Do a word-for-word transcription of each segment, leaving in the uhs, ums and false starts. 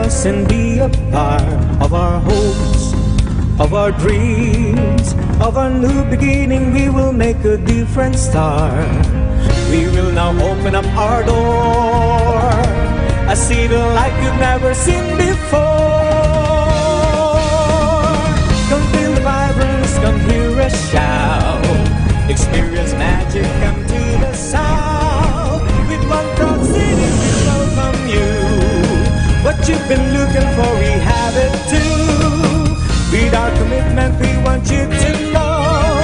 us and be a part of our hopes, of our dreams, of our new beginning. We will make a different start. We will now open up our door, a city like you've never seen before. Come feel the vibrance, come hear us shout. Experience magic, come to the south. With one proud city, we welcome you. What you've been looking for, we have it too. With our commitment, we want you to know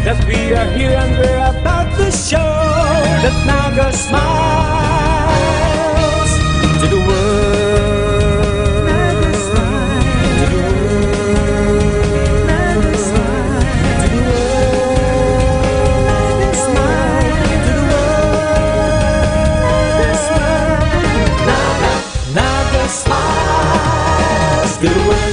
that we are here and we're about to show that Naga smiles to the world. Naga smiles. To the world. Naga smiles. To the world. Naga smiles. Naga smiles to the world.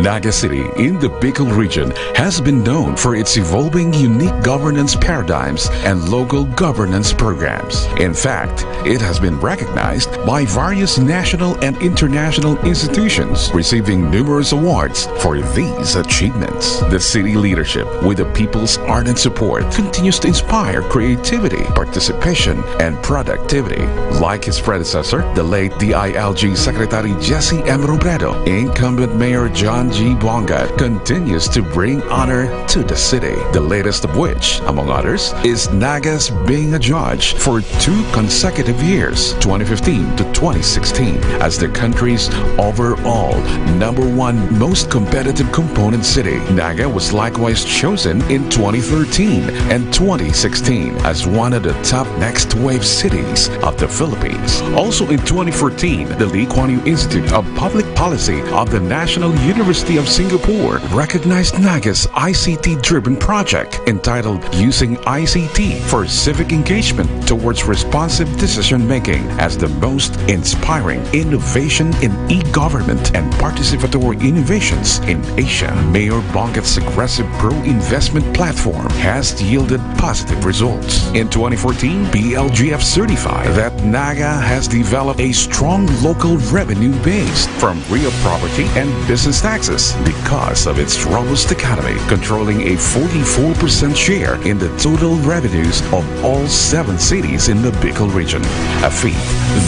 Naga City in the Bicol region has been known for its evolving unique governance paradigms and local governance programs. In fact, it has been recognized by various national and international institutions, receiving numerous awards for these achievements. The city leadership, with the people's ardent support, continues to inspire creativity, participation, and productivity. Like his predecessor, the late D I L G Secretary Jesse M Robredo, incumbent Mayor John G Bongat continues to bring honor to the city, the latest of which, among others, is Nagas being a judge for two consecutive years, twenty fifteen to twenty sixteen, as the country's overall number one most competitive component city. Naga was likewise chosen in twenty thirteen and twenty sixteen as one of the top next wave cities of the Philippines. Also in twenty fourteen, the Lee Kuan Yew Institute of Public Policy of the National University of Singapore recognized Naga's I C T-driven project entitled Using I C T for Civic Engagement Towards Responsive Decision Making as the most inspiring innovation in e-government and participatory innovations in Asia. Mayor Bongat's aggressive pro-investment platform has yielded positive results. In twenty fourteen, B L G F certified that Naga has developed a strong local revenue base from real property and business taxes because of its robust economy, controlling a forty-four percent share in the total revenues of all seven cities in the Bicol region, a feat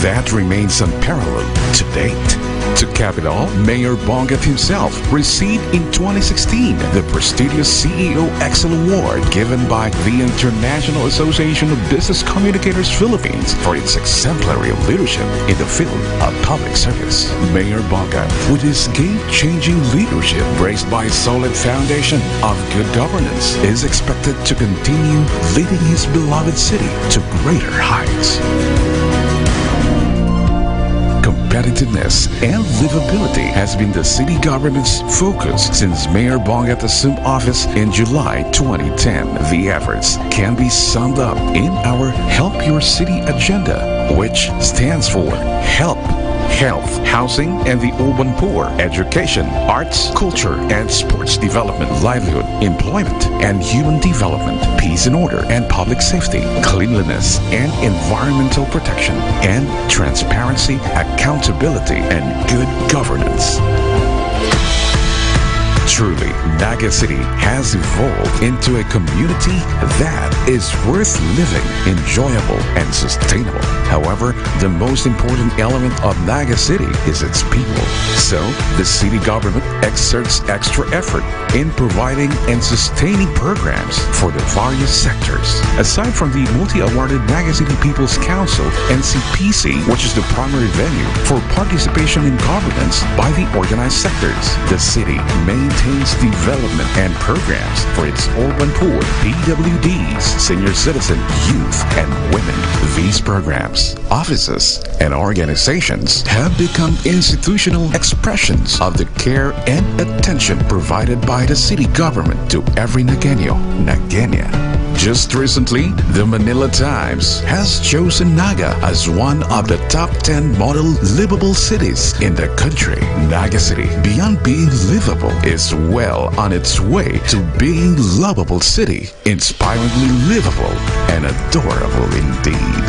that remains unparalleled to date. To cap it all, Mayor Bongat himself received in twenty sixteen the prestigious C E O Excel Award given by the International Association of Business Communicators Philippines for its exemplary leadership in the field of public service. Mayor Bongat, with his game-changing leadership graced by a solid foundation of good governance, is expected to continue leading his beloved city to greater heights. Competitiveness and livability has been the city government's focus since Mayor Bongat assumed office in July twenty ten. The efforts can be summed up in our Help Your City agenda, which stands for help, health, housing, and the urban poor, education, arts, culture, and sports development, livelihood, employment, and human development, peace and order, and public safety, cleanliness, and environmental protection, and transparency, accountability, and good governance. Truly, Naga City has evolved into a community that is worth living, enjoyable, and sustainable. However, the most important element of Naga City is its people. So, the city government exerts extra effort in providing and sustaining programs for the various sectors. Aside from the multi-awarded Naga City People's Council, N C P C, which is the primary venue for participation in governance by the organized sectors, the city maintains development and programs for its urban poor, P W Ds, senior citizen, youth, and women. These programs, offices, and organizations have become institutional expressions of the care and attention provided by the city government to every Nagueño, Nagueña. Just recently, the Manila Times has chosen Naga as one of the top ten model livable cities in the country. Naga City, beyond being livable, is well on its way to being lovable city, inspiringly livable, and adorable indeed.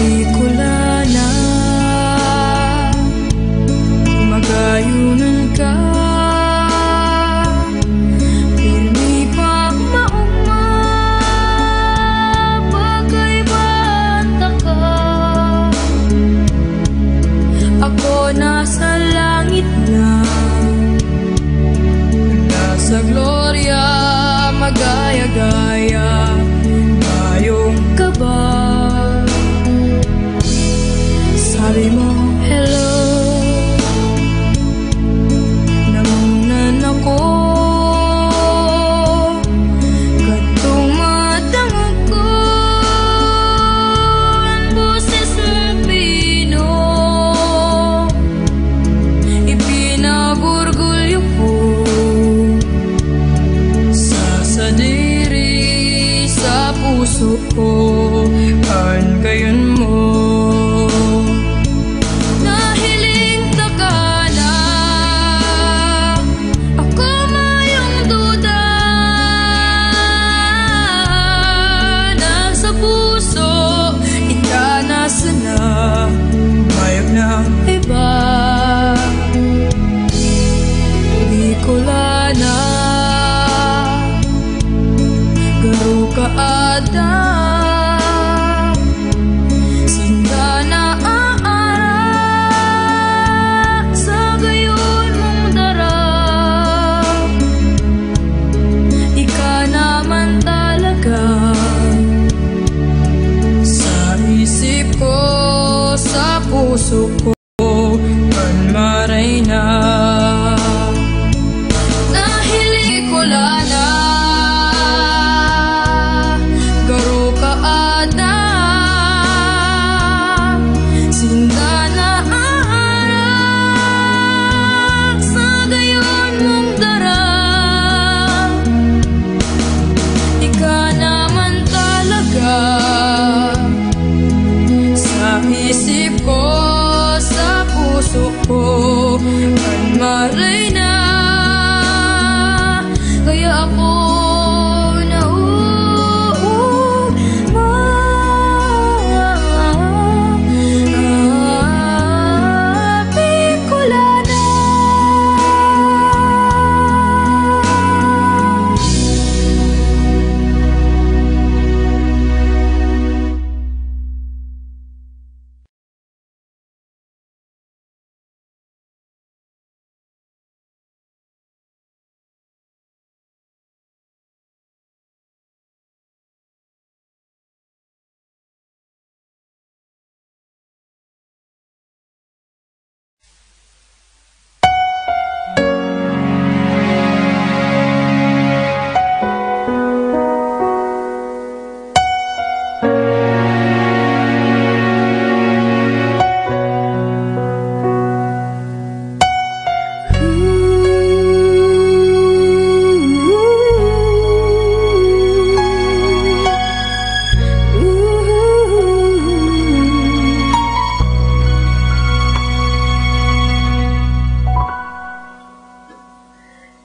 Bicolana, magayunan ka, pirmi pa maogma, pagkaibahan taka. Ako nasa langit na, nasa gloria, magaya-gaya, bayong kaba. Sabi mo, "Hello." Nangungunan ako, kadtong madangog ko an boses mong pino. Ipinag-orgulyo ko sa sadiri, sa puso ko an gayon mo. Na Ko, kan maray na, kaya ako nauugma. Bicolana.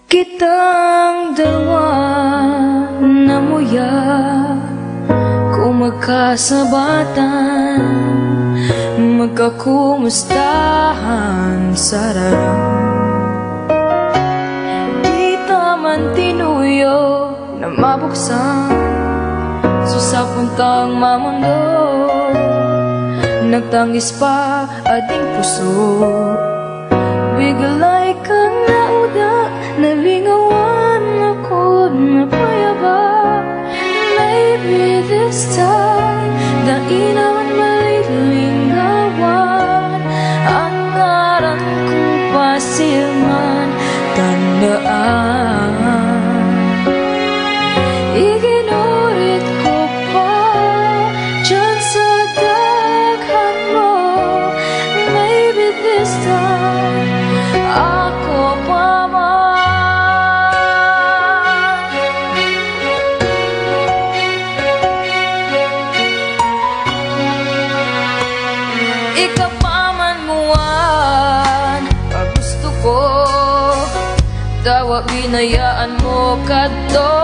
Kitang dalawa namuya, kung magkasabatan, magkakumustahan sa harap. Di ta man tinuyo na mabuksan, sa sapuntang mamundo, nagtangis pa ading puso. Biglay kang nauda, nalingawan ako na payaba. Maybe this time, dai naman malilingawan an ngaran kong pasil man tandaan. Iginurit ko pa diyan sa daghan mo. Maybe this time, ako pa man. Ika pa man nguan, pagusto ko. Dawa binayaan mo kadto,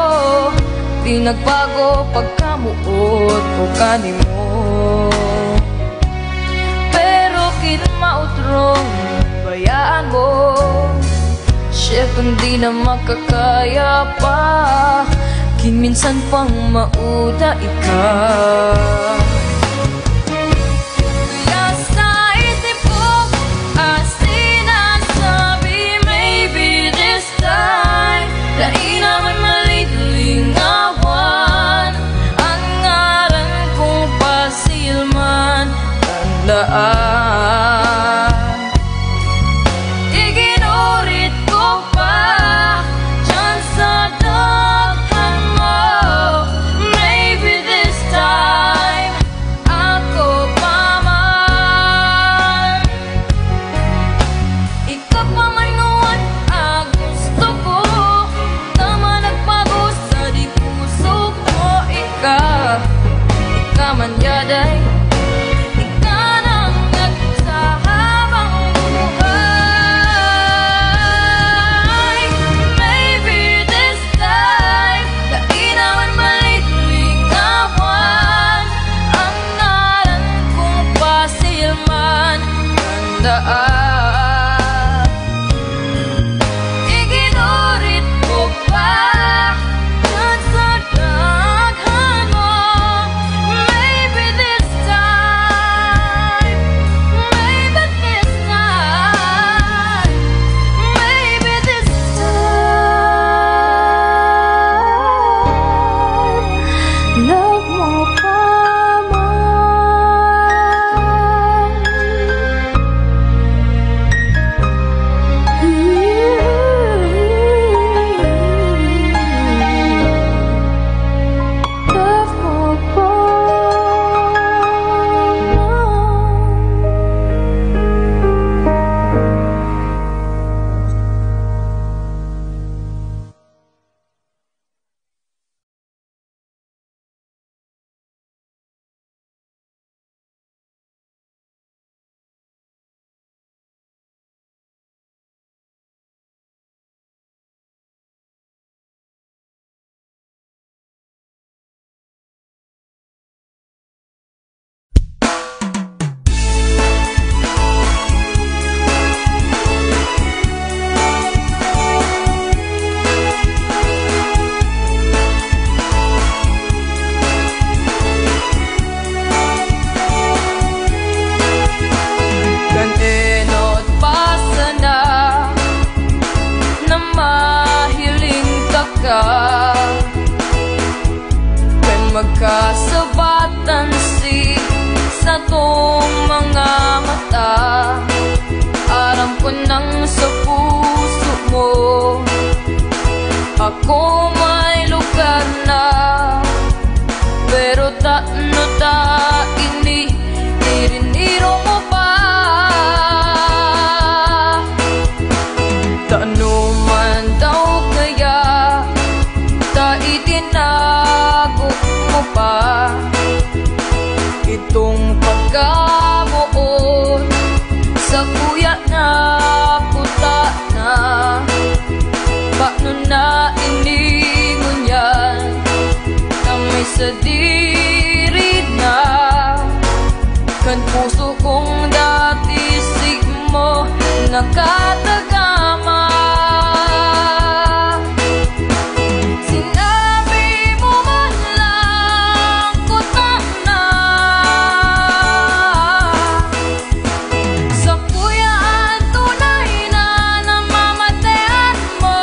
pinagbago pagkamuot ko kanimo. Pero kin maotrong bayaan mo, syerto, hindi na makakaya pa, kin minsan pang mauda ika. Kaya sa isip ko, ah, sinasabi, maybe this time, dai naman malilingawan an ngaran kong pasil man tandaan. Iginurit ko pa diyan sa daghan mo. Maybe this time, ako pa man. Ika pa man nguan, ah, gusto ko. Tama, nagbago sa di puso ko. Ika, ika man yaday. Ika nang nagsahabang buhay. Maybe this time, dai naman malilingawan an ngaran kong pasil man tandaan. Iginurit ko pa diyan sa daghan mo. Maybe this time, maybe this time, maybe this time, love mo pa man. Sadiri na kan puso kong dati simo nakatagama. Sinabi mo man lang, "Kutana." Sakuya an tunay na namamatean mo.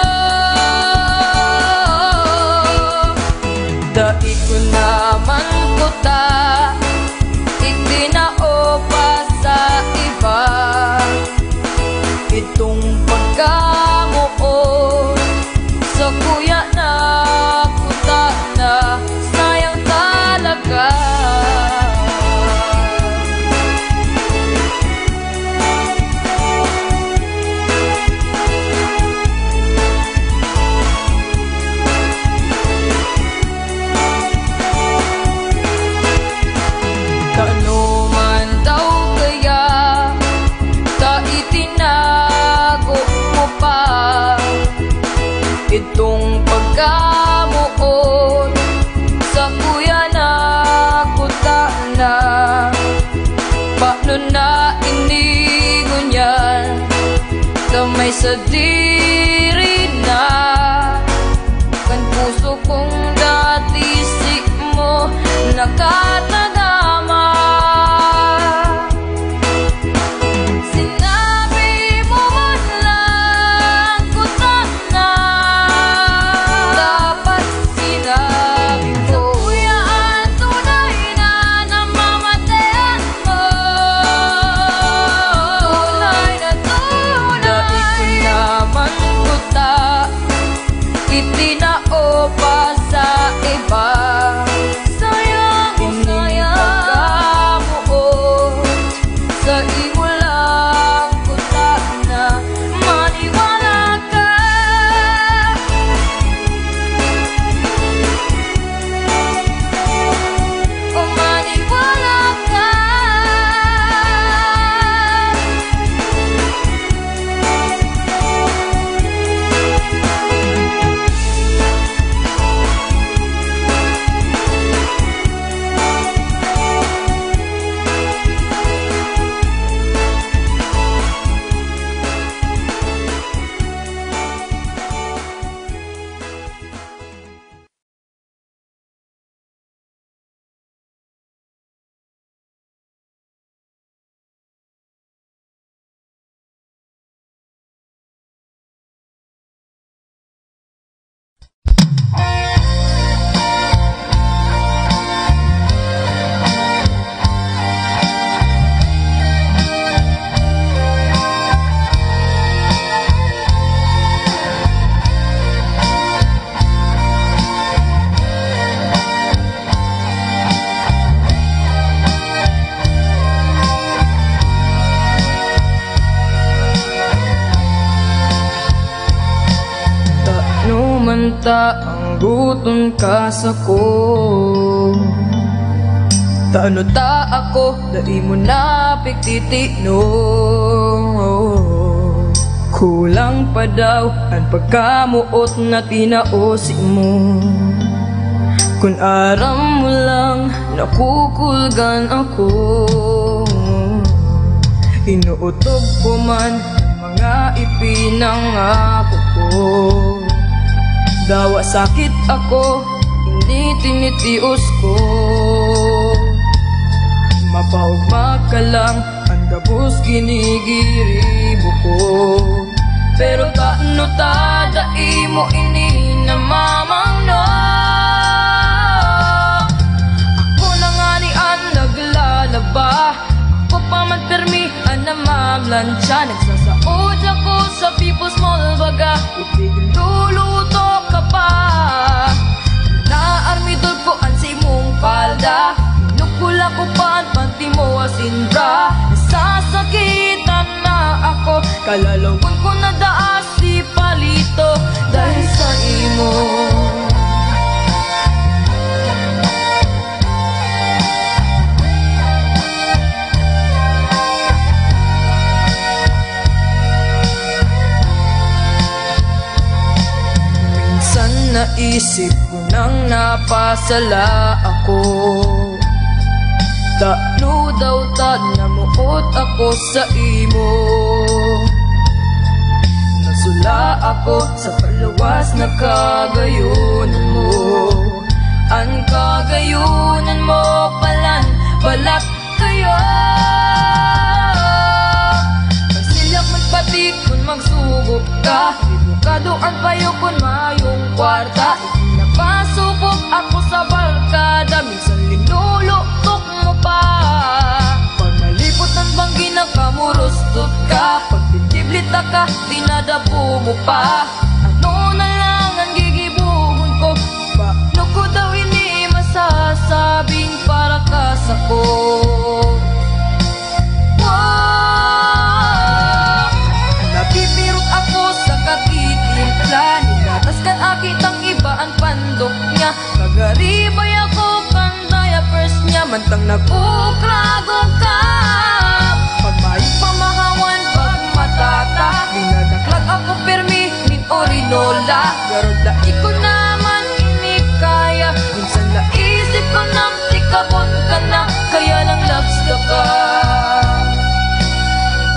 Dai ko naman kuta itinao pa sa iba. Itong pagkamoot, sakuya na, kutana, sayang talaga. Tano man daw kaya ta itinago mo pa itong pagkamoot, sakuya na, kutana. Paano na ini ngunyan? Kamay sa diri na kan puso kong dati simo nakatagama. Sinabi mo man lang, "Kutana." Dapat sinabi mo, "Kuya, ang tunay na namamatean ko." Tunay na tunay. Dai ko naman kuta itinao pa sa iba. Sayang, oh, sayang. Pagkamoot sa imo lang, kutana, maniwala ka. O maniwala ka. Tano man ta ang guton ka sako. Tano ta ako dai mo na pigtitino. Kulang pa daw an pagkamoot na tinao simo. Kun aram mo lang, nakukulgan ako. Inootob ko man an mga ipinangako ko. Dawa sakit ako, ini tinitios ko. Mapaogma ka lang, an gabos ginigiribo ko. Pero tano ta dai mo ini namamangno? Ako na ngani an naglalaba, ako pa man pirmi an namamlantsa. Nagsasaod ako sa People's Mall, baga, ipigluluto ka pa. Naarmidol ko an sa imong palda, pinukula ko pa an panty mo asin bra. Nasasakitan na ako, kalalawan ko na daa si Palito dahil sa imo. Minsan na Isip ko nang napasala ako. Tano daw ta namuot ako sa imo. Nasula ako sa paluwas na kagayonan mo. An kagayonan mo palan balat kayo. Magsilak, magpatik kun magsugop ka. Edukado an payo kun mayong kwarta. Napasupog ako sa barkada, minsan linuluktok mo pa. Pag malipot ang banggi, nakamurustot ka. Pag bibiblit ka, dinadapo mo pa. Ano na lang ang gigibohon ko? Paano ko daw ini masasabing para ka sako? Wow! Napipirot ako sa kagiging plan. Nilatas kan aki tang iba ang pandok niya. Nagaribay ako kan diapers niya, mantang nag-uukragong ka. Pag may pamahawan, pag matata, dinadaklag ako pirmi nin orinola. Pero dai ko naman ini kaya. Minsan naisip ko nang tikabon ka na, kaya lang loves ka pa.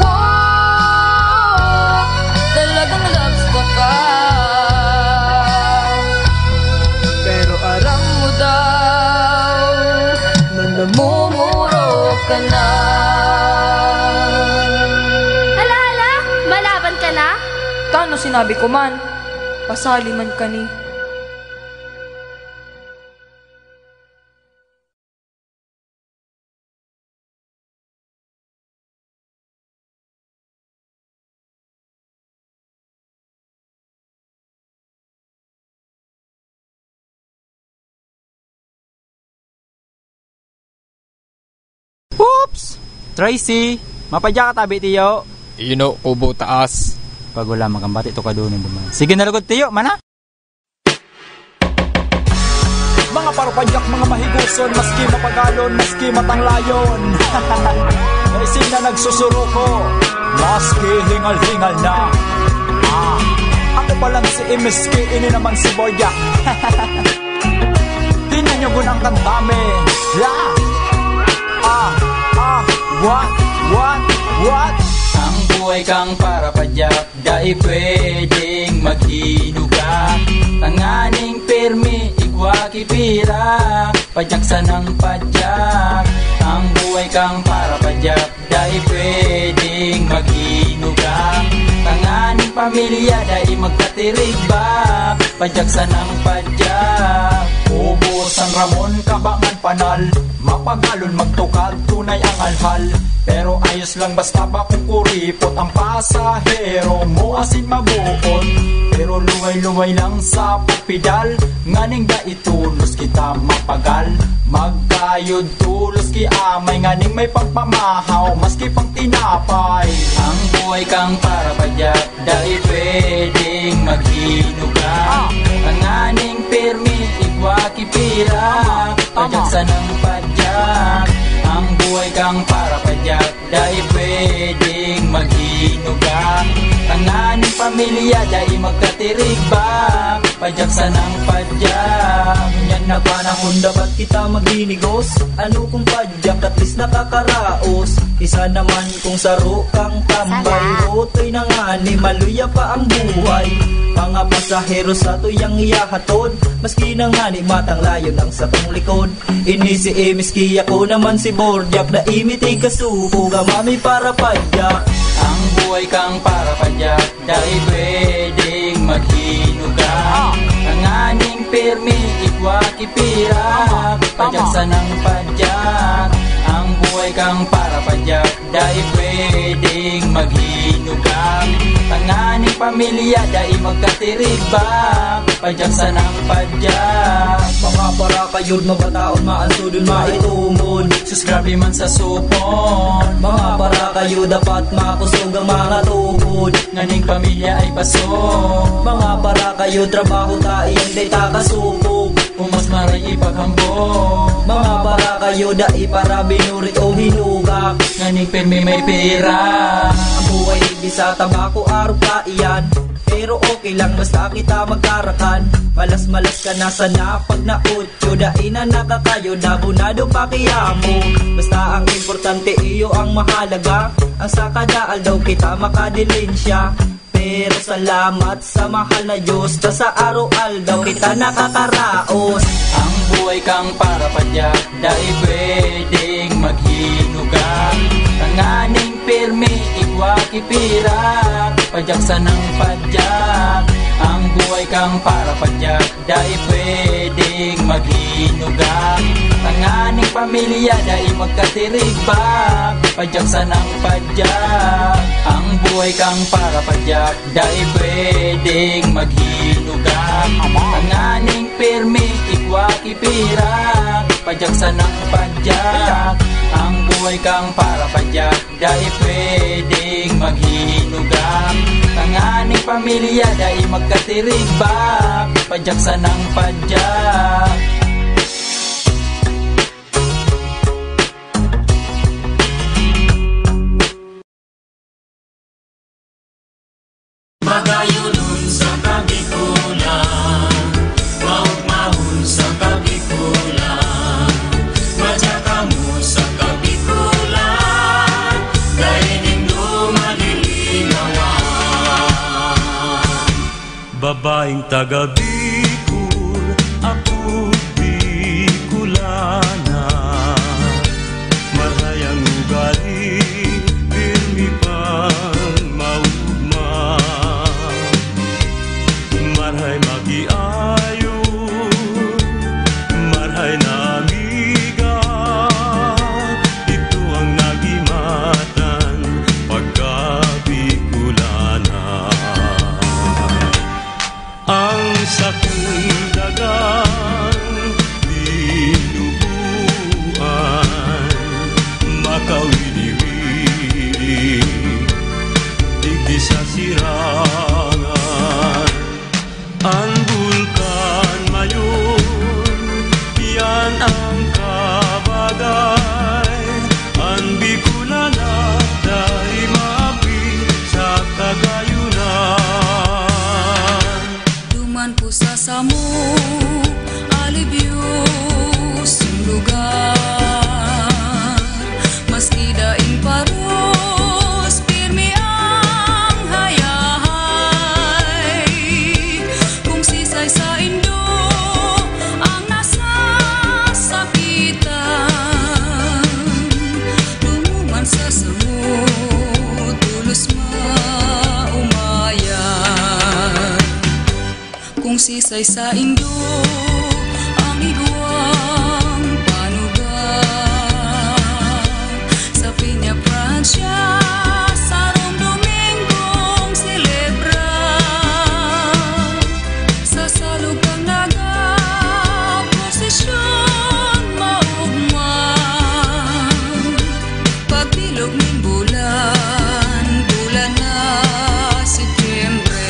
Wow, talagang loves ka pa. Pero aram mo daw na namumuro ka na. Hala, hala, malaban ka na? Tano sinabi ko man, pasali man kani. Oops! Tracy, mapadya ka tabi, tiyo. Iyo no, kubo taas. Pagula, magambati to ka doon, eh, duman. Sige na lugod, tiyo, mana? Mga parapadyak, mga mahigoson, maski mapagalon, maski matanglayon. Raisin na nagsusuruko, maski hingal-hingal na. Ah, ako pa lang si M S K, ini naman si Borja. Tingnan nyo gun ang kanta mi. Yeah! Ah, ah, what, what, what? Ang buhay kang parapadyak, dai pwedeng maghinuga. Tanganing pirmi, igwa ki pira, padyak sanang padyak. Ang buhay kang parapadyak, dai pwedeng maghinuga. Tanganing pamilya, dai magkatirigba, padyak sanang padyak. Ubos San Ramon, Cabangan, Panal, mapagalon magtukad, tunay ang halhal. Pero ayos lang basta bakong kuripot ang pasahero mo, asin mabuot. Pero luway-luway lang sa pagpidal, nganing dai tolos kita mapagal. Magkayod tolos ki amay, nganing may pagpamahaw, maski pang tinapay. Ang buhay kang parapadyak, dai pwedeng maghinuga. Ah. Tanganing pirmi, igwa ki pira. Tama. Padyak sanang padyak. Ang buhay kang parapadyak, dai pwedeng maghinuga. Tanganing pamilya, dai magkatirigba, padyak sanang padyak. Ngunyan na panahon, dapat kita maghinigos. Ano kung padyak, at least nakakaraos? Isa naman kung saro kang tambay. Sana. Otoy na ngani, maluya pa ang buhay. Mga pasahero sa tuyang iyahatod, maski na ngani matanglayon ang satong likod. Ini si M S K, ako naman si Borjak, dai mi tigkasuko, gama mi parapadyak. Ang buhay kang parapadyak, dai pwedeng maghinuga. Ah. Tanganing pirmi, igwa ki pira, tama, padyak sanang padyak. Ang buhay kang parapadyak, dai pwedeng maghinuga. Tanganing pamilya, dai magkatirigba, padyak sanang padyak. Mga parakayod, mabataon, maansodon, maitungod. Sus, grabe man sa supon. Mga parakayod, dapat makusog ang mga tuhod. Nganing pamilya ay pasog. Mga parakayod, trabaho ta, iyang dai ta kasupog. Umos maray ipaghambog. Mga parakayod, dai para binuri o hinugak. Nganing pirmi may pira. Ang buhay, bisa tabako, arog kaiyan. Pero okay lang, basta kita magkarakan. Malas-malas ka na sana pag nautyo, dai na nakakayo, abonado pa kiya mo. Basta ang importante, iyo ang mahalaga. Ang sa kada aldaw kita makadilensya. Pero salamat sa mahal na Diyos, ta sa araw-aldaw kita nakakaraos. Ang buhay kang para padyak, dai pwedeng maghinuga. Tanganing pirmi, igwa ki pirak, padyak sanang padyak. Ang buhay kang para padyak, dai pwedeng maghinuga. Tanganing pamilya, dai magkatirigbak, padyak sanang padyak. Ang buhay kang para padyak, dai pwedeng maghinuga. Tanganing pirmi, igwa ki pirak, padyak sanang padyak. Ang buhay kang para padyak, dai pwedeng maghinuga. Tanganing pamilya, dai magkatirigbak, padyak sanang padyak. Magayonon sa Kabikulan, maugmahon sa Kabikulan, madya kamo sa Kabikulan, dai nindo malilinawan. Babaeng taga Bicol, ako Bicolana. Marhay ang ugali, pirmi pang maugma. Marhay makiayo, marhay na amiga. Ito ang nagimatan pagka Bicolana. Ang sakong dagang binubuan, makawili-wili, digdi sa sirangan. An bulkan mayon, iyan ang kabagay. An Bicolana dai maapi sa kagayonan. Duman po sa samong alibyosong lugar, maski daing paros, pirmi ang hayahay. Kung sisay saindo ang nasasakitan, dumuman sa samong tolos maomayan. Kung sisay saindo ang igwang panuga, sa Peña Francia, sarong Domingong selebra, sa salog kang nagaprosesyon maugma. Pagbilog nin bulan, bulan na Setyembre.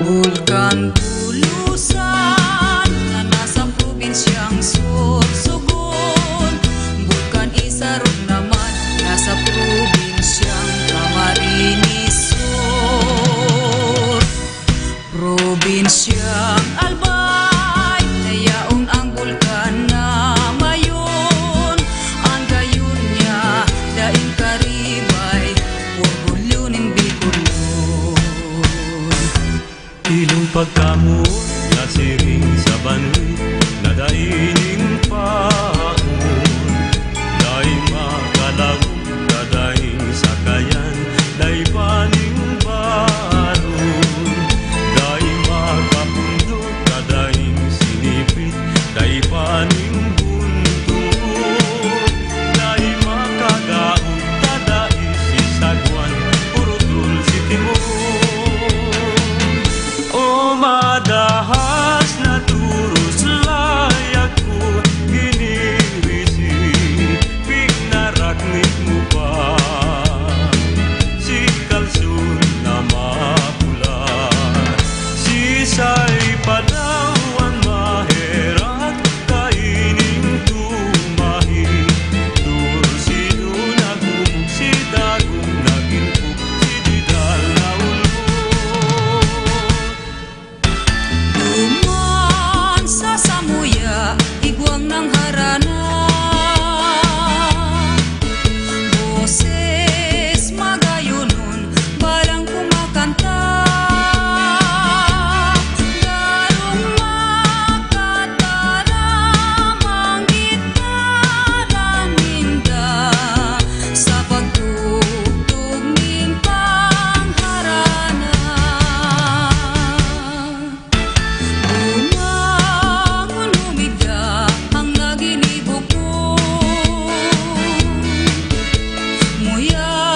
Bulkan Bulusan na nasa probinsyang Sorsogon. Bulkan Isarog naman, nasa probinsyang Camarines Sur. Probinsyang Albay, na yaon ang bulkan na mayon. An gayon niya, daing karibay, orgulyo nin Bicolon. Ilong pagkamoot, nasiring sa banwit, na dai nin paon. Dai makalaog, kadaing sakayan, dai pa nin baron. Dai makapundok, kadaing sinipit, dai pa nin bunton. Dai makagaog, ta dai si sagwan, puro dulce timon. O madahas na turos layag ko, ginirisi, pignaraknit mo pa si kalson na mapula. Sisay pa daw an maherak kaining tumahi? Torsido nagubog, si dagom nagilpog, si didal naulbog. Duman sa samuya, igwang nang harana. Boses magayonon, balang kumakanta. Darong makataram an gitara ninda sa pagtugtog nin pangharana. Bumangon, humigda ang naginibo ko. Muya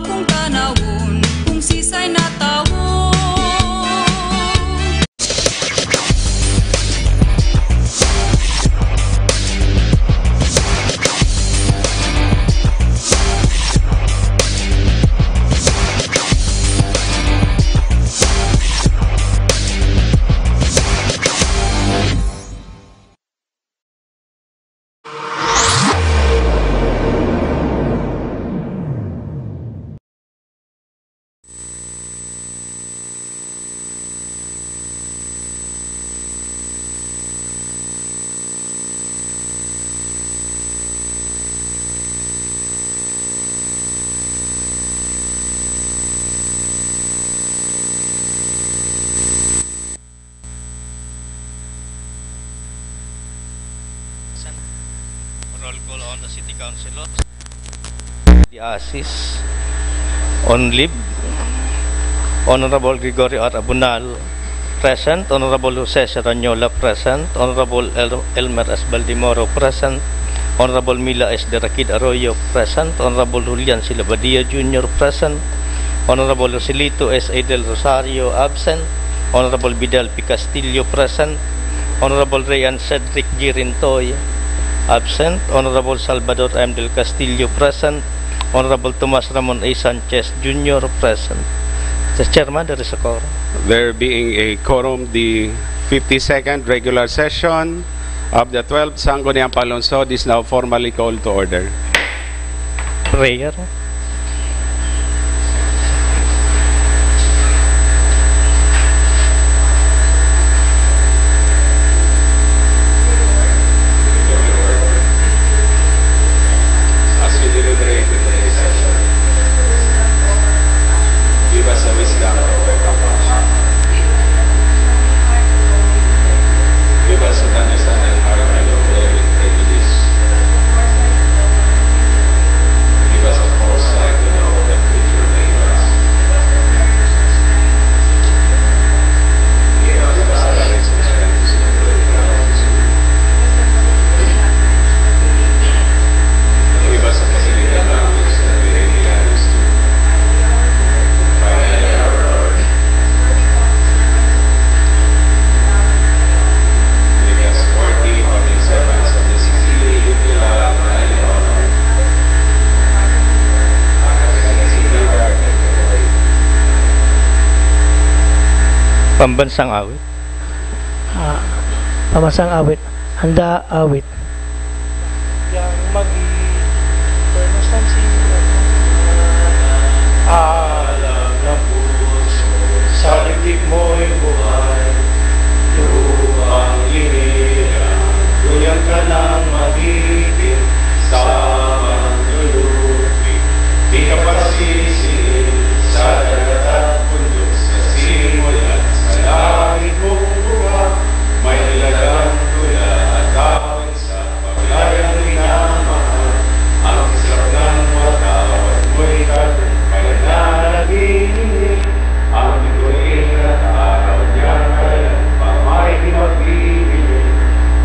kong tanawon kung sisay na tawo. Roll call on the city councilor. Diasis. On leave, Honorable Gregorio R. Abunal, present. Honorable Jose Serrañola, present. Honorable El-, Elmer S. Baldemoro, present. Honorable Mila S. Derakid Arroyo, present. Honorable Julian Silabadia Junior, present. Honorable Joselito S. A. Del Rosario, absent. Honorable Vidal P. Castillo, present. Honorable Rayan Cedric G. Rintoy, absent. Honorable Salvador M. Del Castillo, present. Honorable Tomas Ramon A. Sanchez Junior, present. Mister Chairman, there is a quorum. There being a quorum, the fifty-second regular session of the twelfth Sangguniang Panlungsod is now formally called to order. Prayer. As we deliberate in today's session, give us a wisdom to overcome passion. Give us an understanding heart and overcome prejudice. Give us a force Pambansang awit. Ah, pambansang awit. Handa, awit. Yang magi-, Pero saan si Alam na puso, sa lipid mo'y buhay. Lupang inilang, kuyang ka nang magiging sa manlulupi. Di ka pasisiin sa dagat at bundok, sa simula sa langit mong buhay. May nilagang tula at tawag sa paglayang minamahal. Ang isang nang matawad mo'y tagumpay na naghihingin. Ang bituin at araw niyang kailan pa may di magbibigay.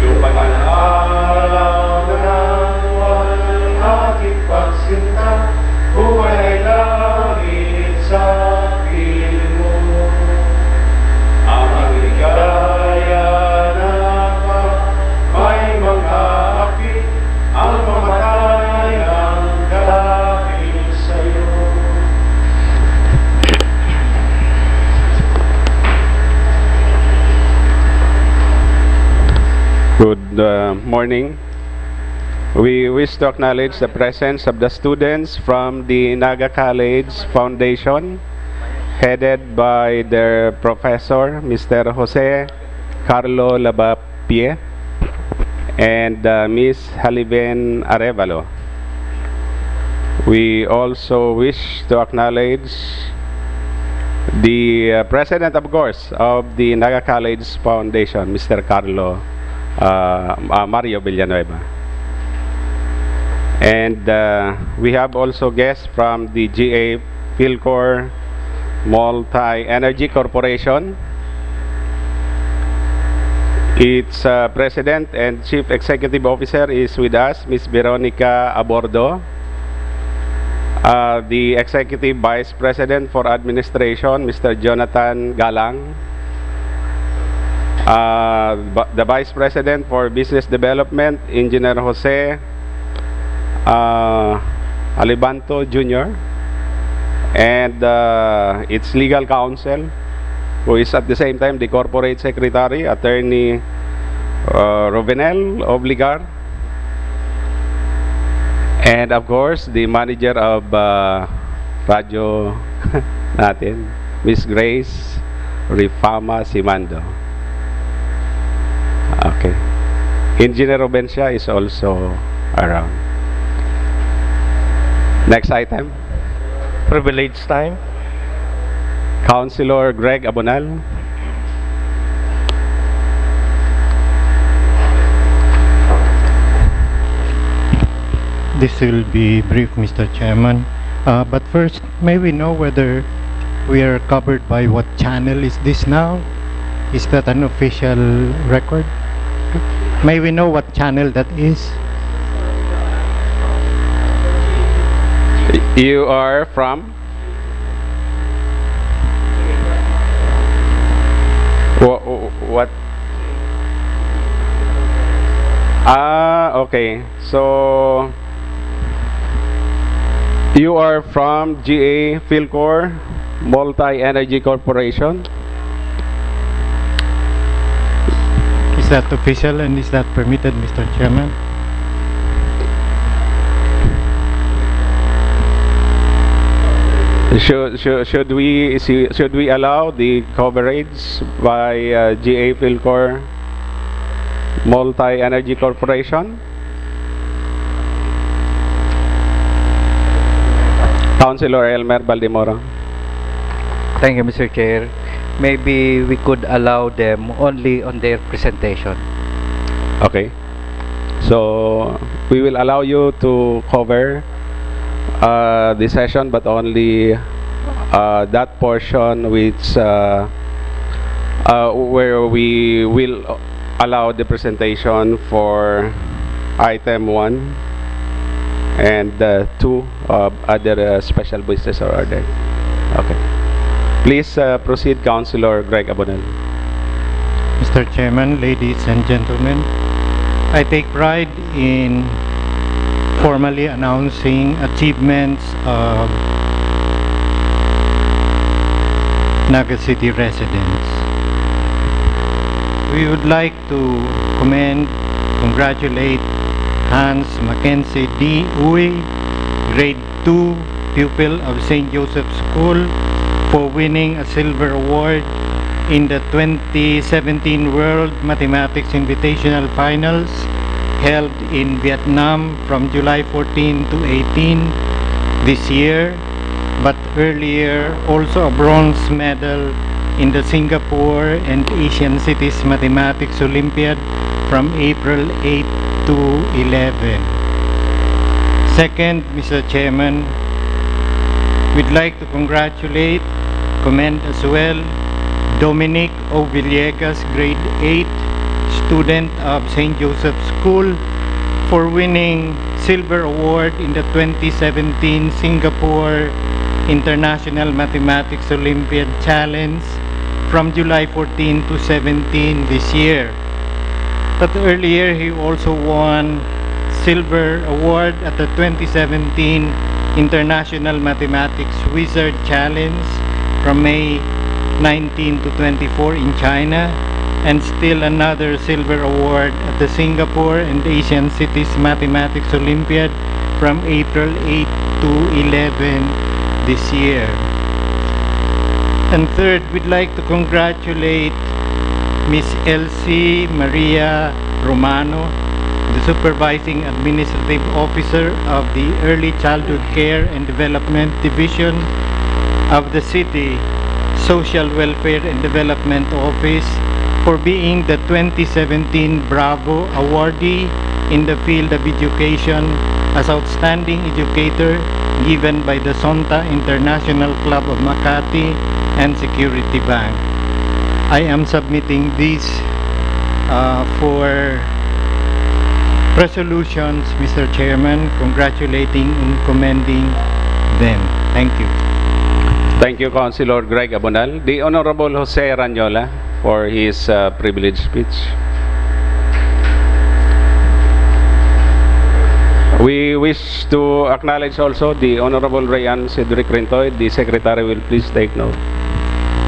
Lupa na araw na walang ating pagsinta. Buhay ay langit sa piling mo. Ang ligaya na pa may mga api. Ang mamatay ang dahil sa'yo. Good uh, morning. We wish to acknowledge the presence of the students from the Naga College Foundation, headed by their professor, Mister Jose Carlo Labapie, and uh, Miss Haliven Arevalo. We also wish to acknowledge the uh, president, of course, of the Naga College Foundation, Mister Carlo uh, uh, Mario Villanueva. And uh, we have also guests from the G A Philcor Multi-Energy Corporation. Its uh, President and Chief Executive Officer is with us, Miss Veronica Abordo. Uh, the Executive Vice President for Administration, Mister Jonathan Galang. Uh, ba- the Vice President for Business Development, Engineer Jose uh, Alibanto Junior, and uh, its legal counsel, who is at the same time the corporate secretary, Attorney uh, Rovenel Obligar, and of course, the manager of uh, Radyo natin, Miss Grace Rifama Simando. Okay. Engineer Robencia is also around. Next item. Privilege time. Councilor Greg Abonal. This will be brief, Mister Chairman. Uh, but first, may we know whether we are covered by what channel is this now? Is that an official record? May we know what channel that is? You are from? What? What? Ah, okay. So, you are from G A Philcor Multi Energy Corporation? Is that official and is that permitted, Mister Chairman? Should, should, should we should we allow the coverage by uh, G A Philcor Multi Energy Corporation? Councilor Elmer Baldemoro. Thank you, Mister Chair. Maybe we could allow them only on their presentation. Okay. So we will allow you to cover uh, the session, but only uh, that portion which uh, uh, where we will allow the presentation for item one and uh, two of other uh, special business or order. Okay. Please uh, proceed, Councilor Greg Abonal. Mister Chairman, ladies and gentlemen, I take pride in formally announcing achievements of Naga City residents. We would like to commend, congratulate Hans Mackenzie D. Uy, grade two, pupil of Saint Joseph School, for winning a silver award in the twenty seventeen World Mathematics Invitational Finals held in Vietnam from July fourteen to eighteen this year, but earlier also a bronze medal in the Singapore and Asian Cities Mathematics Olympiad from April eight to eleven. Second, Mister Chairman, we'd like to congratulate, commend as well, Dominic O. Villegas, grade eight, student of Saint Joseph School, for winning silver award in the twenty seventeen Singapore International Mathematics Olympiad Challenge from July fourteen to seventeen this year. But earlier, he also won silver award at the twenty seventeen International Mathematics Wizard Challenge from May nineteen to twenty-four in China, and still another silver award at the Singapore and Asian Cities Mathematics Olympiad from April eight to eleven this year. And third, we'd like to congratulate Miss Elsie Maria Romano, the Supervising Administrative Officer of the Early Childhood Care and Development Division of the City Social Welfare and Development Office, for being the twenty seventeen Bravo Awardee in the field of education as Outstanding Educator, given by the Sonta International Club of Makati and Security Bank. I am submitting this, uh, for resolutions, Mister Chairman, congratulating and commending them. Thank you. Thank you, Councilor Greg Abonal. The Honorable Jose Ranyola for his, uh, privilege speech. We wish to acknowledge also the Honorable Rayan Cedric Rintoy. The Secretary will please take note.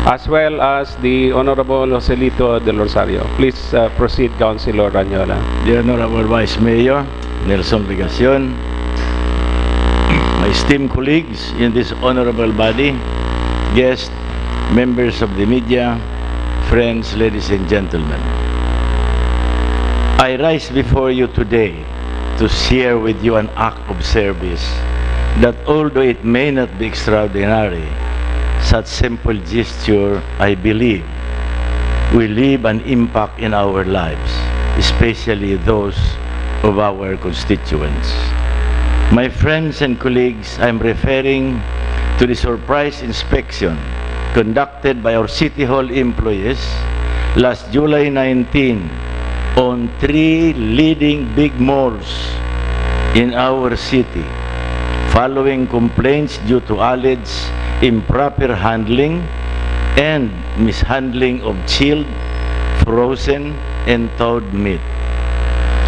As well as the Honorable Joselito Del Rosario. Please, uh, proceed, Councilor Ranyola. The Honorable Vice Mayor Nelson Legacion, my esteemed colleagues in this honorable body, guests, members of the media, friends, ladies and gentlemen. I rise before you today to share with you an act of service that, although it may not be extraordinary, such simple gesture, I believe, will leave an impact in our lives, especially those of our constituents. My friends and colleagues, I am referring to the surprise inspection conducted by our City Hall employees last July nineteen on three leading big malls in our city, following complaints due to alleged improper handling and mishandling of chilled, frozen, and thawed meat.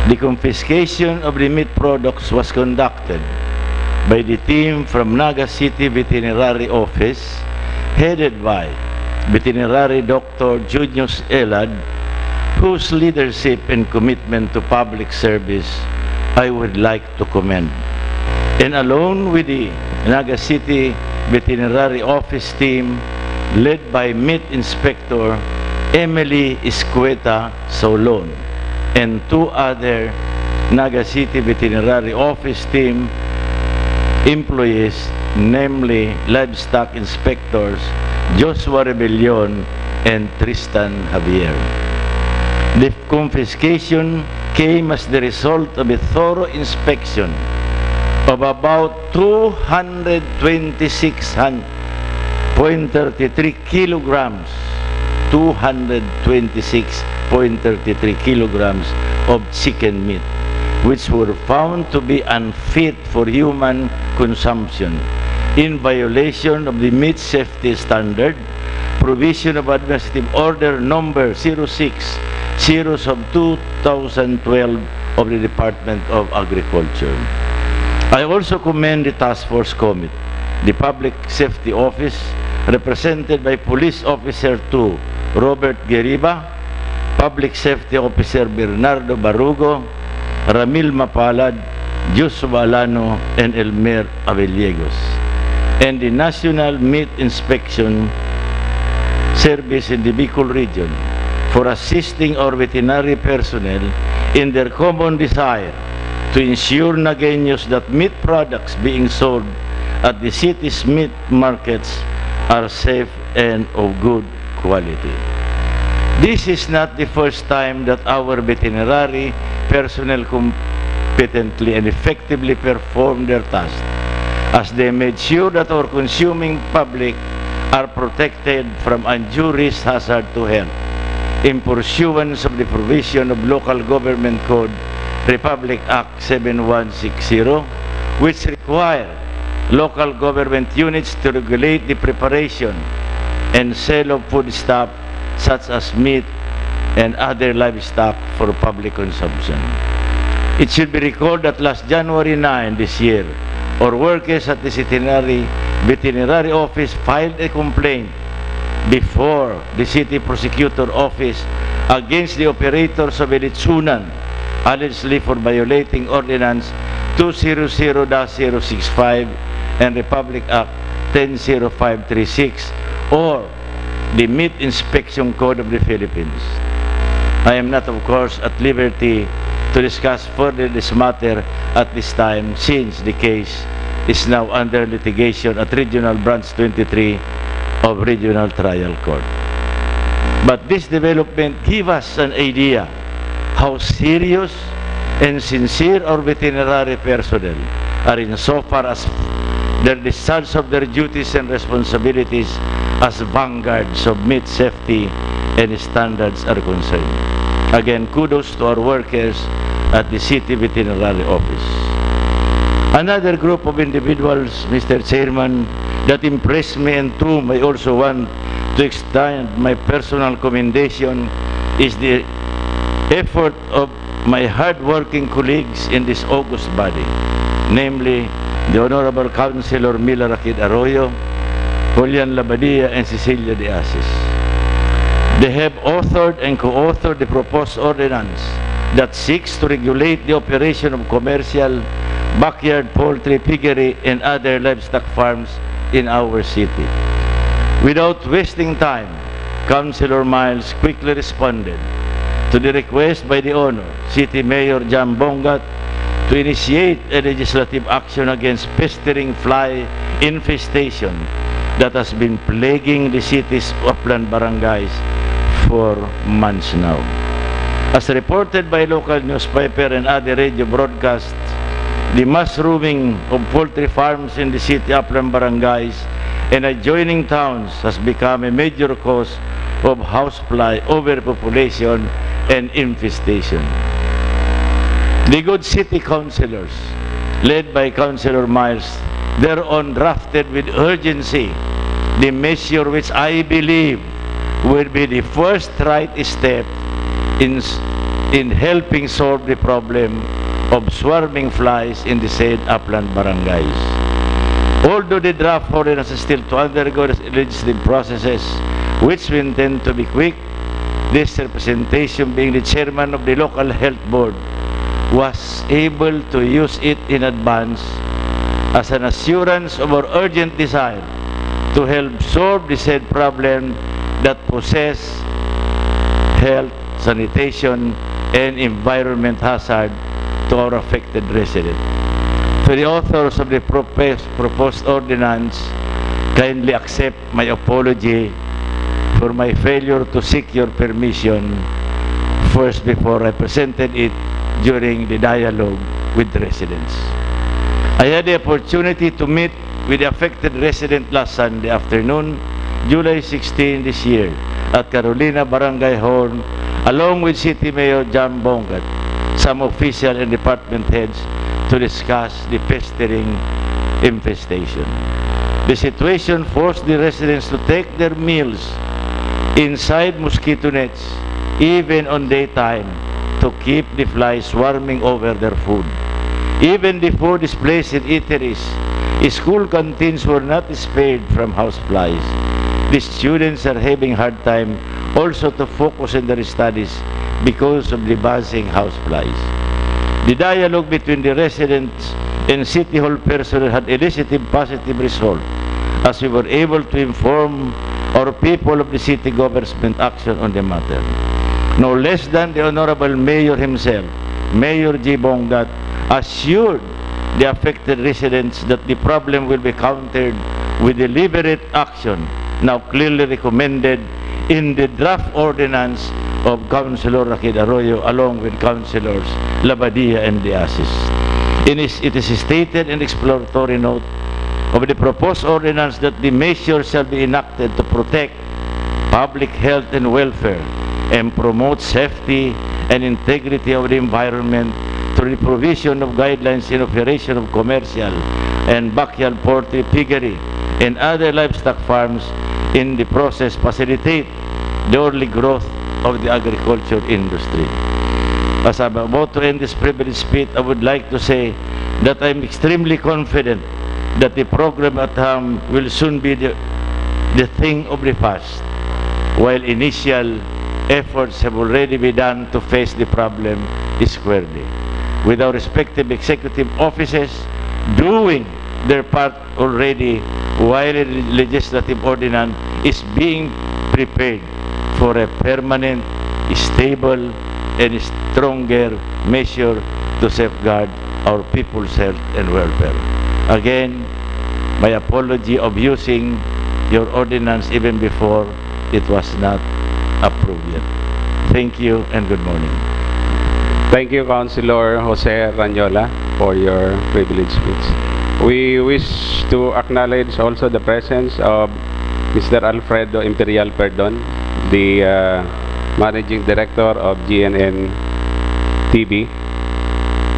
The confiscation of the meat products was conducted by the team from Naga City Veterinary Office, headed by Veterinary Doctor Junius Elad, whose leadership and commitment to public service I would like to commend. And along with the Naga City Veterinary Office team, led by Meat Inspector Emily Iscueta Solon, and two other Naga City Veterinary Office team employees, namely Livestock Inspectors Joshua Rebellion and Tristan Javier. The confiscation came as the result of a thorough inspection of about two hundred twenty-six point thirty-three kilograms, two hundred twenty-six point three three kilograms of chicken meat, which were found to be unfit for human consumption, in violation of the meat safety standard provision of Administrative Order Number zero six, zeros of two thousand twelve of the Department of Agriculture. I also commend the Task Force Committee, the Public Safety Office, represented by Police Officer two Robert Gueriba, Public Safety Officer Bernardo Barugo, Ramil Mapalad, Joshua Alano, and Elmer Abellegos, and the National Meat Inspection Service in the Bicol region for assisting our veterinary personnel in their common desire to ensure Nagueños that meat products being sold at the city's meat markets are safe and of good quality. This is not the first time that our veterinary personnel competently and effectively perform their task, as they made sure that our consuming public are protected from injurious hazard to health, in pursuance of the provision of Local Government Code, Republic Act seven one six zero, which require local government units to regulate the preparation and sale of foodstuff such as meat and other livestock for public consumption. It should be recalled that last January nine this year, our workers at the veterinary, veterinary office filed a complaint before the city prosecutor office against the operators of Elitsunan, allegedly for violating Ordinance two zero zero dash zero six five and Republic Act ten zero five three six, or the Meat Inspection Code of the Philippines. I am not, of course, at liberty to discuss further this matter at this time, since the case is now under litigation at Regional Branch twenty-three of Regional Trial Court. But this development give us an idea how serious and sincere our veterinary personnel are in so far as their discharge of their duties and responsibilities as vanguards of meat safety and standards are concerned. Again, kudos to our workers at the City Veterinary Office. Another group of individuals, Mister Chairman, that impressed me and to whom I also want to extend my personal commendation is the effort of my hard-working colleagues in this august body, namely the Honorable Councilor Mila Rakid Arroyo, Julian Labadia, and Cecilia de Asis. They have authored and co-authored the proposed ordinance that seeks to regulate the operation of commercial, backyard poultry, piggery, and other livestock farms in our city. Without wasting time, Councilor Miles quickly responded to the request by the Honour City Mayor Jam Bongat to initiate a legislative action against pestering fly infestation that has been plaguing the city's upland barangays for months now. As reported by local newspaper and other radio broadcasts, the mass roaming of poultry farms in the city upland barangays and adjoining towns has become a major cause of housefly overpopulation and infestation. The good city councilors, led by Councilor Miles, thereon drafted with urgency the measure which I believe will be the first right step in s-, in helping solve the problem of swarming flies in the said upland barangays. Although the draft ordinance is still to undergo the legislative processes, which we intend to be quick, this representation, being the chairman of the local health board, was able to use it in advance as an assurance of our urgent desire to help solve the said problem that poses health, sanitation, and environment hazard to our affected residents. To the authors of the proposed, proposed ordinance, kindly accept my apology for my failure to seek your permission first before I presented it during the dialogue with residents. I had the opportunity to meet with the affected resident last Sunday afternoon, July sixteen this year, at Carolina Barangay Hall, along with City Mayor Jam Bongat, some official and department heads to discuss the pestering infestation. The situation forced the residents to take their meals inside mosquito nets, even on daytime, to keep the flies swarming over their food. Even the food is placed in eateries, school canteens were not spared from houseflies. The students are having hard time also to focus in their studies because of the buzzing houseflies. The dialogue between the residents and City Hall personnel had elicited positive result, as we were able to inform our people of the city government action on the matter. No less than the Honorable Mayor himself, Mayor G. Bongat, assured the affected residents that the problem will be countered with deliberate action, now clearly recommended in the draft ordinance of Councilor Rakid Arroyo along with Councilors Labadia and De Asis. In his, it is stated in the explanatory note of the proposed ordinance that the measure shall be enacted to protect public health and welfare and promote safety and integrity of the environment through the provision of guidelines in operation of commercial and backyard poultry piggery and other livestock farms, in the process facilitate the early growth of the agriculture industry. As I'm about to end this privileged speech, I would like to say that I'm extremely confident that the program at hand will soon be the, the thing of the past, while initial efforts have already been done to face the problem squarely, with our respective executive offices doing their part already, while the legislative ordinance is being prepared for a permanent, stable, and stronger measure to safeguard our people's health and welfare. Again, my apology of using your ordinance even before it was not approved yet. Thank you and good morning. Thank you, Councilor Jose Ranyola, for your privileged speech. We wish to acknowledge also the presence of Mister Alfredo Imperial Perdon, the uh, Managing Director of G N N T V,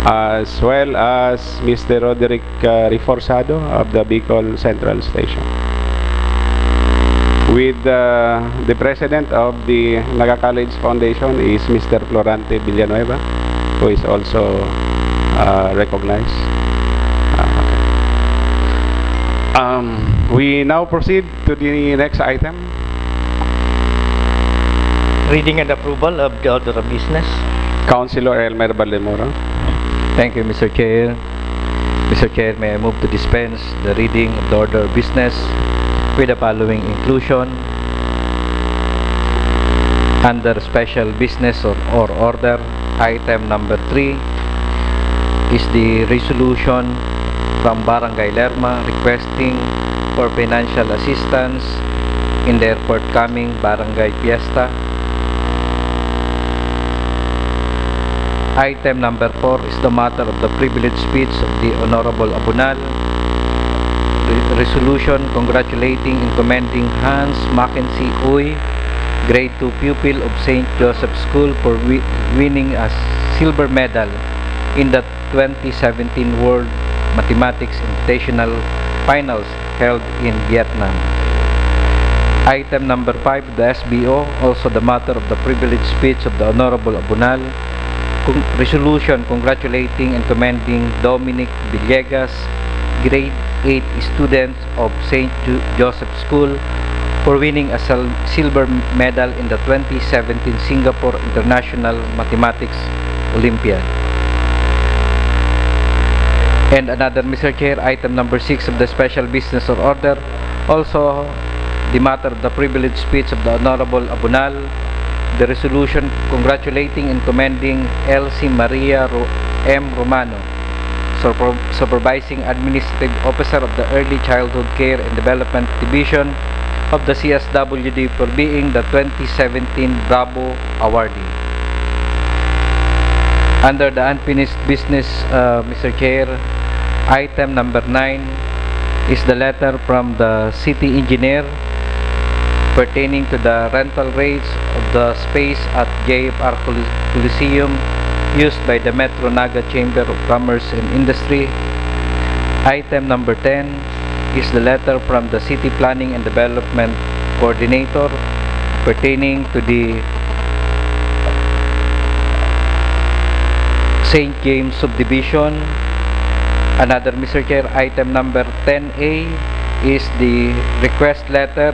as well as Mister Roderick uh, Reforzado of the Bicol Central Station. With uh, the president of the Naga College Foundation is Mister Florante Villanueva, who is also uh, recognized. Uh, um, we now proceed to the next item. Reading and approval of the order of business. Councilor Elmer Baldemoro. Thank you, Mister Chair. Mister Chair, may I move to dispense the reading of the order of business with the following inclusion. Under special business or, or order, item number three is the resolution from Barangay Lerma requesting for financial assistance in their forthcoming barangay fiesta. Item number four is the matter of the privilege speech of the Honorable Abunal. Re- resolution congratulating and commending Hans Mackenzie Uy, grade two pupil of Saint Joseph School, for wi- winning a silver medal in the twenty seventeen World Mathematics Invitational Finals held in Vietnam. Item number five, the S B O, also the matter of the privilege speech of the Honorable Abunal, con- resolution congratulating and commending Dominic Villegas, grade eight student of Saint Ju- Joseph School, for winning a sil- silver medal in the twenty seventeen Singapore International Mathematics Olympiad. And another, Mister Chair, item number six of the special business or order, also the matter of the privilege speech of the Honorable Abunal, the resolution congratulating and commending Elsie Maria Ro- M. Romano, Supervising Administrative Officer of the Early Childhood Care and Development Division of the C S W D, for being the twenty seventeen Bravo Awardee. Under the unfinished business, uh, Mister Chair, item number nine is the letter from the city engineer pertaining to the rental rates of the space at J F R Coli- Coliseum used by the Metro Naga Chamber of Commerce and Industry. Item number ten is the letter from the City Planning and Development Coordinator pertaining to the Saint James Subdivision. Another, Mister Chair, item number ten A is the request letter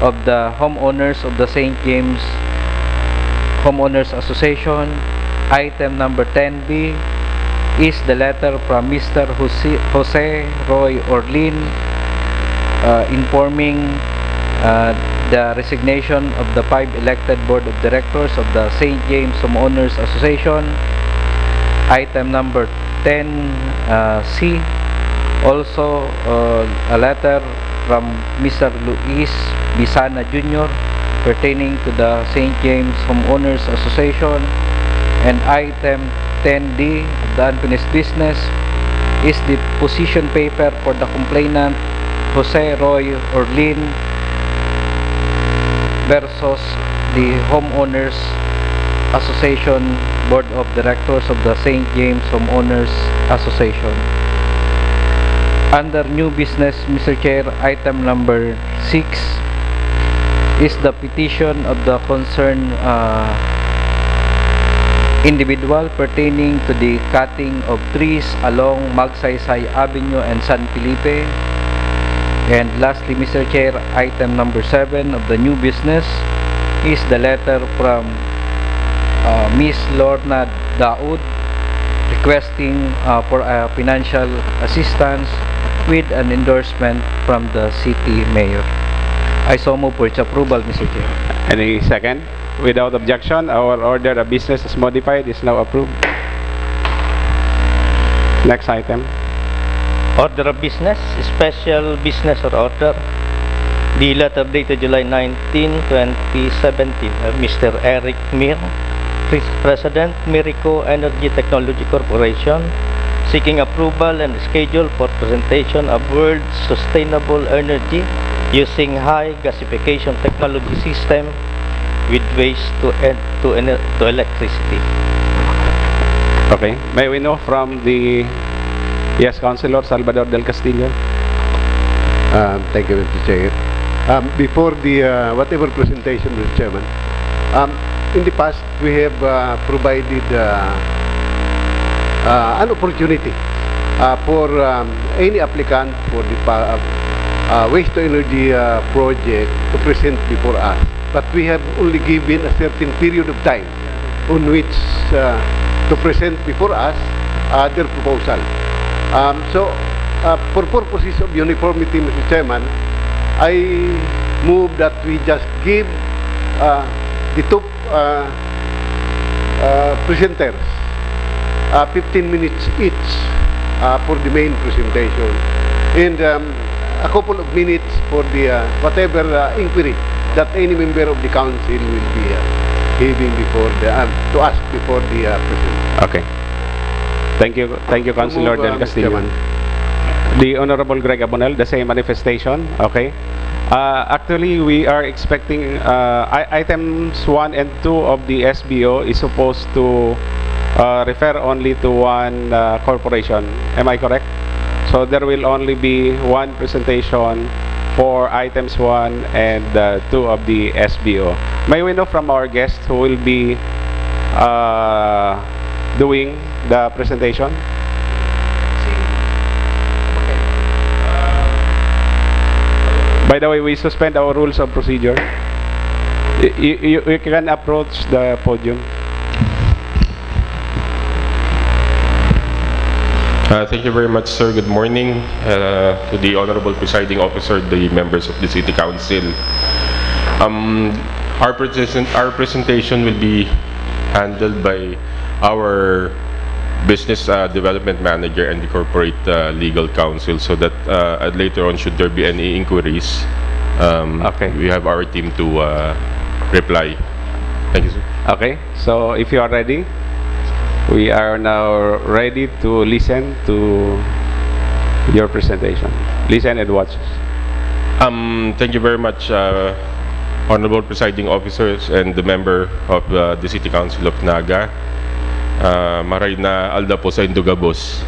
of the homeowners of the Saint James Homeowners Association. Item number ten B is the letter from Mister Jose, Jose Roy Orlin, uh, informing, uh, the resignation of the five elected board of directors of the Saint James Homeowners Association. Item number ten, uh, C, also, uh, a letter from Mister Luis Bisana Junior pertaining to the Saint James Homeowners Association. And item ten D of the unfinished business is the position paper for the complainant, Jose Roy Orlin, versus the Homeowners Association Board of Directors of the Saint James Homeowners Association. Under new business, Mister Chair, item number six is the petition of the concerned, uh, individual pertaining to the cutting of trees along Magsaysay Avenue and San Felipe. And lastly, Mister Chair, item number seven of the new business is the letter from, uh, Miss Lorna Daud requesting, uh, for a financial assistance with an endorsement from the city mayor. I so move for its approval, Mister Chair. Any second? Without objection, our order of business as modified is now approved. Next item. Order of business, special business or order. The letter dated July nineteen, twenty seventeen, of Mister Eric Mir, Pres-, President, Miracle Energy Technology Corporation, seeking approval and schedule for presentation of World Sustainable Energy using high gasification technology system with waste to en-, to ener-, to electricity. Okay. May we know from the, yes, Councilor Salvador Del Castillo? Um, thank you, Mister Chair. Um, before the, uh, whatever presentation, Mister Chairman, um, in the past, we have, uh, provided, uh, uh, an opportunity, uh, for, um, any applicant for the pa-, uh, waste to energy, uh, project to present before us. But we have only given a certain period of time on which, uh, to present before us, uh, their proposal. Um, so, uh, for purposes of uniformity, Mister Chairman, I move that we just give, uh, the two, uh, uh, presenters, uh, fifteen minutes each, uh, for the main presentation. And, um, a couple of minutes for the, uh, whatever, uh, inquiry that any member of the council will be, uh, having before the, uh, to ask before the, uh, president. Okay. Thank you, thank you, Councilor Del Castillo. The Honorable Greg Abonel, the same manifestation. Okay. Uh, actually, we are expecting, uh, i-, items one and two of the S B O is supposed to, uh, refer only to one, uh, corporation. Am I correct? So there will only be one presentation for items one and, uh, two of the S B O. May we know from our guest who will be, uh, doing the presentation? By the way, we suspend our rules of procedure. Y-, y-, you, you can approach the podium. Uh, thank you very much, sir. Good morning, uh, to the Honorable Presiding Officer, the members of the City Council. Um, our present-, our presentation will be handled by our business, uh, development manager and the corporate, uh, legal counsel, so that, uh, later on, should there be any inquiries, um, Okay. we have our team to, uh, reply. Thank you, sir. Okay, so if you are ready, we are now ready to listen to your presentation. Listen and watch. Um, thank you very much, uh, Honorable Presiding Officers and the member of, uh, the City Council of Naga. Uh, maray na aldaw po saindo gabos.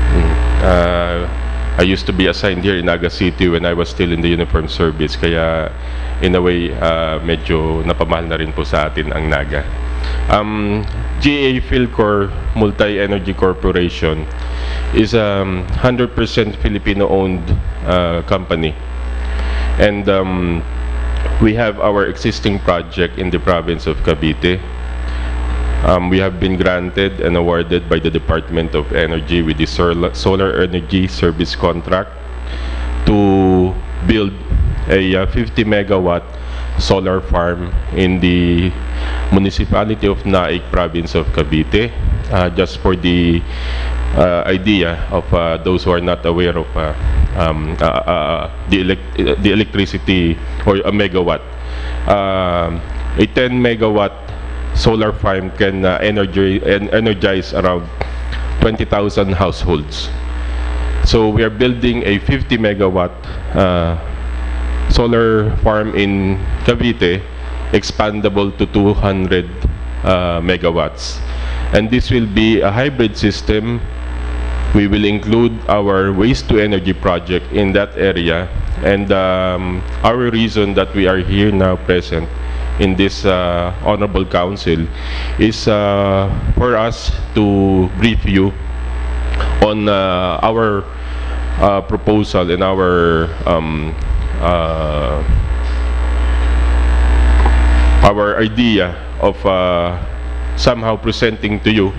Mm. Uh, I used to be assigned here in Naga City when I was still in the uniform service, kaya in a way, uh, medyo napamahal na rin po sa atin ang Naga. Um, G A Philcor Multi-Energy Corporation is a hundred percent Filipino-owned, uh, company. And um, we have our existing project in the province of Cavite. Um, we have been granted and awarded by the Department of Energy with the solar, solar energy service contract to build a uh, fifty megawatt solar farm in the municipality of Naik, province of Cavite. Uh, just for the uh, idea of uh, those who are not aware of uh, um, uh, uh, the, elect- the electricity or a megawatt, um, a ten megawatt solar farm can uh, energy, en- energize around twenty thousand households. So we are building a fifty megawatt uh, solar farm in Cavite, expandable to two hundred uh, megawatts. And this will be a hybrid system. We will include our waste to energy project in that area. And um, our reason that we are here now present in this uh, honorable council is uh, for us to brief you on uh, our uh, proposal and our um, uh, our idea of uh, somehow presenting to you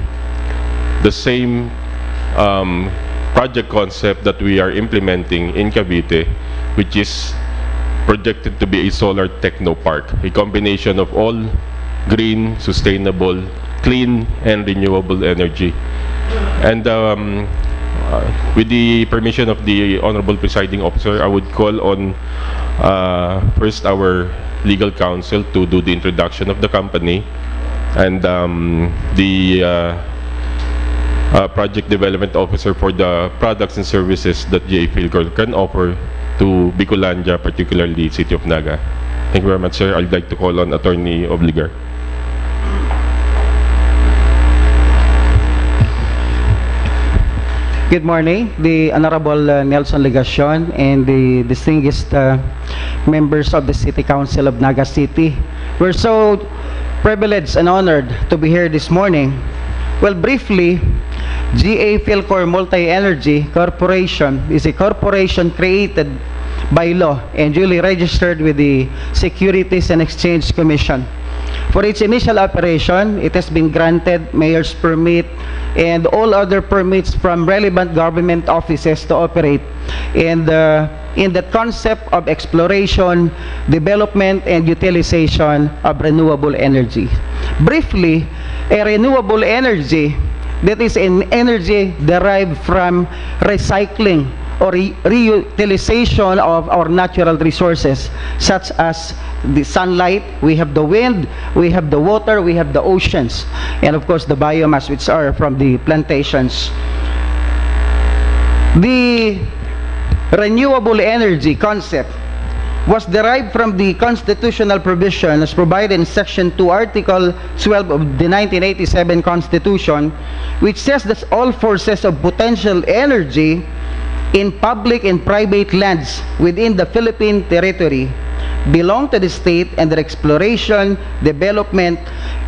the same um, project concept that we are implementing in Cavite, which is projected to be a solar techno park, a combination of all green, sustainable, clean, and renewable energy. And um, uh, with the permission of the Honorable Presiding Officer, I would call on uh, first our legal counsel to do the introduction of the company and um, the uh, uh, project development officer for the products and services that G A Philcor can offer to Bicolandia, particularly City of Naga. Thank you very much, sir. I'd like to call on Attorney Obligar. Good morning, the Honorable uh, Nelson Legacion and the distinguished uh, members of the City Council of Naga City. We're so privileged and honored to be here this morning. Well, briefly, G A Philcor Multi-Energy Corporation is a corporation created by law and duly registered with the Securities and Exchange Commission. For its initial operation, it has been granted mayor's permit and all other permits from relevant government offices to operate and uh, in the concept of exploration, development, and utilization of renewable energy. Briefly, a renewable energy, that is an energy derived from recycling or re- reutilization of our natural resources, such as the sunlight, we have the wind, we have the water, we have the oceans, and of course the biomass, which are from the plantations. The renewable energy concept was derived from the constitutional provision as provided in Section two, Article twelve of the nineteen eighty-seven Constitution, which says that all sources of potential energy in public and private lands within the Philippine territory belong to the state, and their exploration, development,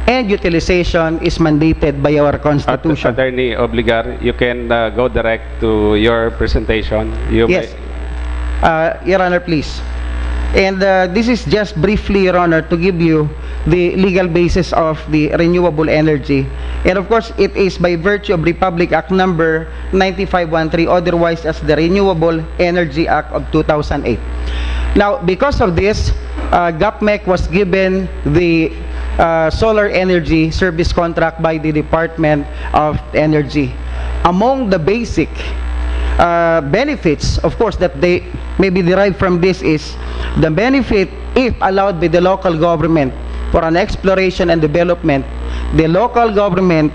and utilization is mandated by our Constitution. Attorney Obligar, you can uh, go direct to your presentation. You Yes. Uh, Your Honor, please. And uh, this is just briefly, Your Honor, to give you the legal basis of the renewable energy. And of course, it is by virtue of Republic Act number ninety-five one three, otherwise as the Renewable Energy Act of two thousand eight. Now, because of this, uh, GAPMEC was given the uh, solar energy service contract by the Department of Energy. Among the basic uh, benefits, of course, that they may be derived from this is the benefit, if allowed by the local government for an exploration and development, the local government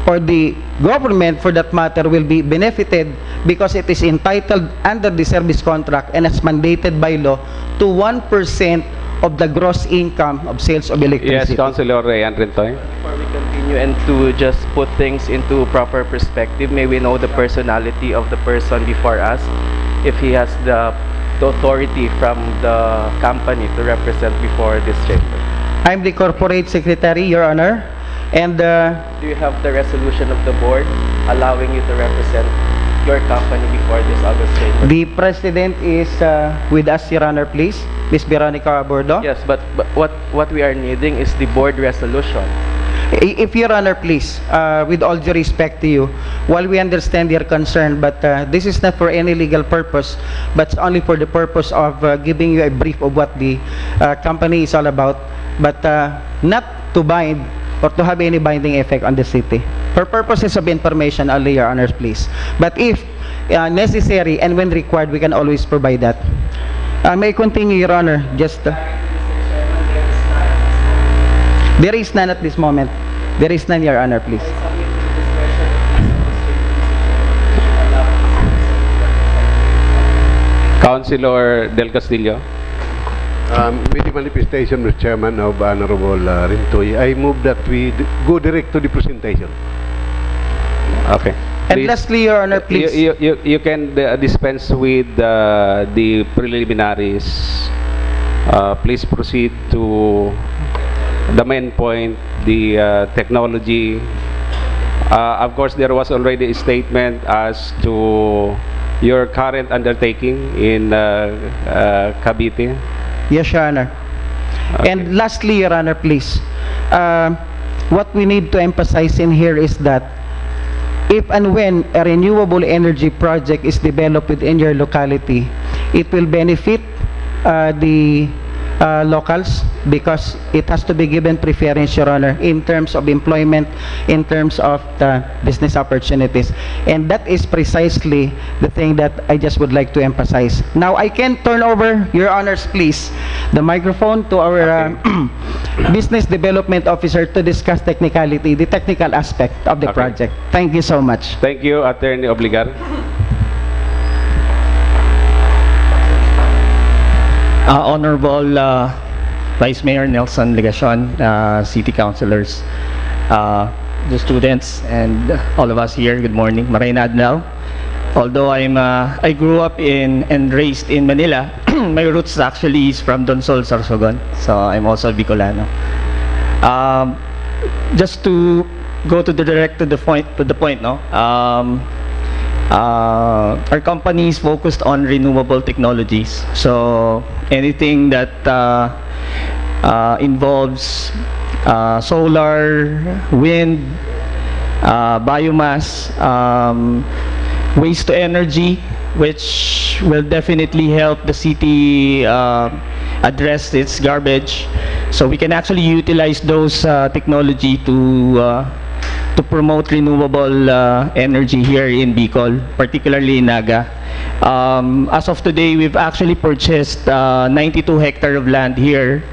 or the government for that matter will be benefited because it is entitled under the service contract and as mandated by law to one percent of the gross income of sales of electricity. Yes, Councilor Ray Anrintoy. Before we continue and to just put things into proper perspective, may we know the personality of the person before us, if he has the, the authority from the company to represent before this chamber. I'm the corporate secretary, Your Honor, and uh, Do you have the resolution of the board allowing you to represent? your company before this August thirty? The president is uh, with us, Your Honor, please. Miss Veronica Bordo. Yes, but, but what what we are needing is the board resolution. I- If Your Honor, please, uh, with all due respect to you, while we understand your concern, but uh, this is not for any legal purpose, but only for the purpose of uh, giving you a brief of what the uh, company is all about, but uh, not to bind or to have any binding effect on the city. For purposes of information only, Your Honors, please. But if uh, necessary and when required, we can always provide that. Uh, may I continue, Your Honor? Just uh, there is none at this moment. There is none, Your Honor, please. Councilor Del Castillo. Um, with the manifestation, Mister Chairman, of Honorable uh, Rintoy, I move that we d- go direct to the presentation. Okay. And Please. Lastly, Your Honor, You, please. you, you, you can uh, dispense with uh, the preliminaries. Uh, please proceed to the main point, the uh, technology. Uh, of course, there was already a statement as to your current undertaking in uh, uh, Cavite. Yes, Your Honor. Okay. And lastly, Your Honor, please, uh, what we need to emphasize in here is that if and when a renewable energy project is developed within your locality, it will benefit uh, the uh, locals because it has to be given preference, Your Honor, in terms of employment, in terms of the business opportunities. And that is precisely the thing that I just would like to emphasize. Now, I can turn over, Your Honors, please, the microphone to our uh, business development officer to discuss technicality, the technical aspect of the Okay. project. Thank you so much. Thank you, Attorney Obligar. Uh, Honorable uh, Vice Mayor Nelson Legacion, uh, City Councilors, uh, the students, and all of us here, good morning. Maray na adlaw. Although I'm, uh, I grew up in and raised in Manila, my roots actually is from Donsol, Sorsogon. So I'm also a Bicolano. Um, just to go to the direct to the point to the point, no. Um, uh, our company is focused on renewable technologies. So anything that uh, uh, involves uh, solar, wind, uh, biomass, um, waste to energy, which will definitely help the city uh, address its garbage. So we can actually utilize those uh, technology to uh, to promote renewable uh, energy here in Bicol, particularly in Naga. Um, as of today, we've actually purchased uh, ninety-two hectare of land here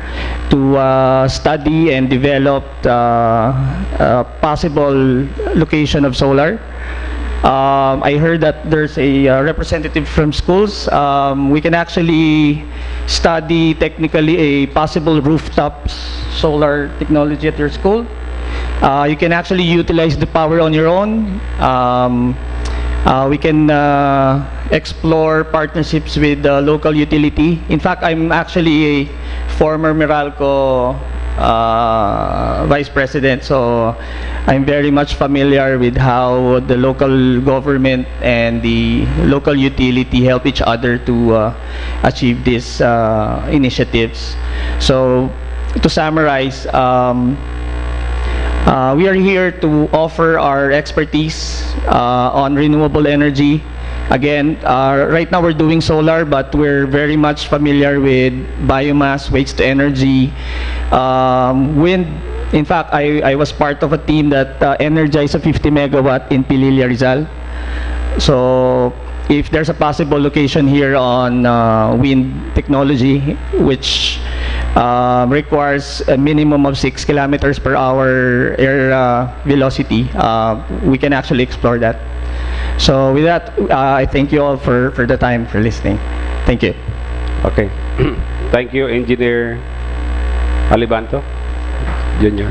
to uh, study and develop uh, uh, possible location of solar. Um, I heard that there's a uh, representative from schools. Um, we can actually study technically a possible rooftop solar technology at your school. Uh, you can actually utilize the power on your own. Um, uh, we can uh, explore partnerships with the local utility. In fact, I'm actually a former Meralco uh, vice president, so I'm very much familiar with how the local government and the local utility help each other to uh, achieve these uh, initiatives. So, to summarize, um, uh, we are here to offer our expertise uh, on renewable energy. Again, uh, right now we're doing solar, but we're very much familiar with biomass, waste to energy, um, wind. In fact, I, I was part of a team that uh, energized a fifty megawatt in Pililla, Rizal. So, if there's a possible location here on uh, wind technology, which um, requires a minimum of six kilometers per hour air uh, velocity, uh, we can actually explore that. So with that, uh, I thank you all for, for the time, for listening. Thank you. Okay. Thank you, Engineer Alibanto Junior.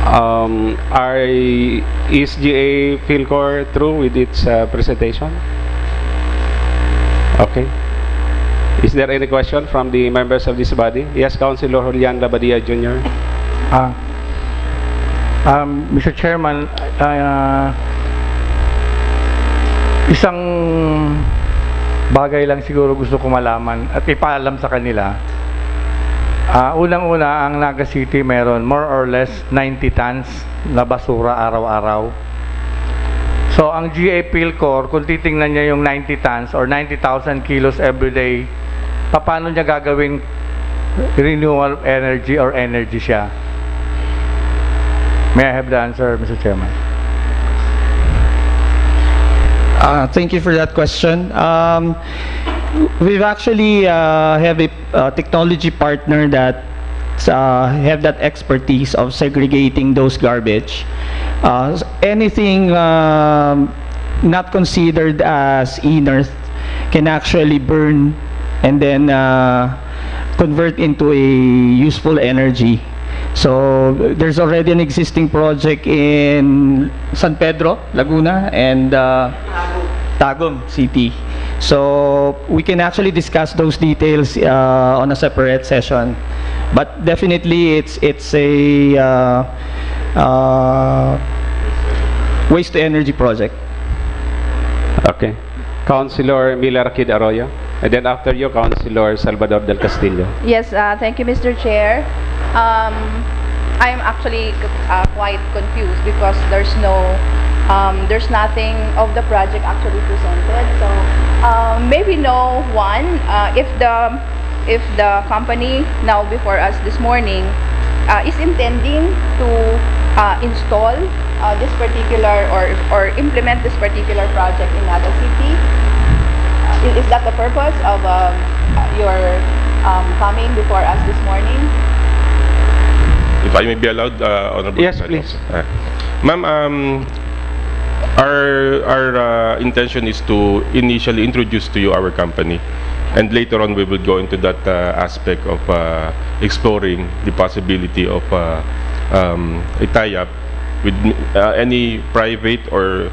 Um, are E S G A Philcor through with its uh, presentation? Okay. Is there any question from the members of this body? Yes, Councilor Julian Labadia Junior. Ah, um, Mister Chairman, uh, Isang bagay lang siguro gusto ko malaman at ipaalam sa kanila. Ah, unang-una, ang Naga City meron more or less ninety tons na basura araw-araw. So, ang G A Philcor, kung titingnan niya yung ninety tons or ninety thousand kilos every day, paano niya gagawing renewal energy or energy siya? May I have the answer, Mister Chairman? Uh, thank you for that question. Um, we've actually uh, have a uh, technology partner that uh, have that expertise of segregating those garbage. Uh, anything um, not considered as inert can actually burn and then uh, convert into a useful energy. So there's already an existing project in San Pedro, Laguna, and uh, Tagum City. So we can actually discuss those details uh, on a separate session. But definitely, it's it's a uh, uh, waste to energy project. Okay. Councilor Mila Rakid Arroyo. And then after you, Councilor Salvador Del Castillo. Yes, uh, thank you, Mister Chair. Um, I'm actually uh, quite confused because there's no, um, there's nothing of the project actually presented. So um, maybe no one, uh, if the if the company now before us this morning uh, is intending to uh, install uh, this particular or or implement this particular project in Naga City. Uh, is, is that the purpose of um, uh, your um, coming before us this morning? If I may be allowed, uh, Honorable Yes, President. Please. Uh, Ma'am, um, our our uh, intention is to initially introduce to you our company, and later on we will go into that uh, aspect of uh, exploring the possibility of uh, um, a tie-up with uh, any private or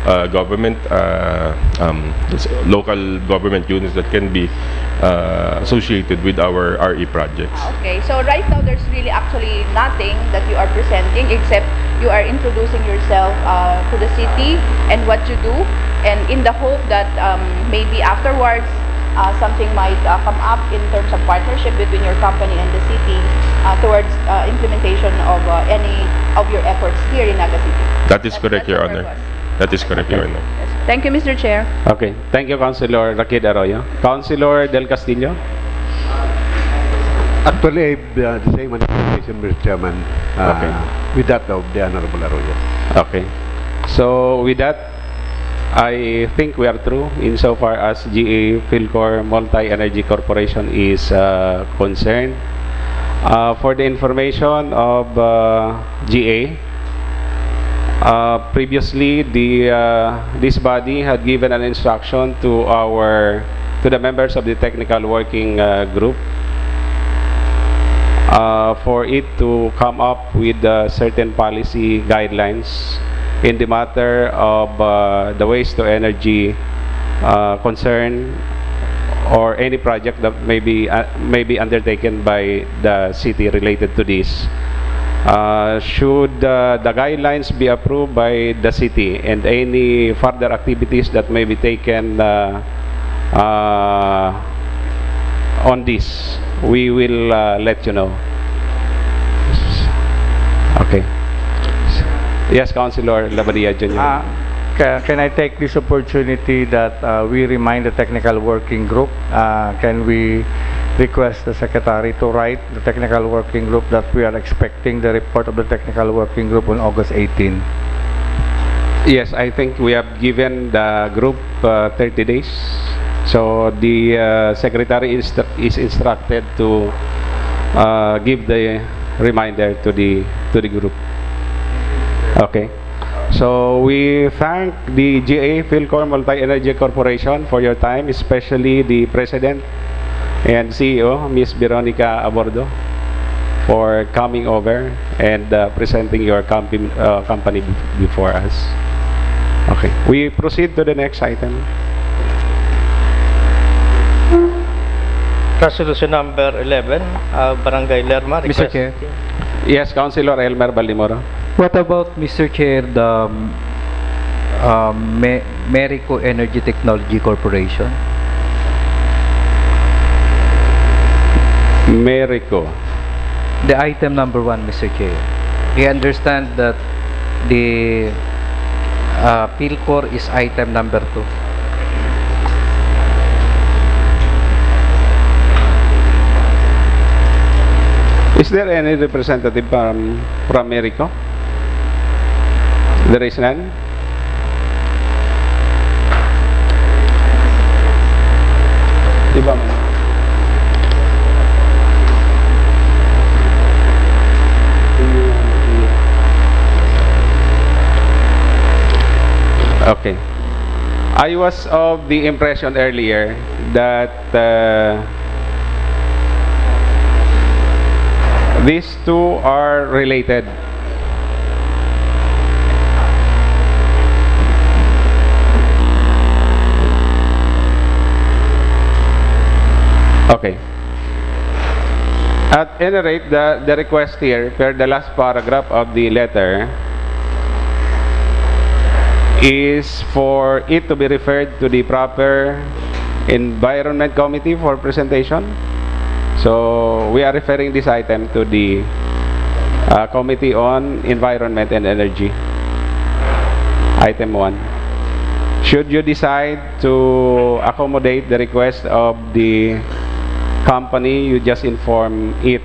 uh, government, uh, um, local government units that can be uh, associated with our R E projects. Okay, so right now there's really actually nothing that you are presenting except you are introducing yourself uh, to the city and what you do, and in the hope that um, maybe afterwards uh, something might uh, come up in terms of partnership between your company and the city uh, towards uh, implementation of uh, any of your efforts here in Naga City. That is That- correct, that's Your the Honor. Purpose. That is correct, Your Honor. Thank you, Mister Chair. Okay. Thank you, Councilor Rakid Arroyo. Councilor Del Castillo? Actually, I have uh, the same interpretation, Mister Chairman, uh, Okay. with that of the Honorable Arroyo. Okay. So with that, I think we are through insofar as G A Philcor Multi Energy Corporation is uh, concerned. Uh, for the information of uh, G A, uh, previously the uh, this body had given an instruction to our to the members of the technical working uh, group uh, for it to come up with uh, certain policy guidelines in the matter of uh, the waste to energy uh, concern or any project that may be uh, may be undertaken by the city related to this. Uh, should uh, the guidelines be approved by the city and any further activities that may be taken uh, uh, on this, we will uh, let you know. Okay. Yes, Councilor Labadia Junior. Ah, ca- can I take this opportunity that uh, we remind the technical working group? Uh, can we request the secretary to write the technical working group that we are expecting the report of the technical working group on August eighteen? Yes, I think we have given the group uh, thirty days. So the uh, secretary instru- is instructed to uh, give the reminder to the to the group. Okay. So we thank the G A Philcor Multi Energy Corporation for your time, especially the president and C E O, Miss Veronica Abordo, for coming over and uh, presenting your company, uh, company before us. Okay. We proceed to the next item. Resolution number eleven, uh, Barangay Lerma. Mister Request- Chair. Yes, Councilor Elmer Baldemoro. What about, Mister Chair, the um, Um, Me-, Merico Energy Technology Corporation. Merico. The item number one, Mister Chair. We understand that the uh, PhilCor is item number two. Is there any representative from, from Merico? There is none? Di ba? Okay. I was of the impression earlier that uh, these two are related. Okay. At any rate, the, the request here, per the last paragraph of the letter, is for it to be referred to the proper Environment Committee for presentation. So, we are referring this item to the uh, Committee on Environment and Energy. Item one. Should you decide to accommodate the request of the company, you just inform it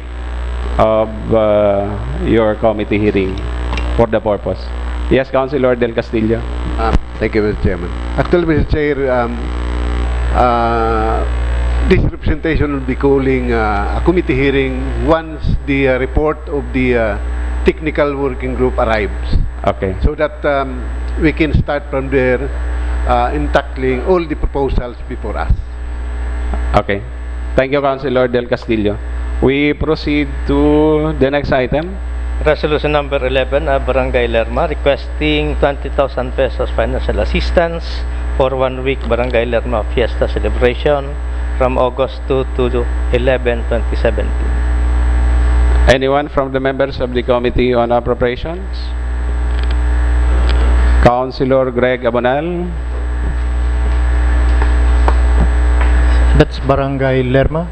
of uh, your committee hearing for the purpose. Yes, Councilor Del Castillo. Ah, thank you, Mister Chairman. Actually, Mister Chair, um, uh, this representation will be calling uh, a committee hearing once the uh, report of the uh, technical working group arrives, Okay. so that um, we can start from there uh, in tackling all the proposals before us. Okay. Thank you, Councilor Del Castillo. We proceed to the next item. Resolution number eleven, ah, Barangay Lerma requesting twenty thousand pesos financial assistance for one week Barangay Lerma Fiesta celebration from August two to eleven, twenty seventeen. Anyone from the members of the Committee on Appropriations? Councilor Greg Abonal? That's Barangay Lerma.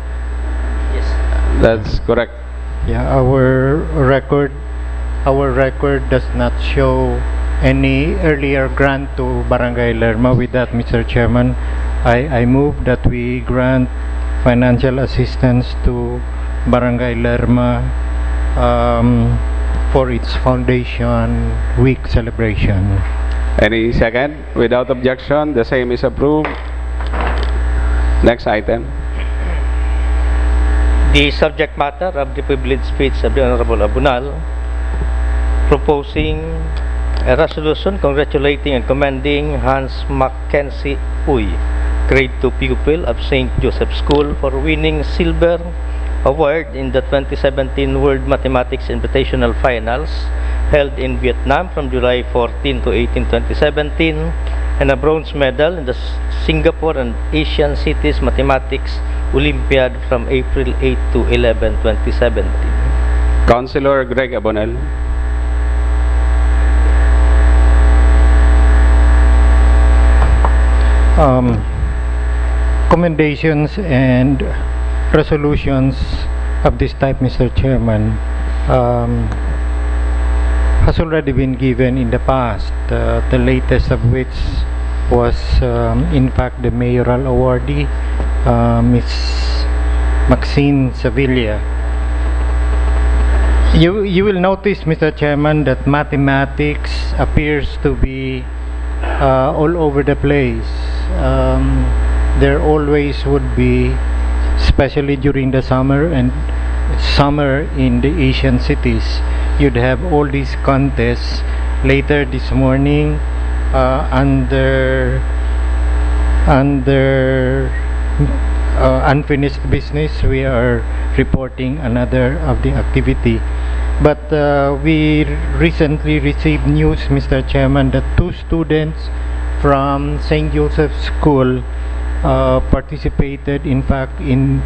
That's correct. Yeah, our record, our record does not show any earlier grant to Barangay Lerma. With that, Mister Chairman, I, I move that we grant financial assistance to Barangay Lerma um, for its Foundation Week celebration. Any second? Without objection, the same is approved. Next item. The subject matter of the privilege speech of the Honorable Abunal, proposing a resolution congratulating and commending Hans Mackenzie Uy, Grade two pupil of Saint Joseph School, for winning silver award in the twenty seventeen World Mathematics Invitational Finals held in Vietnam from July fourteen to eighteen, twenty seventeen, and a bronze medal in the S- Singapore and Asian Cities Mathematics Olympiad from April eight to eleven, twenty seventeen. Councilor Greg Abonal. Um, commendations and resolutions of this type, Mister Chairman, um, has already been given in the past, uh, the latest of which was, um, in fact, the mayoral awardee, uh, Miss Maxine Sevilla. You, you will notice, Mister Chairman, that mathematics appears to be uh, all over the place. Um, there always would be, especially during the summer and summer in the Asian cities, you'd have all these contests. Later this morning, uh, under under uh, unfinished business, we are reporting another of the activity. But uh, we recently received news, Mister Chairman, that two students from Saint Joseph's School uh, participated, in fact, in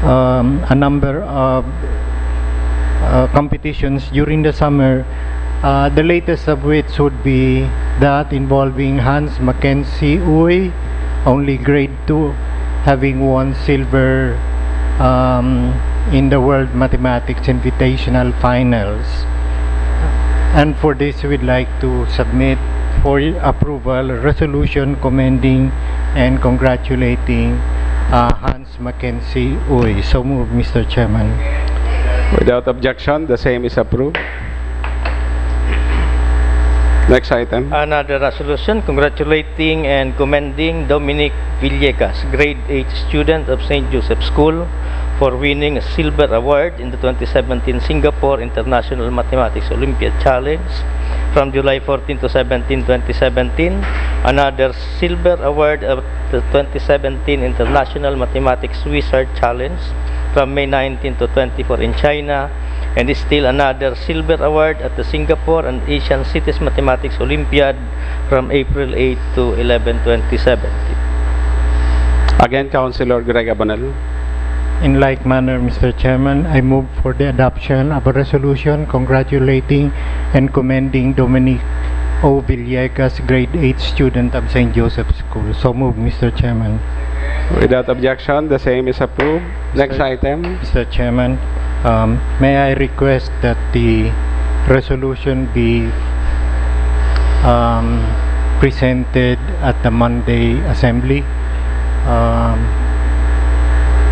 um, a number of uh, competitions during the summer, Uh, the latest of which would be that involving Hans Mackenzie Uy, only grade two, having won silver um, in the World Mathematics Invitational Finals. And for this, we'd like to submit for approval a resolution commending and congratulating uh, Hans Mackenzie Uy. So move, Mister Chairman. Without objection, the same is approved. Next item. Another resolution congratulating and commending Dominic Villegas, grade eight student of Saint Joseph School, for winning a silver award in the twenty seventeen Singapore International Mathematics Olympiad Challenge from July fourteen to seventeen, twenty seventeen. Another silver award at the twenty seventeen International Mathematics Wizard Challenge from May nineteen to twenty-four in China, and is still another silver award at the Singapore and Asian Cities Mathematics Olympiad from April eight to eleven, twenty seventeen. Again, Councilor Greg Abonal. In like manner, Mister Chairman, I move for the adoption of a resolution congratulating and commending Dominic O. Villegas, grade eight student of Saint Joseph's School. So move, Mister Chairman. Without objection, the same is approved. Next Sir. Item. Mister Chairman, um, may I request that the resolution be um, presented at the Monday assembly? Um,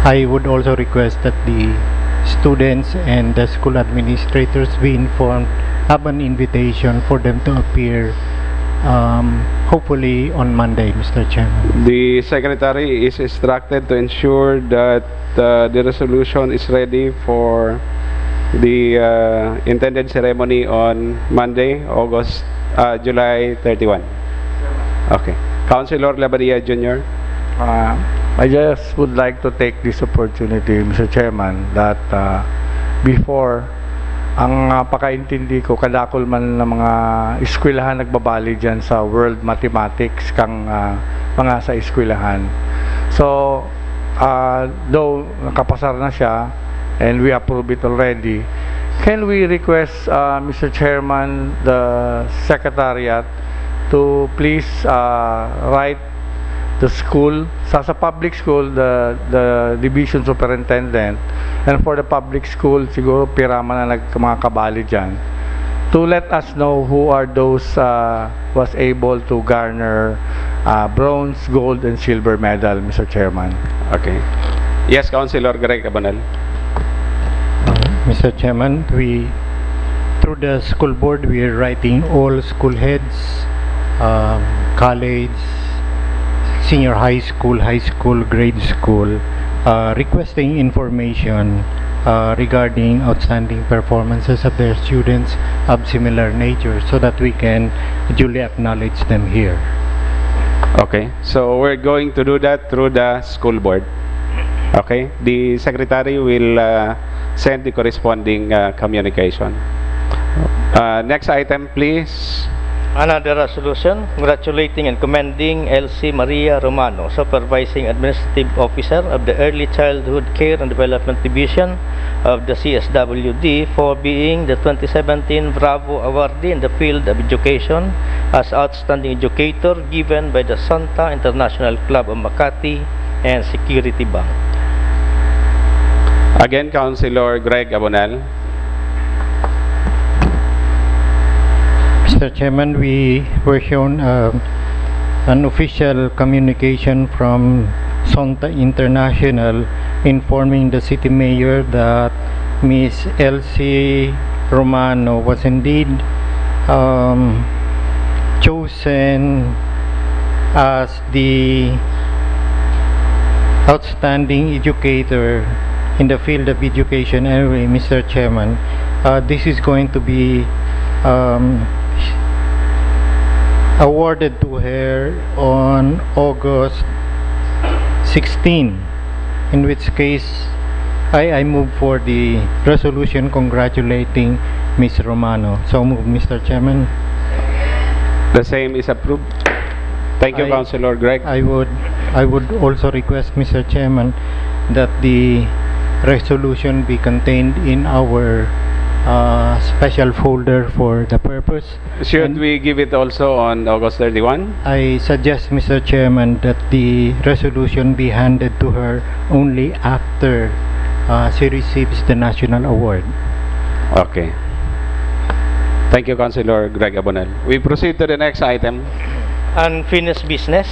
I would also request that the students and the school administrators be informed of an invitation for them to appear, um, hopefully on Monday, Mister Chairman. The Secretary is instructed to ensure that uh, the resolution is ready for the uh, intended ceremony on Monday, August, uh, July thirty-one. Okay. Councilor Labadia Junior. Uh, I just would like to take this opportunity, Mister Chairman, that uh, before, ang uh, pakaintindi ko, kadakol man ng mga eskwelahan nagbabali dyan sa World Mathematics kang uh, mga sa eskwelahan. So, uh, though nakapasar na siya and we approve it already, can we request, uh, Mister Chairman, the Secretariat to please uh, write the school, sa, sa public school, the, the division superintendent, and for the public school, siguro pira man ang nag, mga kabali dyan, to let us know who are those uh, was able to garner uh, bronze, gold, and silver medal, Mister Chairman. Okay. Yes, Councilor Greg Abonal. Mister Chairman, we, through the school board, we are writing all school heads, um, college, senior high school, high school, grade school, uh, requesting information uh, regarding outstanding performances of their students of similar nature so that we can duly acknowledge them here. Okay, so we're going to do that through the school board. Okay, the secretary will uh, send the corresponding uh, communication. Uh, next item, please. Another resolution congratulating and commending Elsie Maria Romano, Supervising Administrative Officer of the Early Childhood Care and Development Division of the C S W D, for being the twenty seventeen Bravo Awardee in the field of education as Outstanding Educator given by the Santa International Club of Makati and Security Bank. Again, Councilor Greg Abonal. Mister Chairman, we were shown uh, an official communication from Sonta International informing the city mayor that Miss Elsie Romano was indeed um, chosen as the outstanding educator in the field of education. Anyway, Mister Chairman, uh, this is going to be um, awarded to her on August sixteen, in which case I, I move for the resolution congratulating Miss Romano. So move, Mister Chairman. The same is approved. Thank you, I- Councilor Greg. I would, I would also request, Mister Chairman, that the resolution be contained in our uh, special folder for the purpose. Should And we give it also on August thirty-one? I suggest, Mister Chairman, that the resolution be handed to her only after uh, she receives the national award. Okay. Thank you, Councilor Greg Abonel. We proceed to the next item. Unfinished business.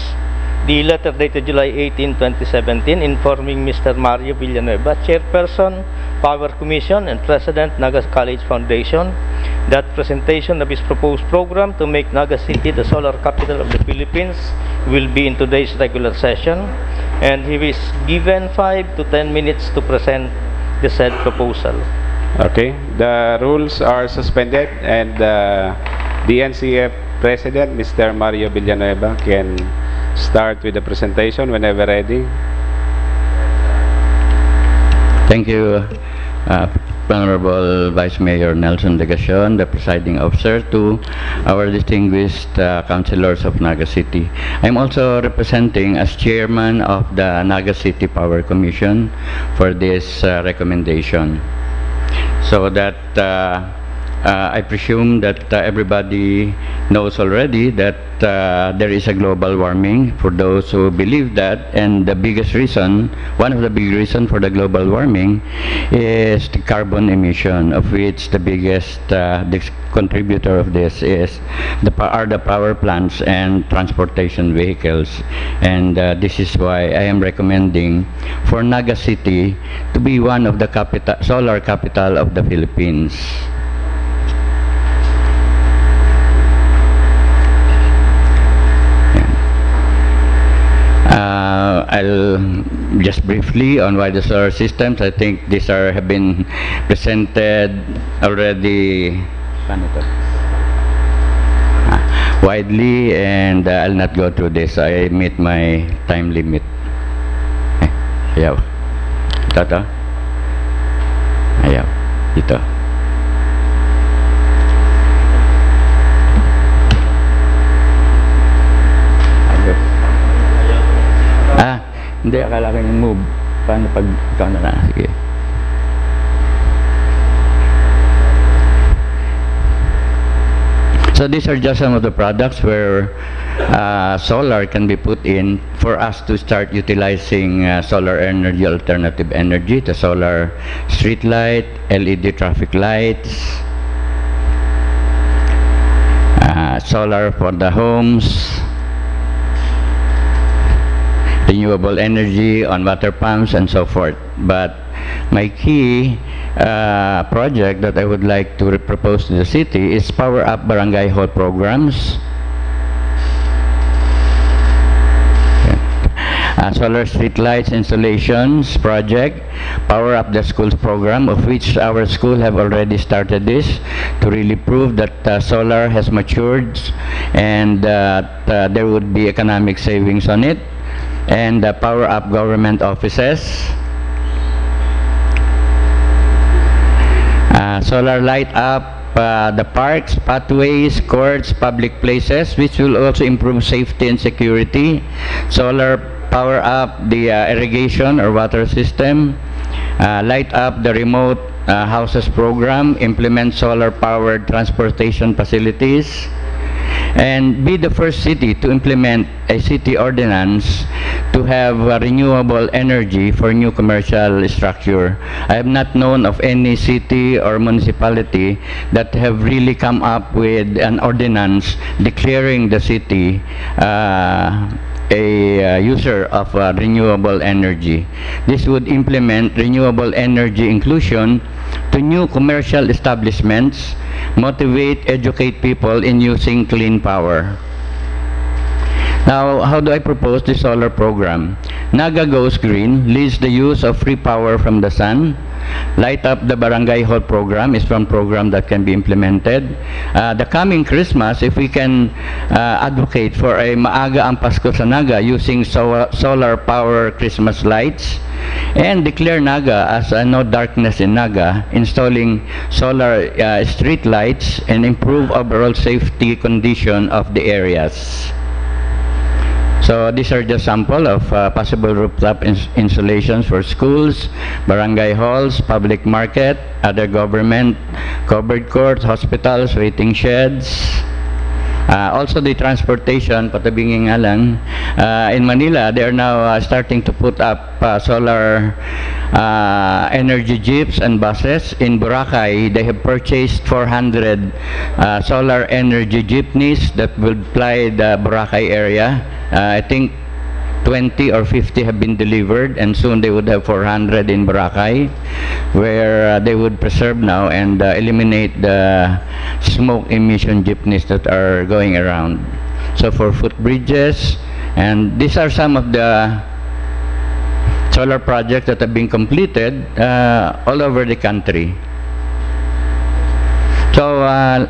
The letter dated July eighteen, twenty seventeen, informing Mister Mario Villanueva, Chairperson, Power Commission, and President, Naga College Foundation, that presentation of his proposed program to make Naga City the solar capital of the Philippines will be in today's regular session, and he is given five to ten minutes to present the said proposal. Okay. The rules are suspended and uh, the N C F President, Mister Mario Villanueva, can start with the presentation whenever ready. Thank you, uh, Honorable Vice Mayor Nelson Legacion, the presiding officer, to our distinguished uh, councilors of Naga City. I'm also representing as chairman of the Naga City Power Commission for this uh, recommendation. So that uh, uh, I presume that uh, everybody knows already that uh, there is a global warming, for those who believe that. And the biggest reason, one of the big reasons for the global warming is the carbon emission, of which the biggest uh, dis- contributor of this is the pa- are the power plants and transportation vehicles. And uh, this is why I am recommending for Naga City to be one of the capital, solar capital of the Philippines. Yan. Uh, I'll just briefly on why the solar systems. I think these are have been presented already. Paano to? Ah, widely, and uh, I'll not go through this. I meet my time limit. Eh, ayaw. Ito, to? Ayaw. Ito. Ayos. Ah, hindi. Akala ko yung move. Paano pag ikaw na lang? Sige. So these are just some of the products where uh, solar can be put in for us to start utilizing uh, solar energy, alternative energy, the solar street light, L E D traffic lights, uh, solar for the homes, renewable energy on water pumps and so forth. But my key uh, project that I would like to re- propose to the city is power up barangay hall programs. Uh, solar street lights installations project, power up the schools program, of which our school have already started this to really prove that uh, solar has matured and uh, uh, there would be economic savings on it. And uh, power up government offices. Uh, solar light up uh, the parks, pathways, courts, public places, which will also improve safety and security. Solar power up the uh, irrigation or water system. Uh, light up the remote uh, houses program. Implement solar powered transportation facilities. And be the first city to implement a city ordinance to have uh, renewable energy for new commercial structure. I have not known of any city or municipality that have really come up with an ordinance declaring the city uh, a uh, user of uh, renewable energy. This would implement renewable energy inclusion to new commercial establishments, motivate, educate people in using clean power. Now, how do I propose the solar program? Naga Goes Green leads the use of free power from the sun. Light Up the Barangay Hall program is one program that can be implemented. Uh, the coming Christmas, if we can uh, advocate for a maaga ang Pasko sa Naga using so- solar power Christmas lights, and declare Naga as a no darkness in Naga, installing solar uh, street lights and improve overall safety condition of the areas. So these are just sample of uh, possible rooftop ins- insulations for schools, barangay halls, public market, other government, covered courts, hospitals, waiting sheds. Uh, also the transportation, patabingi nga lang. Uh, in Manila, they are now uh, starting to put up uh, solar uh, energy jeeps and buses. In Boracay, they have purchased four hundred uh, solar energy jeepneys that will ply the Boracay area. Uh, I think twenty or fifty have been delivered, and soon they would have four hundred in Boracay, where uh, they would preserve now and uh, eliminate the smoke emission jeepneys that are going around. So for footbridges, and these are some of the solar projects that have been completed uh, all over the country. So, uh,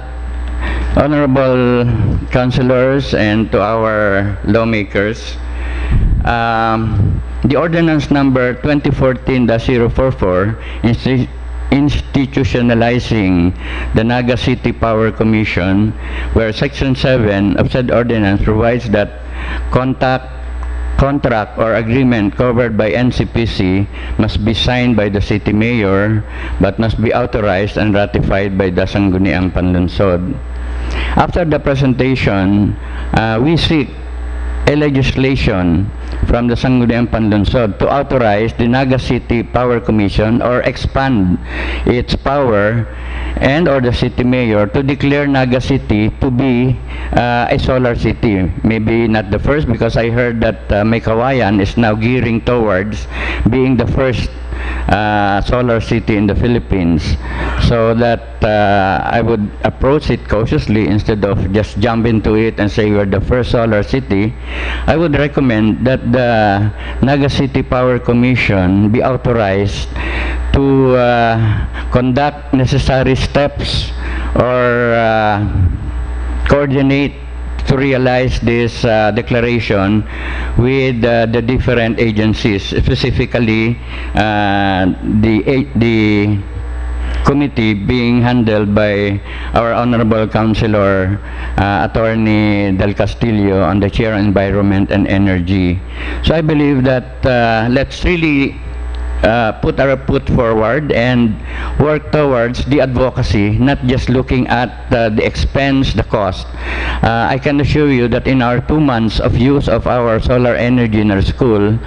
honorable councilors and to our lawmakers, um, the ordinance number twenty fourteen dash zero four four institutionalizing the Naga City Power Commission, where Section seven of said ordinance provides that contact, contract or agreement covered by N C P C must be signed by the city mayor but must be authorized and ratified by the Sangguniang Panlungsod. After the presentation, uh, we seek a legislation from the Sangguniang Panlungsod to authorize the Naga City Power Commission or expand its power and or the city mayor to declare Naga City to be uh, a solar city. Maybe not the first, because I heard that uh, May Kawayan is now gearing towards being the first uh, solar city in the Philippines. So that uh, I would approach it cautiously instead of just jump into it and say we're the first solar city. I would recommend that the Naga City Power Commission be authorized to uh, conduct necessary steps or uh, coordinate to realize this uh, declaration with uh, the different agencies, specifically uh, the the committee being handled by our honorable councilor uh, attorney Del Castillo on the chair on environment and energy. So I believe that uh, let's really uh, put our foot forward and work towards the advocacy, not just looking at uh, the expense, the cost. Uh, I can assure you that in our two months of use of our solar energy in our school,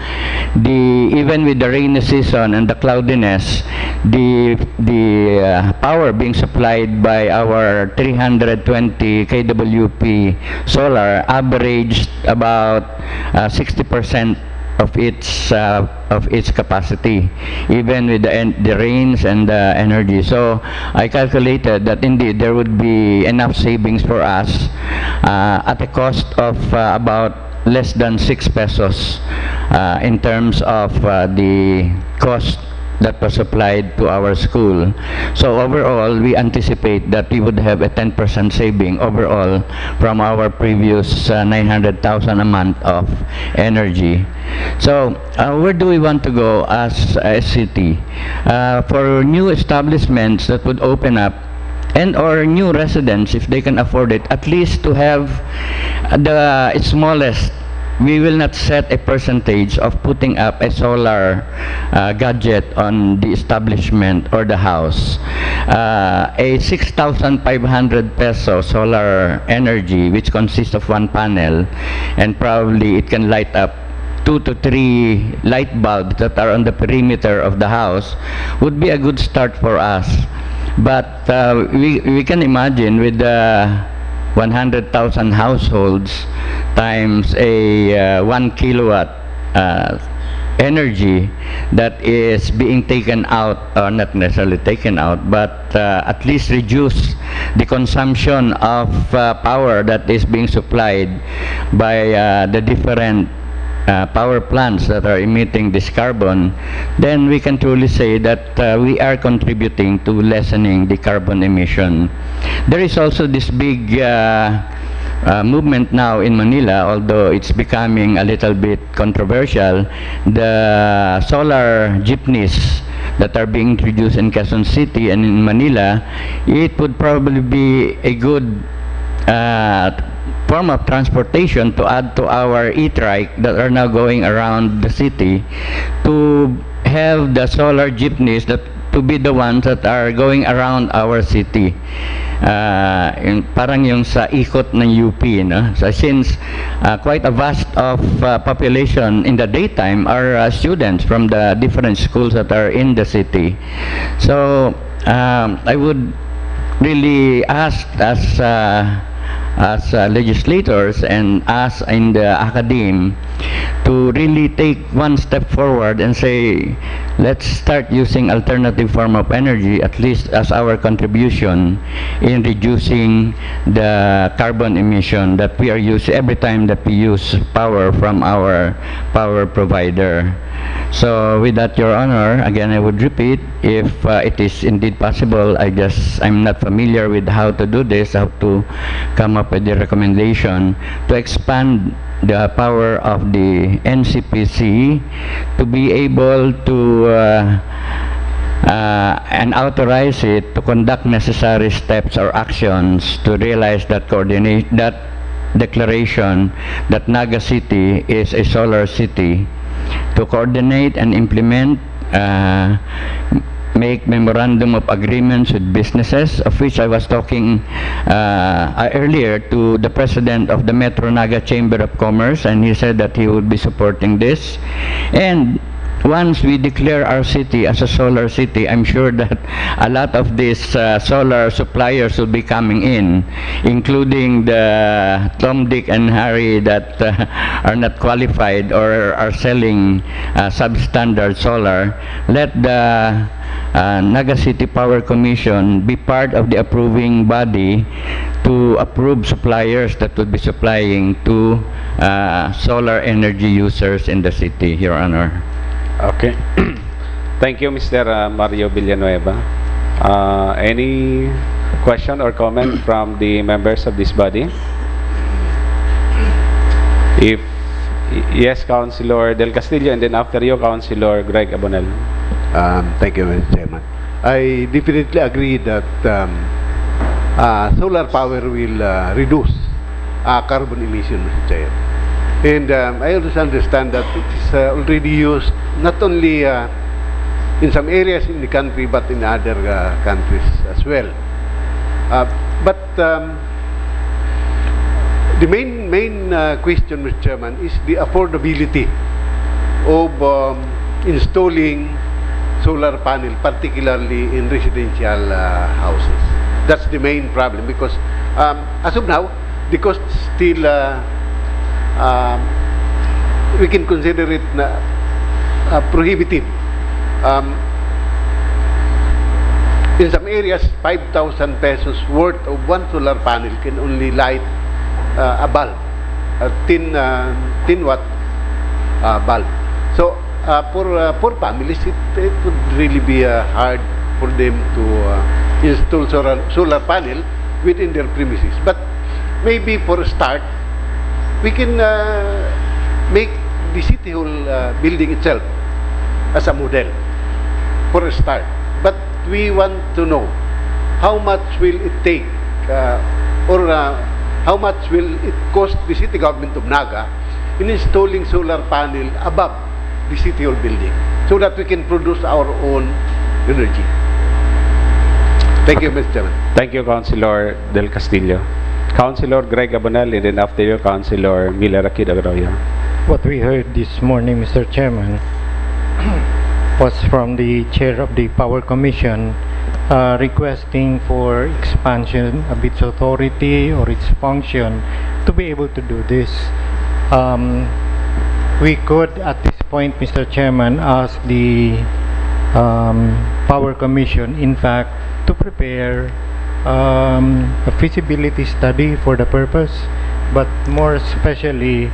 the even with the rainy season and the cloudiness, the the uh, power being supplied by our three hundred twenty K W P solar averaged about uh, sixty percent of its uh, of its capacity, even with the, en- the rains and the energy. So I calculated that indeed there would be enough savings for us uh, at a cost of uh, about less than six pesos uh, in terms of uh, the cost that was supplied to our school. So overall, we anticipate that we would have a ten percent saving overall from our previous uh, nine hundred thousand a month of energy. So, uh, where do we want to go as a city? Uh, for new establishments that would open up and or new residents, if they can afford it, at least to have the smallest, we will not set a percentage of putting up a solar uh, gadget on the establishment or the house. Uh, a six thousand five hundred peso solar energy, which consists of one panel, and probably it can light up two to three light bulbs that are on the perimeter of the house, would be a good start for us. But uh, we, we can imagine with the one hundred thousand households times a uh, one kilowatt uh, energy that is being taken out, or not necessarily taken out, but uh, at least reduce the consumption of uh, power that is being supplied by uh, the different uh, power plants that are emitting this carbon, then we can truly say that uh, we are contributing to lessening the carbon emission. There is also this big uh, uh, movement now in Manila, although it's becoming a little bit controversial, the solar jeepneys that are being introduced in Quezon City and in Manila, it would probably be a good uh, form of transportation to add to our e-trike that are now going around the city to have the solar jeepneys that to be the ones that are going around our city. Ah, yung, parang yung sa ikot ng U P, no? So, since, ah, quite a vast of, ah, population in the daytime are, ah, students from the different schools that are in the city. So, um, I would really ask as, ah, as, ah, legislators and us in the academe to really take one step forward and say, "Let's start using alternative form of energy, at least as our contribution in reducing the carbon emission that we are using every time that we use power from our power provider." So, with that, Your Honor, again, I would repeat, if, uh, it is indeed possible, I just, I'm not familiar with how to do this, how to come up with the recommendation to expand the power of the N C P C to be able to, uh, uh, and authorize it to conduct necessary steps or actions to realize that coordinate, that declaration that Naga City is a solar city, to coordinate and implement, uh, make memorandum of agreements with businesses, of which I was talking, uh, earlier to the president of the Metro Naga Chamber of Commerce, and he said that he would be supporting this. And once we declare our city as a solar city, I'm sure that a lot of these, uh, solar suppliers will be coming in, including the Tom, Dick, and Harry that, uh, are not qualified or are selling, uh, substandard solar. Let the, uh, Naga City Power Commission be part of the approving body to approve suppliers that would be supplying to, uh, solar energy users in the city, Your Honor. Okay. Thank you, Mister uh, Mario Villanueva. Uh, any question or comment from the members of this body? If yes, Councilor Del Castillo, and then after you, Councilor Greg Abonel. Um, thank you, Mister Chairman. I definitely agree that um, uh, solar power will uh, reduce uh, carbon emission, Mister Chair. And um, I also understand that it is uh, already used not only uh, in some areas in the country but in other uh, countries as well. Uh, but um, the main main uh, question, Mister Chairman, is the affordability of um, installing solar panel, particularly in residential uh, houses. That's the main problem because um, as of now, the cost is still uh, um, we can consider it na uh, prohibitive. Um, in some areas, five thousand pesos worth of one solar panel can only light uh, a bulb, a tin, uh, tin watt uh, bulb. So, uh, for uh, poor families, it, it would really be uh, hard for them to uh, install solar, solar panel within their premises. But maybe for a start, we can uh, make the City Hall uh, building itself as a model for a start. But we want to know how much will it take uh, or uh, how much will it cost the city government of Naga in installing solar panel above the City Hall building so that we can produce our own energy. Thank you, Mister Chairman. Thank you, Councilor Del Castillo. Councilor Greg Abonel, and then after you, Councilor Miller Akid Agroya. What we heard this morning, Mister Chairman, was from the chair of the Power Commission uh, requesting for expansion of its authority or its function to be able to do this. Um, we could, at this point, Mister Chairman, ask the um, Power Commission, in fact, to prepare um, a feasibility study for the purpose, but more especially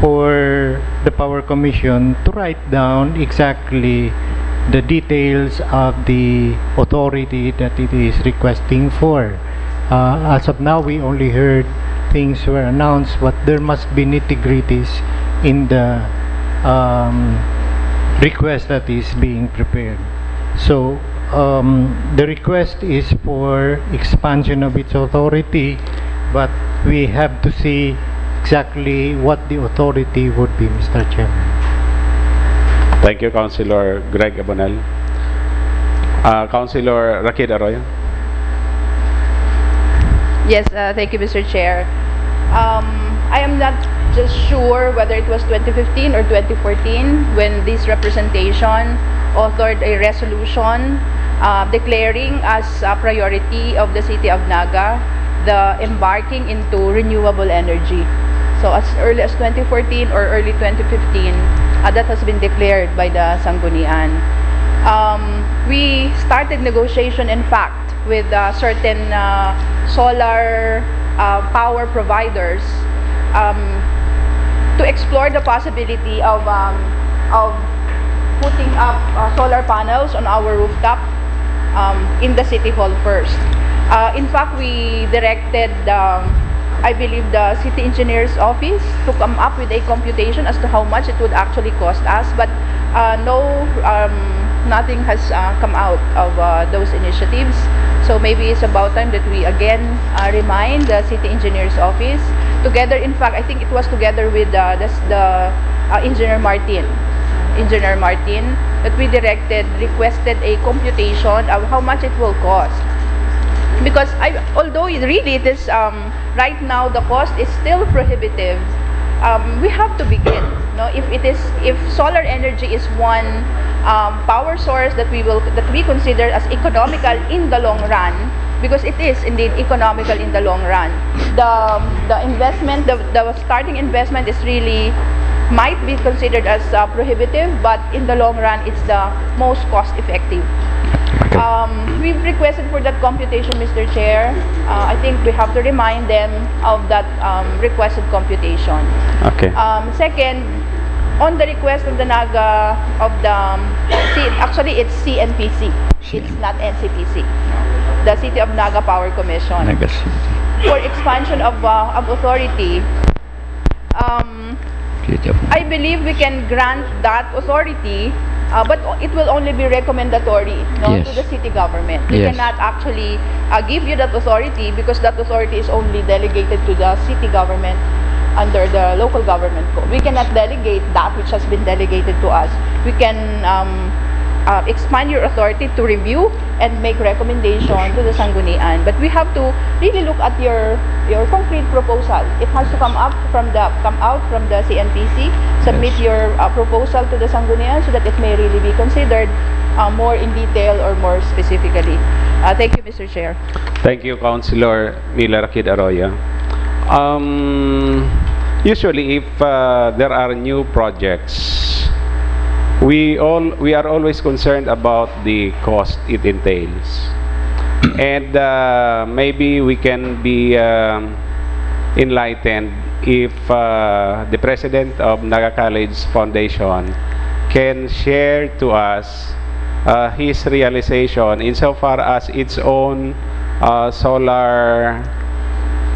for the Power Commission to write down exactly the details of the authority that it is requesting for. Uh, as of now, we only heard things were announced, but there must be nitty-gritties in the um, request that is being prepared. So, um, the request is for expansion of its authority But we have to see exactly what the authority would be, Mister Chairman. Thank you, Councilor Greg Abonel. Uh, Councilor Rakid Arroyo. Yes, uh, thank you, Mister Chair. Um, I am not just sure whether it was twenty fifteen or twenty fourteen when this representation authored a resolution uh, declaring as a priority of the city of Naga the embarking into renewable energy. So as early as twenty fourteen or early twenty fifteen, uh, that has been declared by the Sanggunian. Um, we started negotiation, in fact, with uh, certain uh, solar uh, power providers um, to explore the possibility of um, of putting up uh, solar panels on our rooftop um, in the city hall first. Uh, in fact, we directed, um, I believe, the city engineer's office to come up with a computation as to how much it would actually cost us. But uh, no, um, nothing has uh, come out of uh, those initiatives. So maybe it's about time that we again uh, remind the city engineer's office together. In fact, I think it was together with uh, the, the uh, Engineer Martin, Engineer Martin, that we directed, requested a computation of how much it will cost. Because I, although it really it is um, right now the cost is still prohibitive, um, we have to begin. No, if it is, if solar energy is one um, power source that we will that we consider as economical in the long run, because it is indeed economical in the long run. The the investment, the, the starting investment is really might be considered as uh, prohibitive, but in the long run, it's the most cost effective. Okay. Um, we've requested for that computation, Mister Chair. Uh, I think we have to remind them of that um, requested computation. Okay. Um, second, on the request of the Naga of the um, C- actually it's C N P C. It's not N C P C. The City of Naga Power Commission. Naga City. For expansion of uh, of authority, um, City of I believe we can grant that authority, uh, but it will only be recommendatory, no, Yes. to the city government. We Yes. cannot actually uh, give you that authority because that authority is only delegated to the city government under the local government code. We cannot delegate that which has been delegated to us. We can um, uh, expand your authority to review and make recommendation to the Sanggunian. But we have to really look at your your concrete proposal. It has to come up from the come out from the C N P C. Submit Yes. your uh, proposal to the Sanggunian so that it may really be considered uh, more in detail or more specifically. Uh, thank you, Mister Chair. Thank you, Councilor Mila Rakid Arroyo. Um, usually, if uh, there are new projects, we all we are always concerned about the cost it entails, and uh, maybe we can be um, enlightened if uh, the president of Naga College Foundation can share to us uh, his realization insofar as its own uh, solar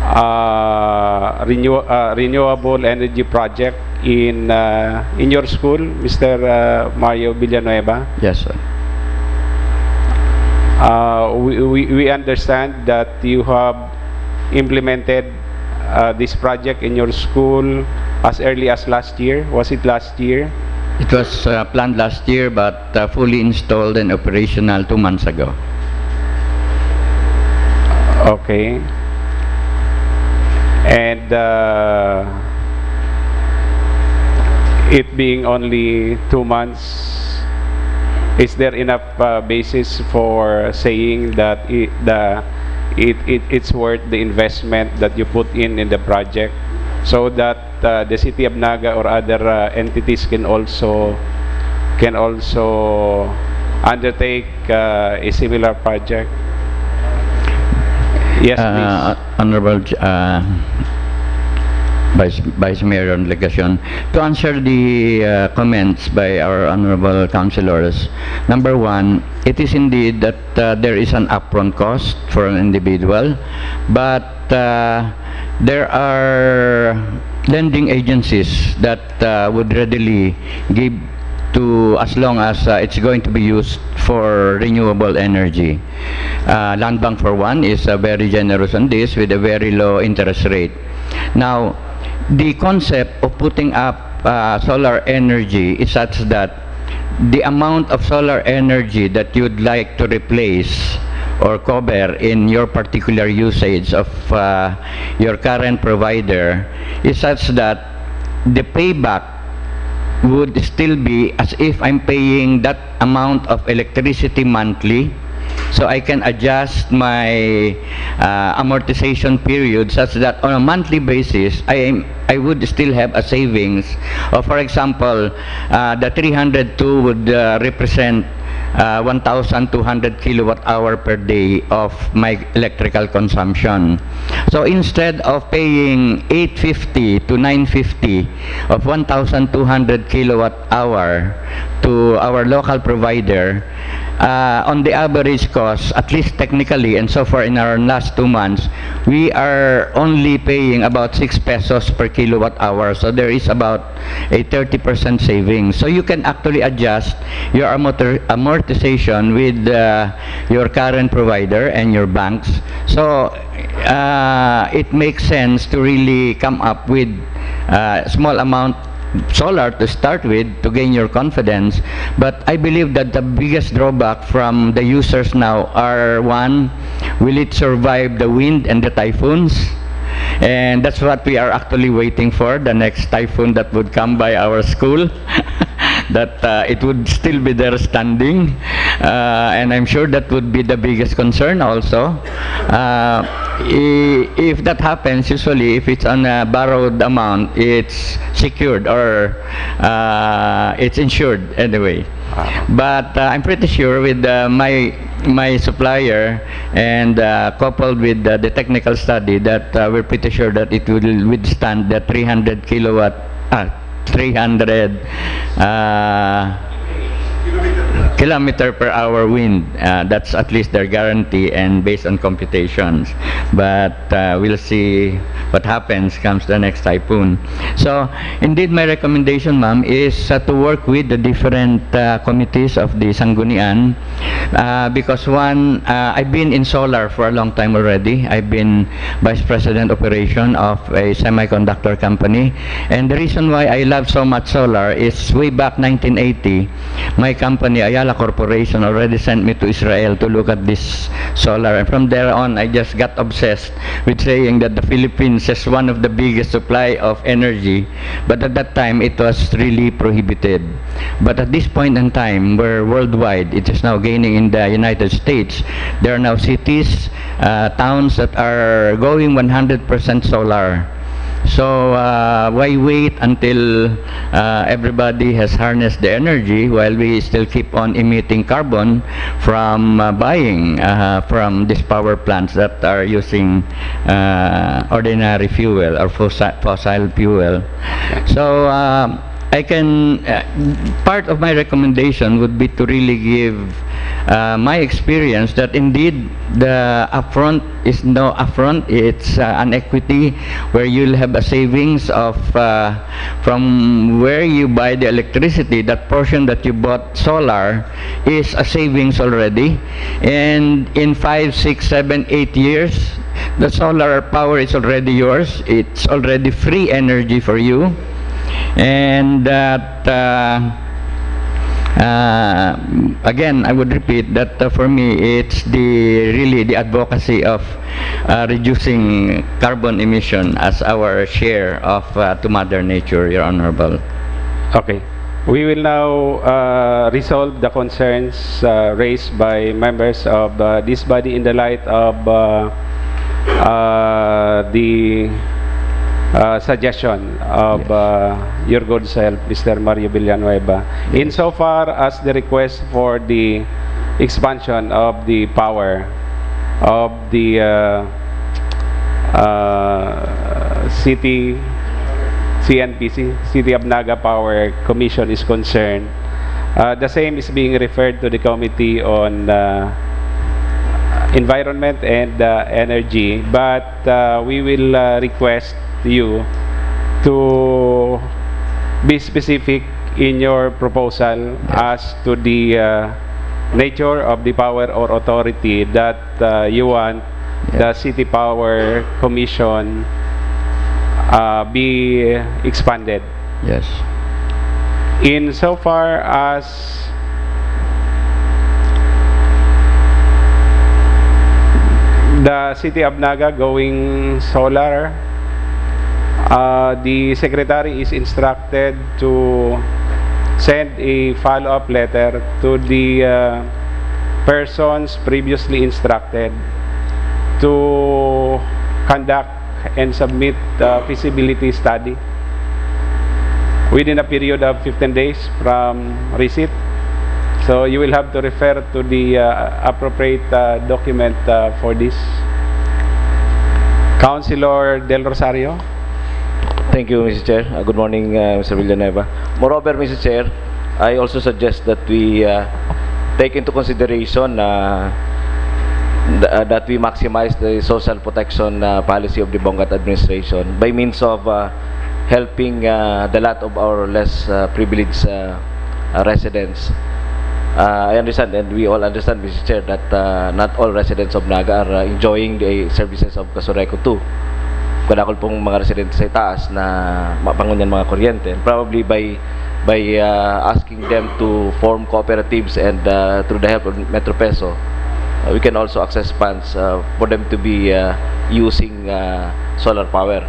uh, renew, uh, renewable energy project in uh, in your school, Mister Uh, Mario Villanueva. Yes, sir. Uh, we, we, we understand that you have implemented uh, this project in your school as early as last year. Was it last year? It was uh, planned last year but uh, fully installed and operational two months ago. Okay. And uh, it being only two months, is there enough uh, basis for saying that it, the it, it it's worth the investment that you put in in the project, so that uh, the city of Naga or other uh, entities can also can also undertake uh, a similar project? Yes, Uh, please. Honorable Ch- uh, Vice, Vice Mayor Legacion, to answer the uh, comments by our honorable councilors, number one, it is indeed that uh, there is an upfront cost for an individual, but uh, there are lending agencies that uh, would readily give to, as long as uh, it's going to be used for renewable energy. Uh, Land Bank for One is uh, very generous on this with a very low interest rate. Now, the concept of putting up uh, solar energy is such that the amount of solar energy that you'd like to replace or cover in your particular usage of uh, your current provider is such that the payback would still be as if I'm paying that amount of electricity monthly. So I can adjust my uh, amortization period such that on a monthly basis, I am I would still have a savings. Or for example, uh, the three hundred two would uh, represent uh, one thousand two hundred kilowatt hour per day of my electrical consumption. So instead of paying eight fifty to nine fifty of one thousand two hundred kilowatt hour to our local provider, uh, on the average cost, at least technically, and so far in our last two months, we are only paying about six pesos per kilowatt hour. So there is about a thirty percent savings. So you can actually adjust your amorti- amortization with uh, your current provider and your banks. So uh, it makes sense to really come up with uh, small amount solar to start with to gain your confidence. But I believe that the biggest drawback from the users now are, one, will it survive the wind and the typhoons? And that's what we are actually waiting for, the next typhoon that would come by our school. That uh, it would still be there standing. Uh, and I'm sure that would be the biggest concern also. Uh, i- if that happens, usually if it's on a borrowed amount, it's secured or uh, it's insured anyway. But uh, I'm pretty sure with uh, my my supplier and uh, coupled with uh, the technical study that uh, we're pretty sure that it will withstand the three hundred kilowatt, ah, three hundred uh, kilometer per hour wind. Uh, that's at least their guarantee and based on computations. But uh, we'll see what happens comes the next typhoon. So, indeed, my recommendation, ma'am, is uh, to work with the different uh, committees of the Sanggunian uh, because one, uh, I've been in solar for a long time already. I've been vice president operation of a semiconductor company. And the reason why I love so much solar is way back nineteen eighty, my company, Ayala Corporation, already sent me to Israel to look at this solar. And from there on, I just got obsessed with saying that the Philippines is one of the biggest supply of energy. But at that time, it was really prohibited. But at this point in time, where worldwide it is now gaining in the United States, there are now cities, uh, towns that are going one hundred percent solar. So uh, why wait until uh, everybody has harnessed the energy while we still keep on emitting carbon from uh, buying uh, from these power plants that are using uh, ordinary fuel or fossil, fossil fuel? So uh, I can, uh, part of my recommendation would be to really give uh, my experience that indeed the affront is no affront. It's uh, an equity where you'll have a savings of uh, from where you buy the electricity, that portion that you bought solar is a savings already. And in five, six, seven, eight years, the solar power is already yours. It's already free energy for you. And that uh, uh, again, I would repeat that uh, for me, it's the really the advocacy of uh, reducing carbon emission as our share of uh, to Mother Nature, Your Honorable. Okay. We will now uh, resolve the concerns uh, raised by members of uh, this body in the light of uh, uh, the uh, suggestion of uh, your good self, Mister Mario Villanueva. Insofar as the request for the expansion of the power of the uh, uh, city C N P C, City of Naga Power Commission is concerned, uh, the same is being referred to the Committee on uh, Environment and uh, Energy, but uh, we will uh, request you to be specific in your proposal as to the uh, nature of the power or authority that uh, you want the City Power Commission uh, be expanded. Yes. In so far as the City of Naga going solar, uh, the secretary is instructed to send a follow-up letter to the uh, persons previously instructed to conduct and submit uh, feasibility study within a period of fifteen days from receipt. So you will have to refer to the uh, appropriate uh, document uh, for this. Councilor Del Rosario? Thank you, Mister Chair. Uh, good morning, uh, Mister Villanueva. Moreover, Mister Chair, I also suggest that we uh, take into consideration uh, th- uh, that we maximize the social protection uh, policy of the Bongat administration by means of uh, helping uh, the lot of our less uh, privileged uh, uh, residents. Uh, I understand, and we all understand, Mister Chair, that uh, not all residents of Naga are uh, enjoying the services of Casureco two. Kadakol pong mga residente sa itaas na mapangunyan mga kuryente. And probably by by uh, asking them to form cooperatives and uh, through the help of Metro Peso, uh, we can also access funds uh, for them to be uh, using uh, solar power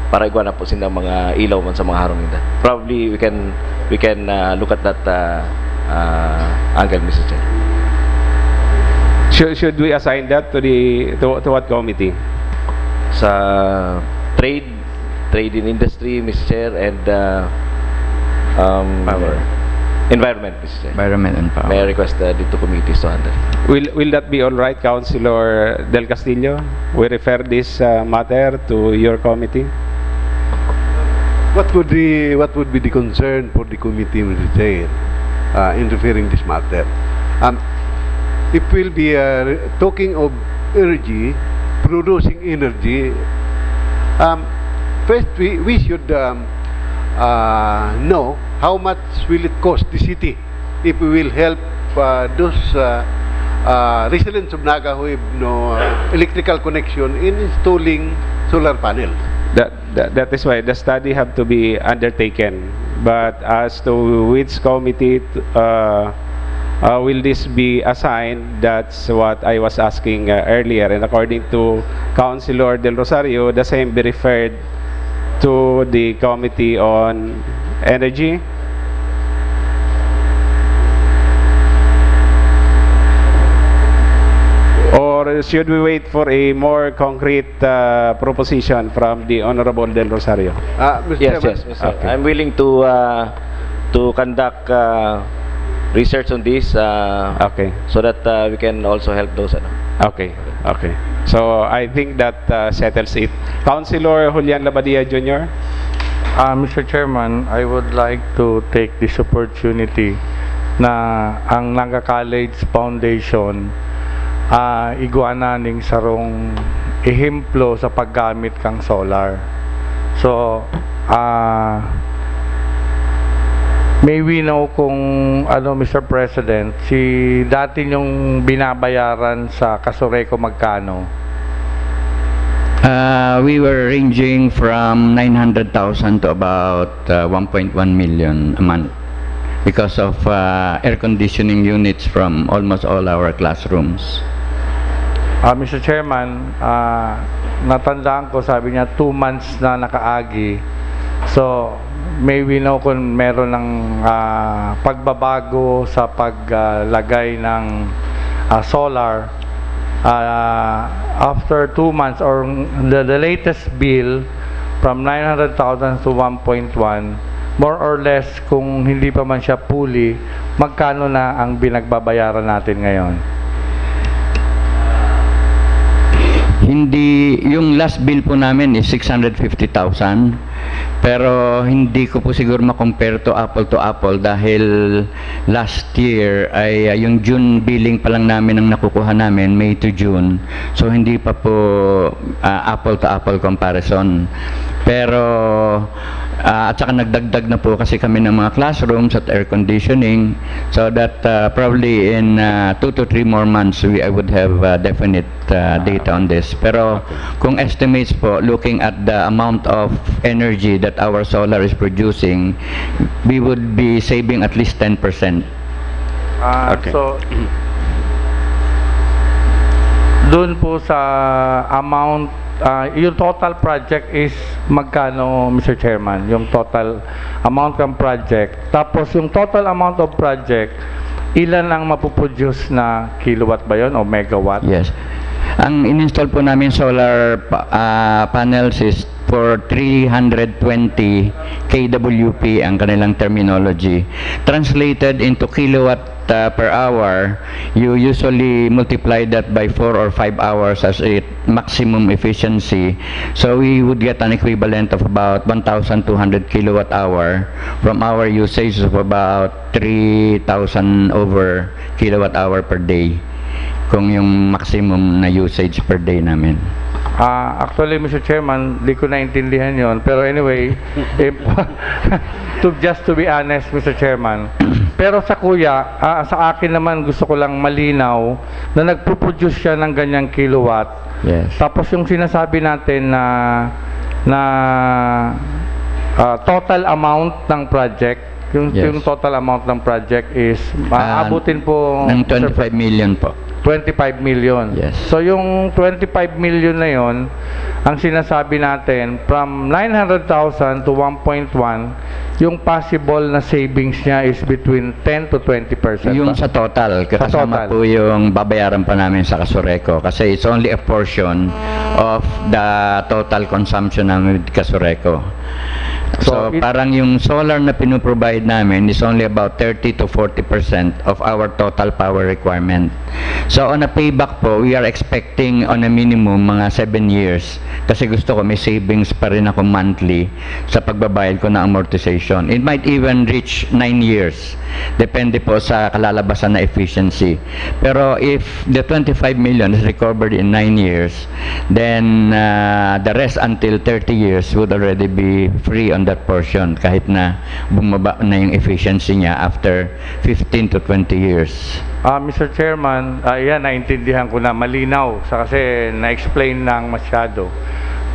para igwa na po silang mga ilaw man sa mga harong nila. Probably we can we can uh, look at that uh, uh, angle, Mister Chair. Should, should we assign that to the to, to what committee? Sa trade, trade and industry, Mister Chair, and uh, um, Power. Environment, Mister Chair. Environment and power. May I request uh, the two committees to handle. Will, will that be all right, Councilor Del Castillo? We refer this uh, matter to your committee. What would be what would be the concern for the committee, Mister Chair, uh, in referring this matter? Um, if we'll be uh, re- talking of energy, producing energy, um, first we, we should um, uh, know how much will it cost the city if we will help uh, those uh, uh, residents of Naga who have no uh, electrical connection in installing solar panels. That, that, that is why the study have to be undertaken. But as to which committee uh, uh, will this be assigned, that's what I was asking uh, earlier. And according to Councilor Del Rosario, the same be referred to the Committee on Energy. Or should we wait for a more concrete uh, proposition from the Honorable Del Rosario? Uh, Mister Yes, Chairman, yes, Mister Okay. I'm willing to uh, to conduct uh, research on this uh, Okay. so that uh, we can also help those. Ano. Okay. Okay. So I think that uh, settles it. Councilor Julian Labadia Junior? Uh, Mister Chairman, I would like to take this opportunity na ang Naga College Foundation uh, igwa na ning sarong ehemplo sa paggamit kang solar. So, uh, may we know kung ano, Mister President, si dati yung binabayaran sa Casureco magkano? Uh, we were ranging from nine hundred thousand to about uh, one point one million a month because of uh, air conditioning units from almost all our classrooms. Ah, Mister Chairman, ah, natandaan ko, sabi niya, two months na nakaagi. So, may we know kung meron ng ah, pagbabago sa paglagay ng ah, solar ah, after two months or the, the latest bill from nine hundred thousand to one point one, more or less, kung hindi pa man siya fully, magkano na ang binagbabayaran natin ngayon? Hindi, yung last bill po namin is six hundred fifty thousand. Pero hindi ko po siguro ma-compare to apple to apple dahil last year ay uh, yung June billing pa lang namin ang nakukuha namin, May to June. So hindi pa po uh, apple to apple comparison. Pero Ah, at saka nagdagdag na po kasi kami ng mga classrooms at air conditioning, so that, ah, probably in, ah, two to three more months, we, I would have, ah, definite, ah, data on this. Pero kung estimates po, looking at the amount of energy that our solar is producing, we would be saving at least ten percent. Ah, Okay. So, doon po sa amount, ah, yung total project is magkano, Mister Chairman? Yung total amount ng project. Tapos yung total amount of project, ilan ang mapuproduce na kilowatt ba yun o megawatt? Yes. Ang in-install po namin solar pa- ah, panels is for three hundred twenty K W P ang kanilang terminology. Translated into kilowatt, ah, per hour, you usually multiply that by four or five hours as it maximum efficiency. So we would get an equivalent of about one thousand two hundred kilowatt hour from our usage of about three thousand over kilowatt hour per day, kung yung maximum na usage per day namin. Ah, actually, Mister Chairman, di ko naintindihan yon. Pero anyway, if, to, just to be honest, Mister Chairman, pero sa kuya, ah, sa akin naman gusto ko lang malinaw na nagpo-produce siya ng ganyang kilowatt. Yes. Tapos yung sinasabi natin na na ah, total amount ng project, yung, Yes. yung total amount ng project is Ah, maabutin po ng Sir, twenty-five million po. twenty-five million. Yes. So yung twenty-five million na yon, ang sinasabi natin, from nine hundred thousand to one point one, yung possible na savings niya is between ten to twenty percent. Yung pa. Sa total, Sa kasama total. Po yung babayaran pa namin sa Kasureco kasi it's only a portion of the total consumption namin with Kasureco. So, So, it- parang yung solar na pinoprovide namin is only about thirty to forty percent of our total power requirement. So, on a payback po, we are expecting on a minimum mga seven years kasi gusto ko may savings pa rin ako monthly sa pagbabayad ko ng amortization. It might even reach nine years. Depende po sa kalalabasan na efficiency. Pero if the twenty-five million is recovered in nine years, then, ah, the rest until thirty years would already be free on that portion kahit na bumaba na yung efficiency niya after fifteen to twenty years. Ah, Mister Chairman, ah, yan, naintindihan ko na malinaw sa kasi na-explain ng masyado.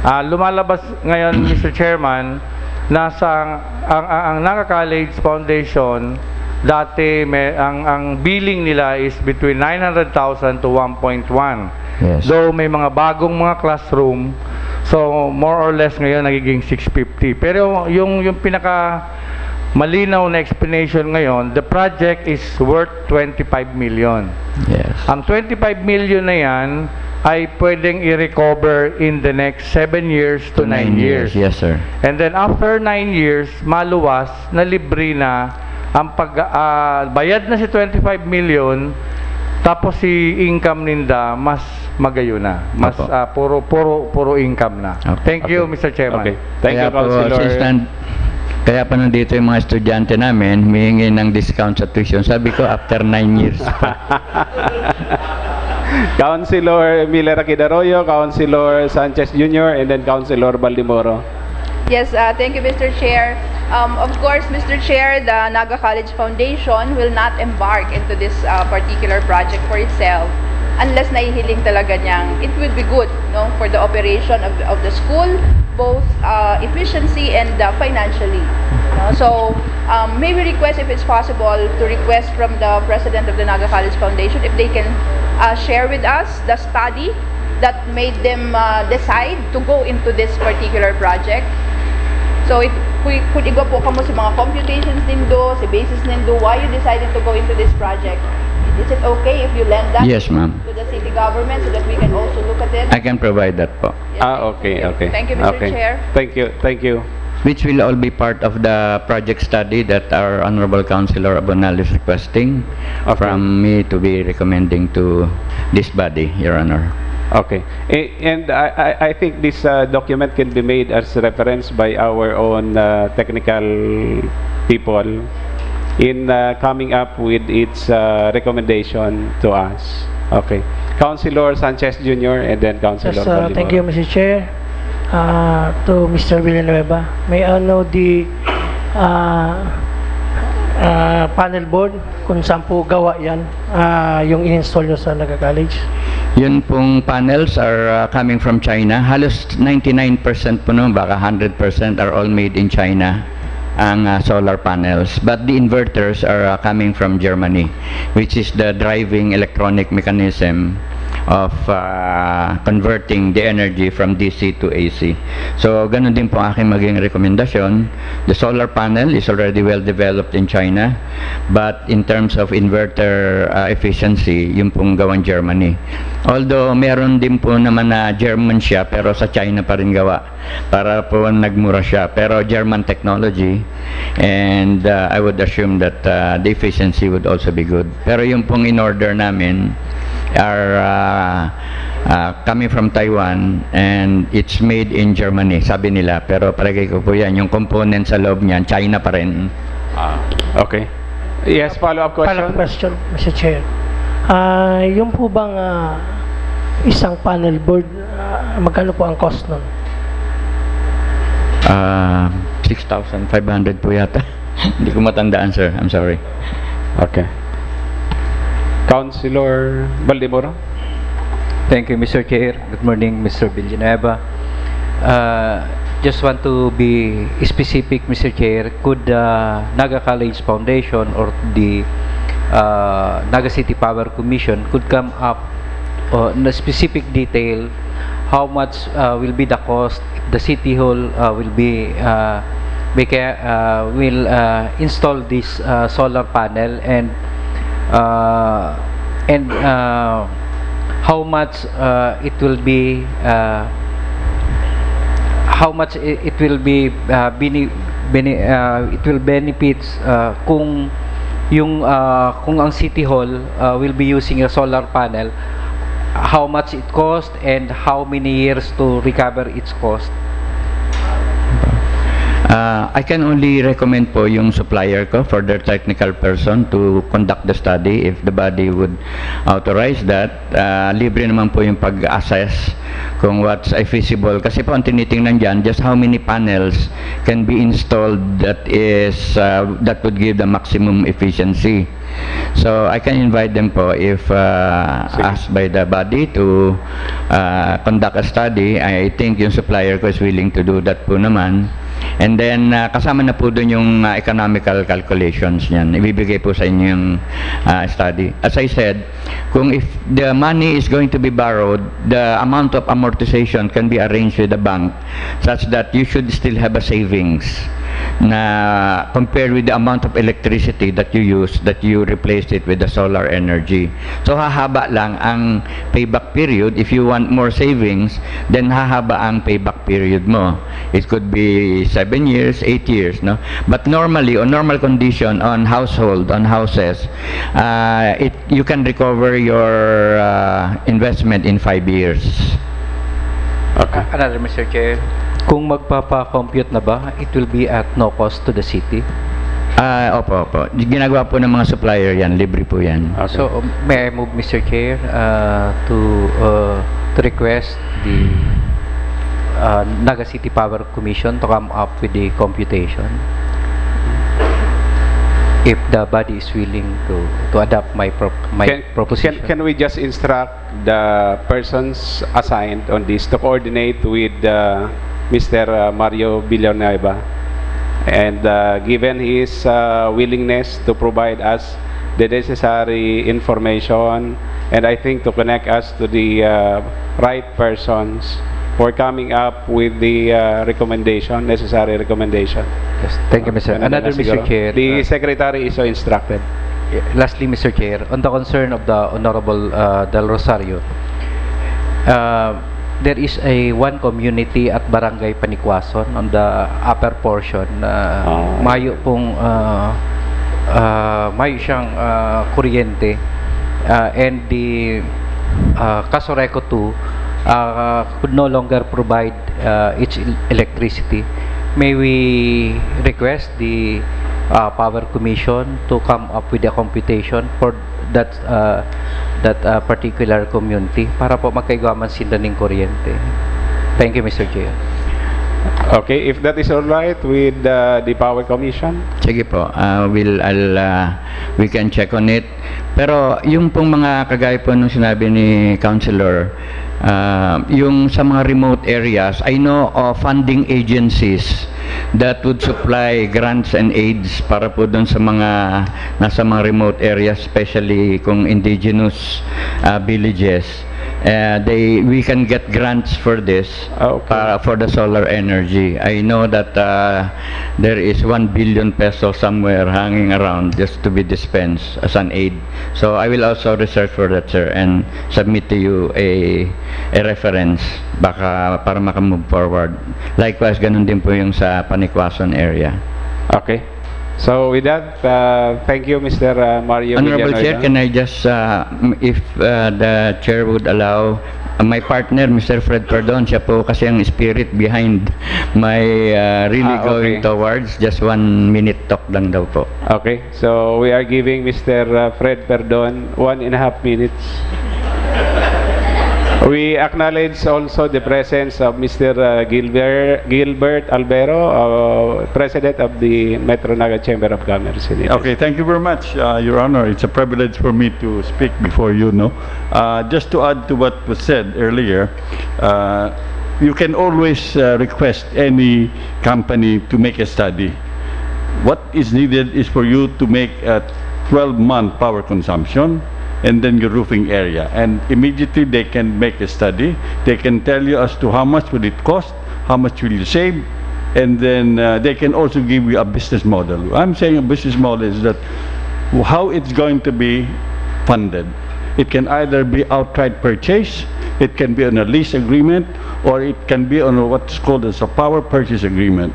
Ah, lumalabas ngayon, Mister Chairman, nasa ang, ang, ang Naga College Foundation, dati may, ang, ang billing nila is between nine hundred thousand to one point one. Yes. Though may mga bagong mga classroom, so more or less ngayon nagiging six fifty. Pero yung, yung pinaka malinaw na explanation ngayon, the project is worth twenty-five million. Yes. Ang twenty-five million na yan ay pwedeng i-recover in the next seven years to nine years. Yes, sir. And then after nine years, maluwas na libre na ang pag ah, bayad na si twenty-five million, tapos si income ninda mas magayon na. Mas Opo. Ah, puro puro puro income na. Opo. Thank you, Okay. Mister Chairman. Okay. Thank Kaya you, Councilor. Po, since nan- kaya pa nandito yung mga estudyante namin, humihingi ng discount sa tuition. Sabi ko, after nine years pa. Councilor Miller Aquidaroyo, Councilor Sanchez Junior, and then Councilor Baldemoro. Yes, uh, thank you, Mister Chair. Um, of course, Mister Chair, the Naga College Foundation will not embark into this uh, particular project for itself unless nahihiling talaga niyang it would be good, no, for the operation of, of the school, both uh, efficiency and uh, financially. No? So, um, may we request, if it's possible, to request from the president of the Naga College Foundation if they can uh, share with us the study that made them uh, decide to go into this particular project. So, if, kung, kung igwa po kamo sa mga computations nindo, sa basis nindo, why you decided to go into this project, is it okay if you lend that Yes, ma'am. to the city government so that we can also look at it? I can provide that po. Yes, Ah, thank okay, you. Okay. Thank you, Mister Okay. Chair. Thank you. Thank you. Which will all be part of the project study that our Honorable Councilor Abonal is requesting Okay. from me to be recommending to this body, Your Honor. Okay. A- And I, I, I think this uh, document can be made as reference by our own uh, technical people in uh, coming up with its uh, recommendation to us. Okay. Councilor Sanchez Junior and then Councilor Yes, uh, Baldemoro. Thank you, Mister Chair. Uh, to Mister Villanueva, may I know the uh, uh, panel board kung saan po gawa yan, uh, yung in-install nyo sa Naga College? Yun pong panels are uh, coming from China. Halos ninety-nine percent po, no, baka one hundred percent are all made in China. Ang uh, solar panels, but the inverters are uh, coming from Germany, which is the driving electronic mechanism of uh, converting the energy from D C to A C. So, ganun din po aking maging rekomendasyon. The solar panel is already well developed in China, but in terms of inverter uh, efficiency, yung pong gawan Germany. Although meron din po naman na German siya, pero sa China pa rin gawa para po nagmura siya. Pero German technology, and uh, I would assume that uh, the efficiency would also be good. Pero yung pong in-order namin are uh, uh, coming from Taiwan and it's made in Germany, sabi nila. Pero palagay ko po yan, yung component sa loob niyan, China pa rin. Ah, okay. Yes, follow-up Follow-up question. question, Mister Chair. Ah, yung po bang ah, isang panel board, ah, magkano po ang cost nun? Ah, six thousand five hundred po yata. Hindi ko matandaan, sir. I'm sorry. Okay. Councilor Baldemoro? Thank you, Mister Chair. Good morning, Mister Villanueva. Uh, just want to be specific, Mister Chair. Could uh, Naga College Foundation or the uh, Naga City Power Commission could come up uh, in a specific detail how much uh, will be the cost if the City Hall uh, will be uh, beca- uh, will uh, install this uh, solar panel and uh, and uh, how much uh, it will be uh, how much i- it will be uh, bene- bene- uh, it will benefits uh, kung yung uh, kung ang City Hall uh, will be using a solar panel, how much it cost and how many years to recover its cost? Uh, I can only recommend po yung supplier ko for their technical person to conduct the study if the body would authorize that. Uh, libre naman po yung pag-assess kung what's uh, feasible. Kasi po ang tinitingnan dyan, just how many panels can be installed that is uh, that would give the maximum efficiency. So I can invite them po if uh, asked by the body to uh, conduct a study. I think yung supplier ko is willing to do that po naman. And then uh, kasama na po doon yung uh, economical calculations niyan. Ibibigay po sa inyo yung uh, study. As I said, kung if the money is going to be borrowed, the amount of amortization can be arranged with the bank such that you should still have a savings na compared with the amount of electricity that you use, that you replace it with the solar energy. So hahaba lang ang payback period. If you want more savings, then hahaba ang payback period mo. It could be seven years, eight years, no? But normally, on normal condition, on household, on houses, uh, it you can recover your uh, investment in five years. Okay. Another, Mister Chair, kung magpapa-compute na ba, it will be at no cost to the city? Ah, opo, opo. Ginagawa po ng mga supplier yan. Libre po yan. Okay. So, may I move, Mister Chair, uh, to uh, to request the uh, Naga City Power Commission to come up with the computation if the body is willing to to adopt my pro- my can, proposition. Can, can we just instruct the persons assigned on this to coordinate with uh, Mister uh, Mario Villanueva? And uh, given his uh, willingness to provide us the necessary information, and I think to connect us to the uh, right persons for coming up with the uh, recommendation, necessary recommendation. Yes, thank you, Mister Ano na Another, lang Mister siguro? Chair, The uh, secretary is so instructed. Lastly, Mister Chair, on the concern of the Honorable uh, Del Rosario, uh, there is a one community at Barangay Panikwason on the upper portion. Uh, Ah. Mayo pong uh, uh, mayo siyang uh, kuryente uh, and the uh, Casureco two uh, could no longer provide uh, its el- electricity. May we request the uh, Power Commission to come up with a computation for that uh, that uh, particular community para po magkaigwa man sinda ning kuryente. Thank you, Mister Chair. Okay, if that is all right with uh, the Power Commission. Sige po, uh, we'll, I'll, uh, we can check on it. Pero yung pong mga kagaya po nung sinabi ni Councilor, uh, yung sa mga remote areas, I know of funding agencies that would supply grants and aids para po doon sa mga nasa mga remote areas, especially kung indigenous uh, villages. Uh, they we can get grants for this Ah, okay. Para for the solar energy. I know that uh, there is one billion pesos somewhere hanging around just to be dispensed as an aid. So I will also research for that, sir, and submit to you a a reference baka para makamove forward. Likewise, ganun din po yung sa Panikwason area. Okay. So with that, uh, thank you, Mister uh, Mario Honorable Villanueva. Chair, can I just, uh, m- if uh, the chair would allow, uh, my partner, Mister Fred Perdon, siya po kasi ang spirit behind my uh, really Ah, going okay. Towards. Just one minute talk lang daw po. Okay, so we are giving Mister uh, Fred Perdon one and a half minutes. We acknowledge also the presence of Mister uh, Gilbert, Gilbert Albero, uh, President of the Metro Naga Chamber of Commerce and Industry. Okay, thank you very much, uh, Your Honor. It's a privilege for me to speak before you. No, uh, just to add to what was said earlier, uh, you can always uh, request any company to make a study. What is needed is for you to make a twelve-month power consumption and then your roofing area. And immediately they can make a study. They can tell you as to how much would it cost, how much will you save, and then uh, they can also give you a business model. I'm saying a business model is that how it's going to be funded. It can either be outright purchase, it can be on a lease agreement, or it can be on what's called as a power purchase agreement.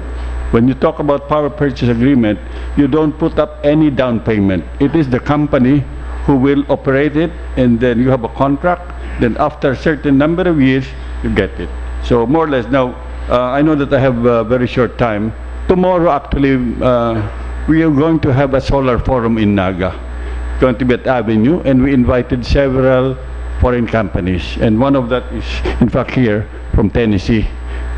When you talk about power purchase agreement, you don't put up any down payment. It is the company who will operate it, and then you have a contract. Then after a certain number of years, you get it. So more or less now, uh, I know that I have a very short time. Tomorrow, actually, uh, we are going to have a solar forum in Naga. Going to be at Avenue, and we invited several foreign companies, and one of that is, in fact, here from Tennessee.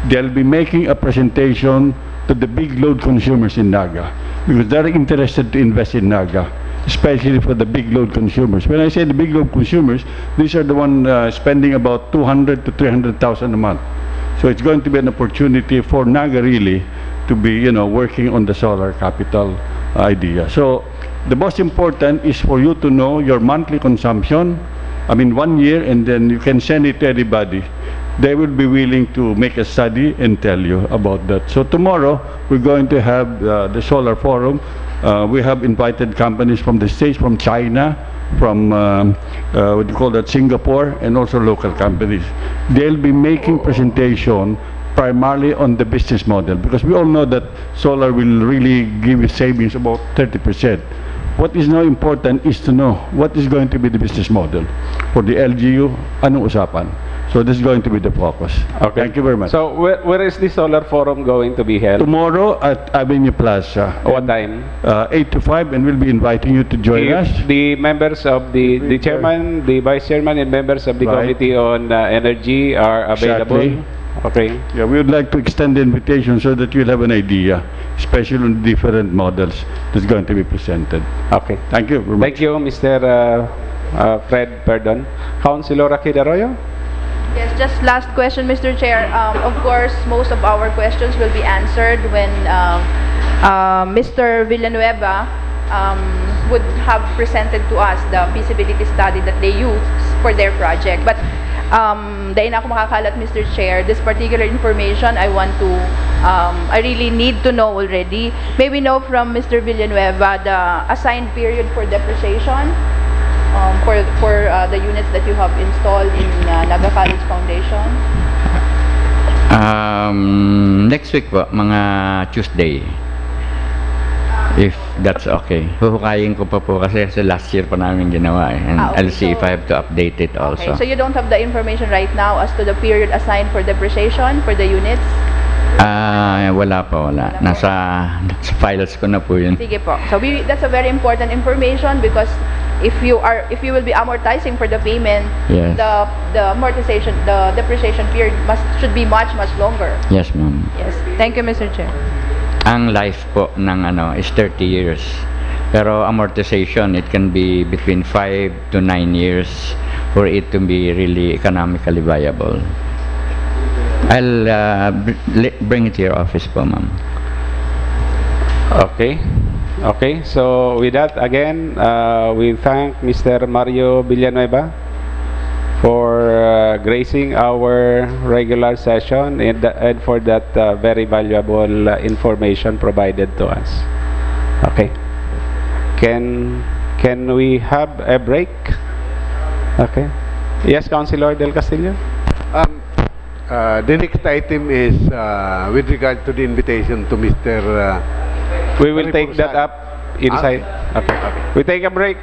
They'll be making a presentation to the big load consumers in Naga because they're interested to invest in Naga, especially for the big load consumers. When I say the big load consumers, these are the one uh, spending about two hundred to three hundred thousand a month. So it's going to be an opportunity for Naga really to be, you know, working on the solar capital idea. So the most important is for you to know your monthly consumption, I mean, one year, and then you can send it to anybody. They will be willing to make a study and tell you about that. So tomorrow, we're going to have uh, the solar forum. Uh, we have invited companies from the States, from China, from um, uh, what do you call that, Singapore, and also local companies. They'll be making presentation primarily on the business model because we all know that solar will really give you savings about thirty percent. What is now important is to know what is going to be the business model for the L G U, anong usapan. So this is going to be the focus. Okay. Thank you very much. So where, where is the solar forum going to be held? Tomorrow at Avenue Plaza. What time? Uh, eight to five, and we'll be inviting you to join us. If the members of the, the chairman, the vice chairman, and members of the Right. Committee on uh, Energy are available. Exactly. Okay. Yeah, we would like to extend the invitation so that you'll have an idea, especially on different models that's going to be presented. Okay. Thank you very much. Thank you, Mister Uh, uh, Fred Perdon. Councilor Akid Arroyo? Yes, just last question, Mister Chair. Um, of course, most of our questions will be answered when um, uh, Mister Villanueva um, would have presented to us the feasibility study that they use for their project. But um, dahil na ako makakalat, Mister Chair, this particular information I want to, um, I really need to know already. May we know from Mister Villanueva the assigned period for depreciation um, for for uh, the units that you have installed in uh, Naga College Foundation? Um, next week po, mga Tuesday. If that's okay. Huhukayin ko pa po kasi, kasi last year pa namin ginawa eh. And Ah, okay, I'll see if so- I have to update it also. Okay, so you don't have the information right now as to the period assigned for depreciation for the units? Ah, wala pa, wala. Nasa, nasa files ko na po yun. Sige po. So we, that's a very important information because If you are, if you will be amortizing for the payment, Yes. the the amortization, the depreciation period must should be much, much longer. Yes, ma'am. Yes. Thank you, Mister Chair. Ang life po ng ano is thirty years. Pero amortization, it can be between five to nine years for it to be really economically viable. I'll uh, br- li- bring it to your office po, ma'am. Okay. Okay. So with that, again, uh, we thank Mister Mario Villanueva for uh, gracing our regular session and, and for that uh, very valuable uh, information provided to us. Okay. Can can we have a break? Okay. Yes, Councilor Del Castillo? Um, uh, the next item is uh, with regard to the invitation to Mister Uh, We will take that Repousado. Up inside. Okay. We take a break.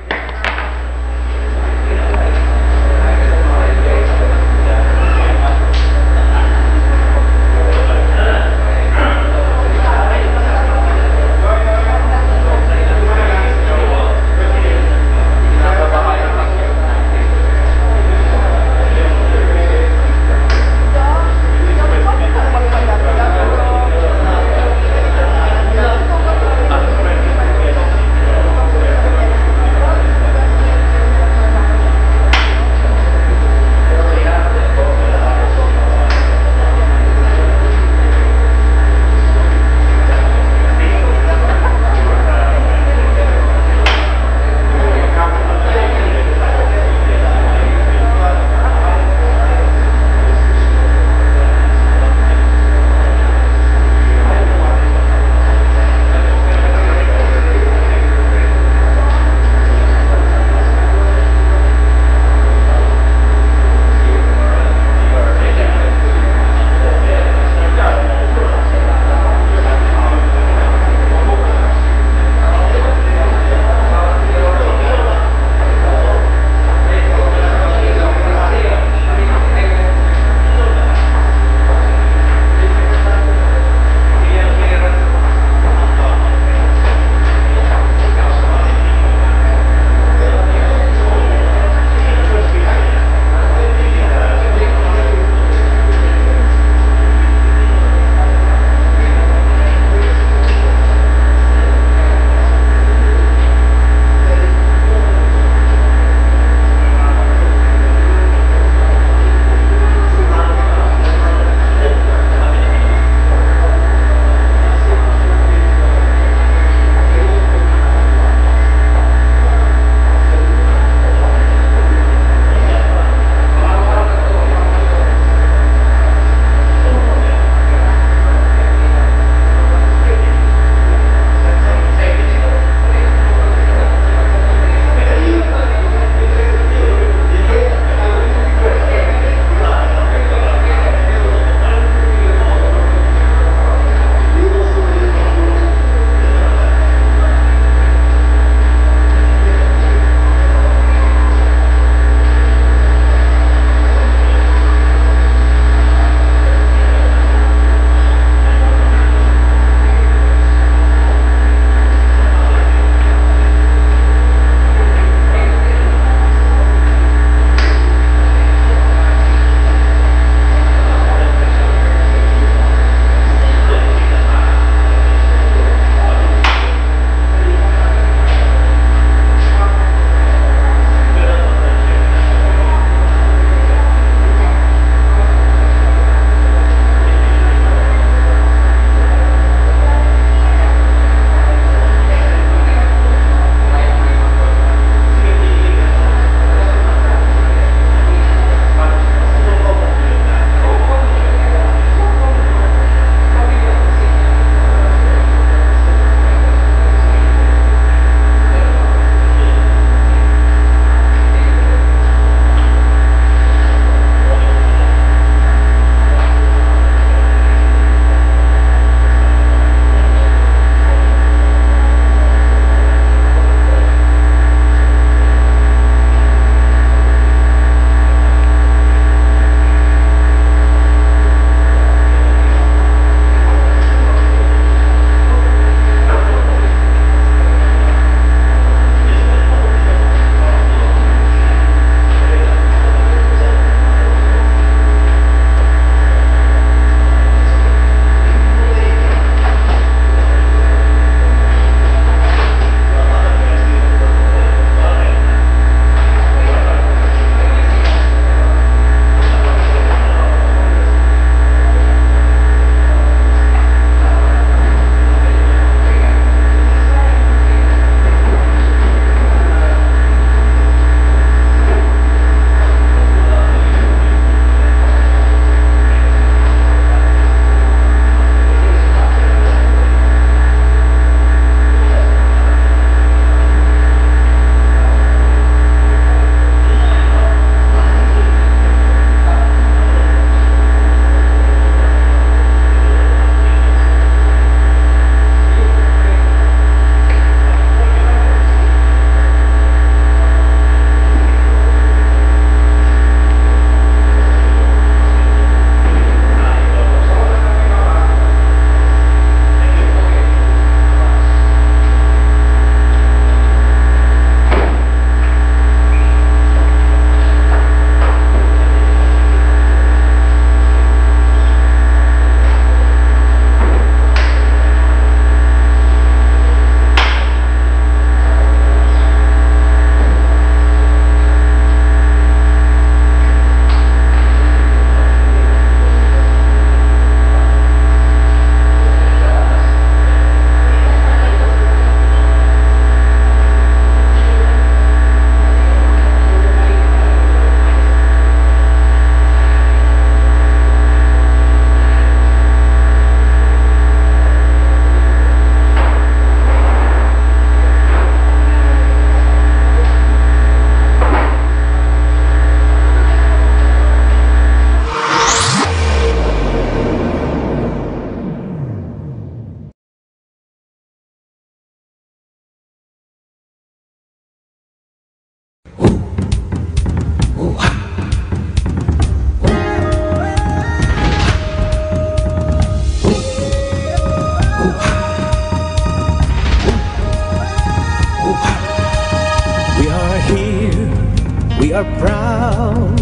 are proud.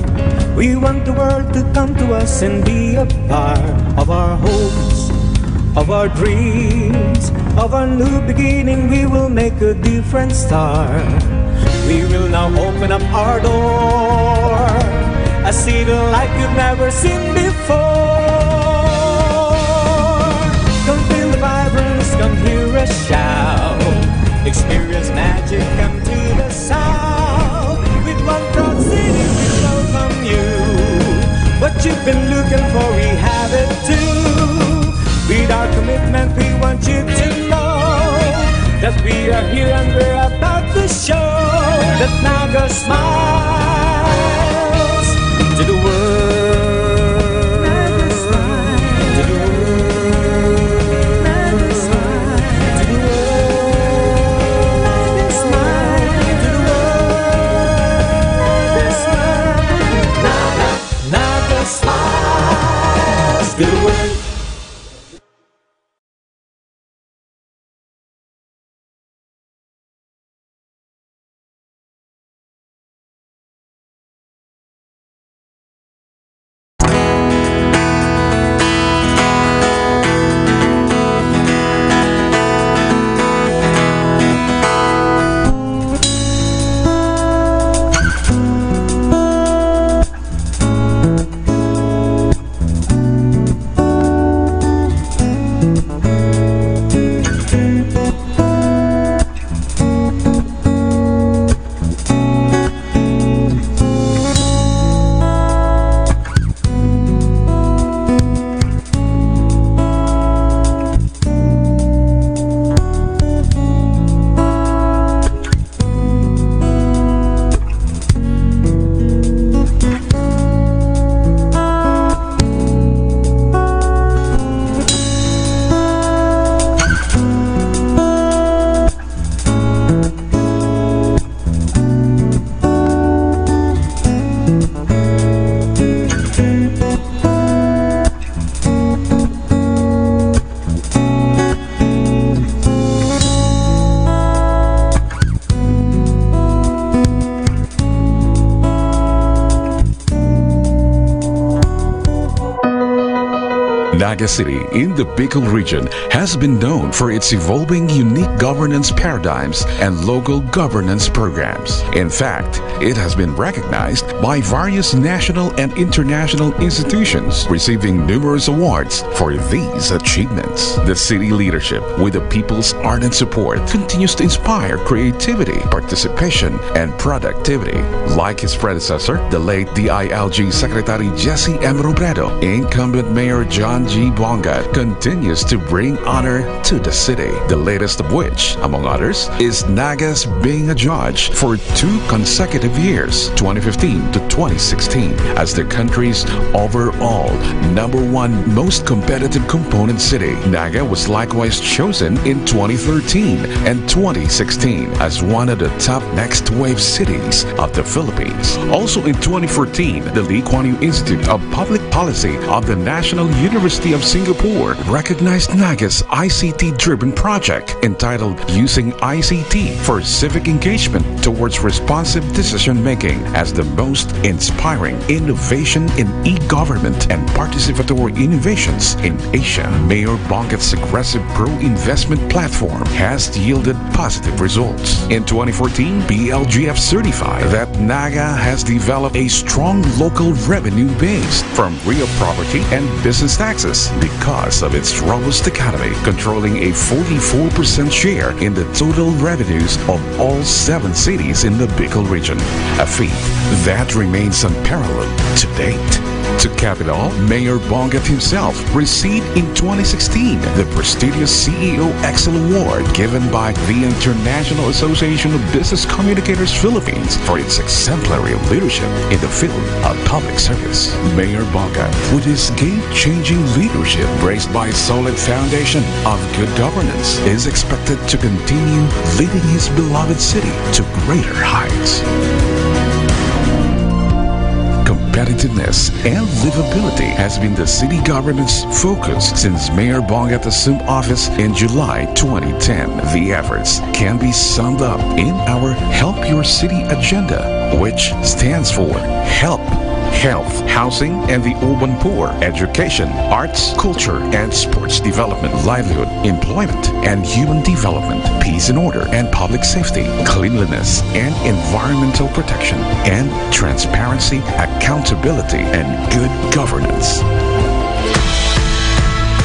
We want the world to come to us and be a part of our hopes, of our dreams, of our new beginning. We will make a different start. We will now open up our door, a city like you've never seen before. Come feel the vibrance, come hear us shout. Experience magic, come to the south. With one proud city, we welcome you. What you've been looking for, we have it too. With our commitment, we want you to know that we are here and we're about to show that Naga smiles to the world. Naga smiles to the world. Naga smiles to the world. Naga smiles to the world. Naga smiles to the world. Naga City in the Bicol region has been known for its evolving unique governance paradigms and local governance programs. In fact, it has been recognized by various national and international institutions, receiving numerous awards for these achievements. The city leadership, with the people's ardent support, continues to inspire creativity, participation, and productivity. Like his predecessor, the late D I L G Secretary Jesse M. Robredo, incumbent Mayor John G. Bongat continues to bring honor to the city, the latest of which, among others, is Naga's being a judge for two consecutive years, twenty fifteen to twenty sixteen, as the country's overall number one most competitive component city. Naga was likewise chosen in twenty thirteen and twenty sixteen as one of the top next wave cities of the Philippines. Also in twenty fourteen, the Lee Kuan Yew Institute of Public Policy of the National University of Singapore recognized Naga's I C T-driven project entitled Using I C T for Civic Engagement Towards Responsive Decision Making as the most inspiring innovation in e-government and participatory innovations in Asia. Mayor Bongat's aggressive pro-investment platform has yielded positive results. In twenty fourteen, B L G F certified that Naga has developed a strong local revenue base from real property and business taxes because of its robust economy, controlling a forty-four percent share in the total revenues of all seven cities in the Bicol region, a feat that remains unparalleled to date. To cap it all, Mayor Bongat himself received in twenty sixteen the prestigious C E O Excel Award given by the International Association of Business Communicators Philippines for its exemplary leadership in the field of public service. Mayor Bongat, with his game-changing leadership graced by a solid foundation of good governance, is expected to continue leading his beloved city to greater heights. Competitiveness and livability has been the city government's focus since Mayor Bongat assumed office in July twenty ten. The efforts can be summed up in our Help Your City agenda. which stands for help, health, housing, and the urban poor, education, arts, culture, and sports development, livelihood, employment, and human development, peace and order, and public safety, cleanliness, and environmental protection, and transparency, accountability, and good governance.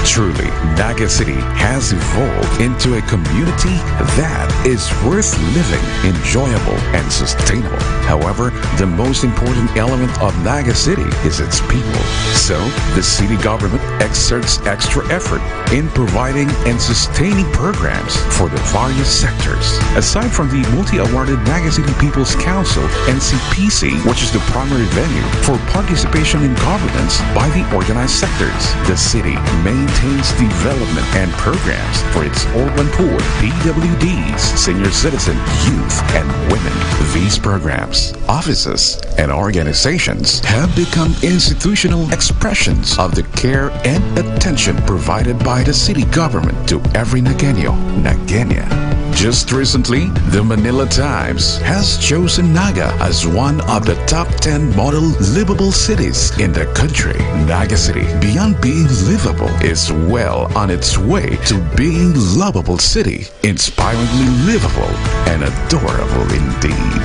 Truly, Naga City has evolved into a community that is worth living, enjoyable, and sustainable. However, the most important element of Naga City is its people. So, the city government exerts extra effort in providing and sustaining programs for the various sectors. Aside from the multi-awarded Naga City People's Council, N C P C, which is the primary venue for participation in governance by the organized sectors, the city maintains development and programs for its urban poor, P W Ds, senior citizen, youth, and women. These programs, offices, and organizations have become institutional expressions of the care and attention provided by the city government to every Nagueño, Nagueña. Just recently, the Manila Times has chosen Naga as one of the top ten model livable cities in the country. Naga City, beyond being livable, is well on its way to being lovable city, inspiringly livable and adorable indeed.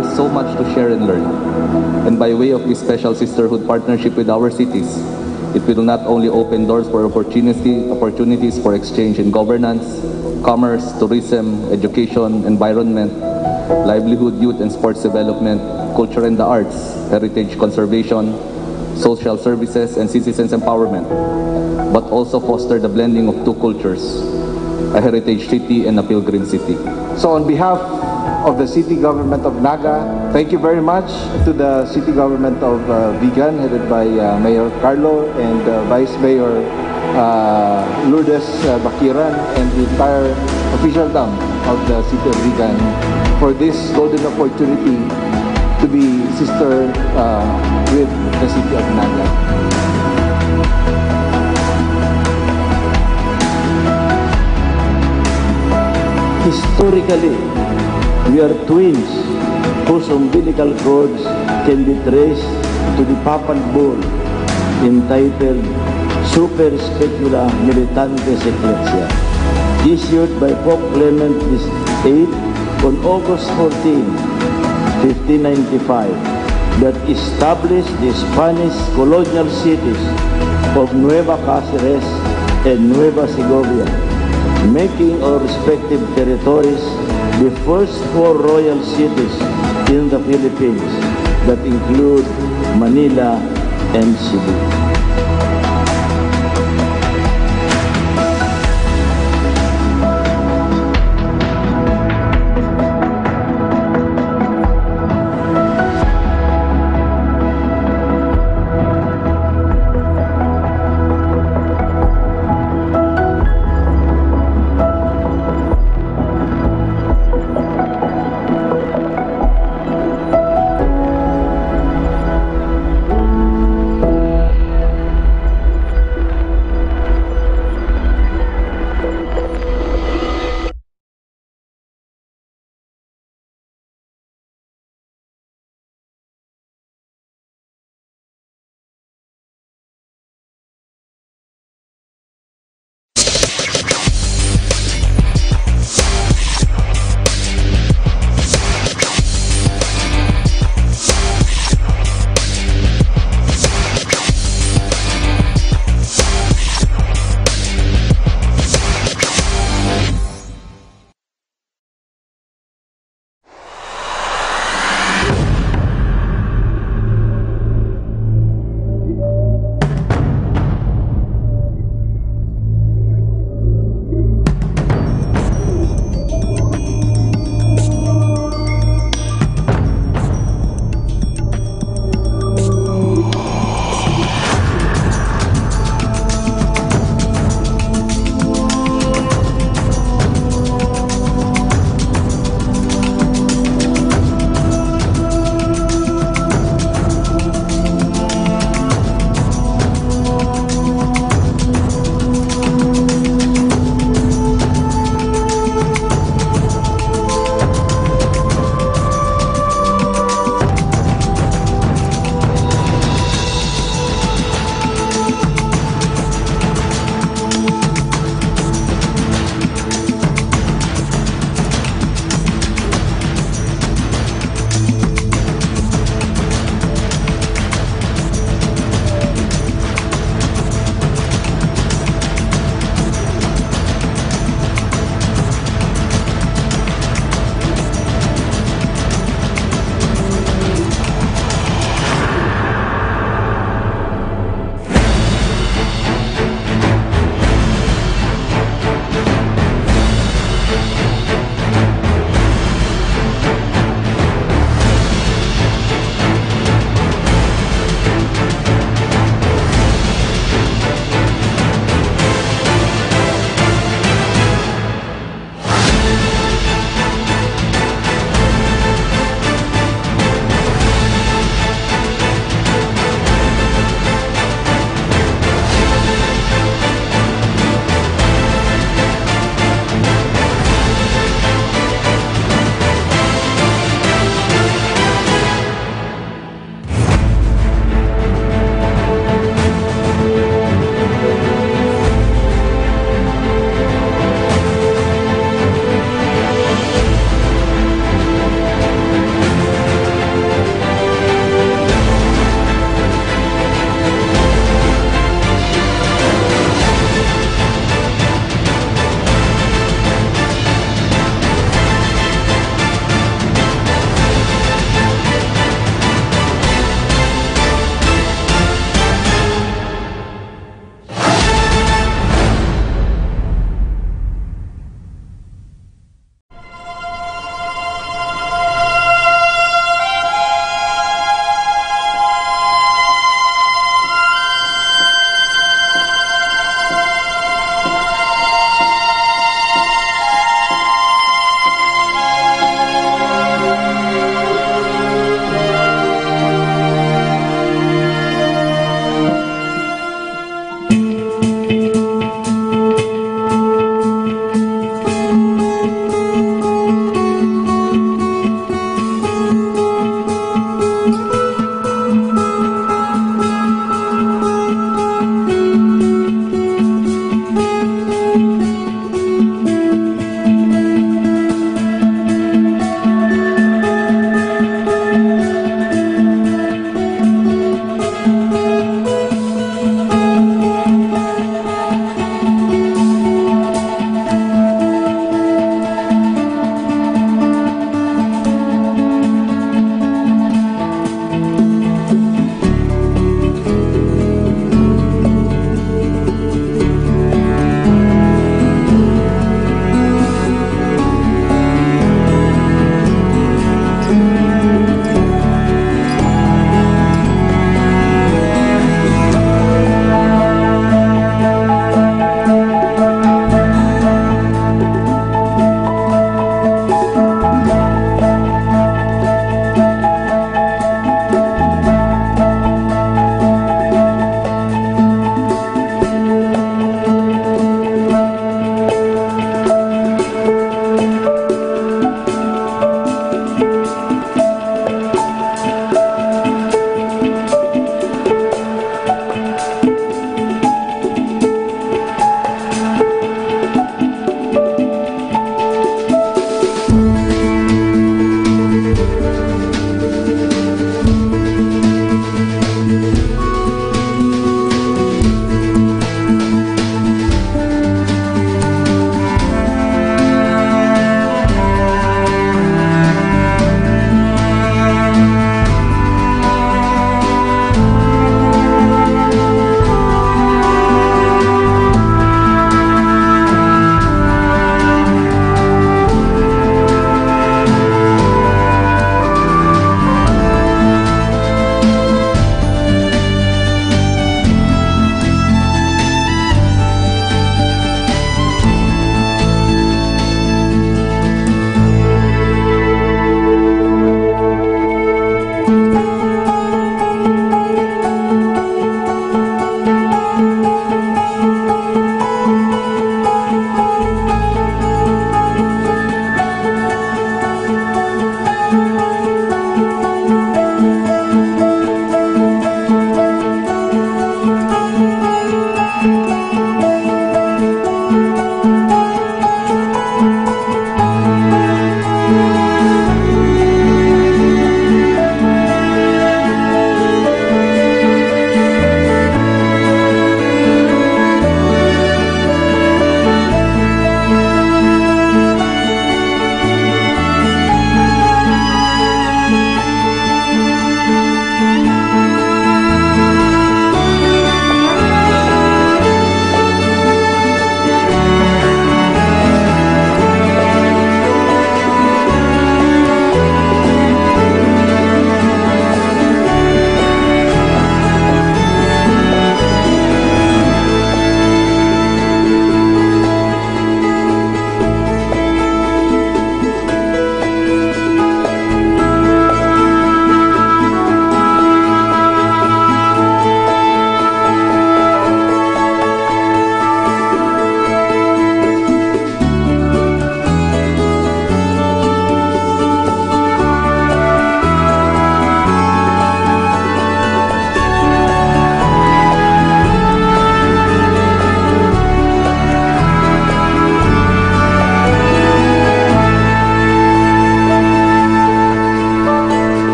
So much to share and learn. And by way of this special sisterhood partnership with our cities, it will not only open doors for opportunity, opportunities for exchange in governance, commerce, tourism, education, environment, livelihood, youth and sports development, culture and the arts, heritage conservation, social services, and citizens empowerment, but also foster the blending of two cultures, a heritage city and a pilgrim city. So on behalf of the City Government of Naga, thank you very much to the City Government of uh, Vigan, headed by uh, Mayor Carlo and uh, Vice Mayor uh, Lourdes uh, Bakiran, and the entire officialdom of the City of Vigan for this golden opportunity to be sister uh, with the City of Naga. Historically, we are twins whose umbilical cords can be traced to the papal bull entitled Super Specula Militantes Ecclesia, issued by Pope Clement the eighth on August fourteen, fifteen ninety-five, that established the Spanish colonial cities of Nueva Caceres and Nueva Segovia, making our respective territories the first four royal cities in the Philippines that include Manila and Cebu.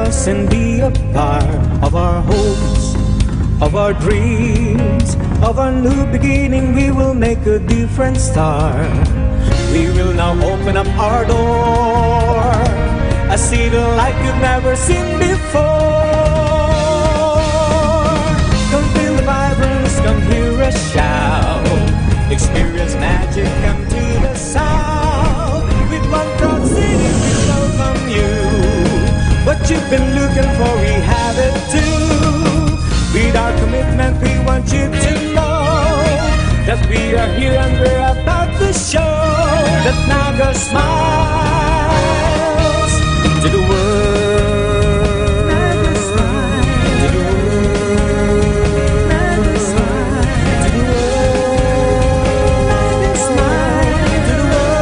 And be a part of our hopes, of our dreams, of our new beginning. We will make a different start. We will now open up our door. A city like you've never seen before. Come feel the vibrance, come hear us shout. Experience magic, come to the south. With one proud city, we welcome you. What you've been looking for, we have it too. With our commitment, we want you to know that we are here and we're about to show that Naga smiles to the world. Naga smiles to the world. Naga smiles to the world. Naga smiles to the world.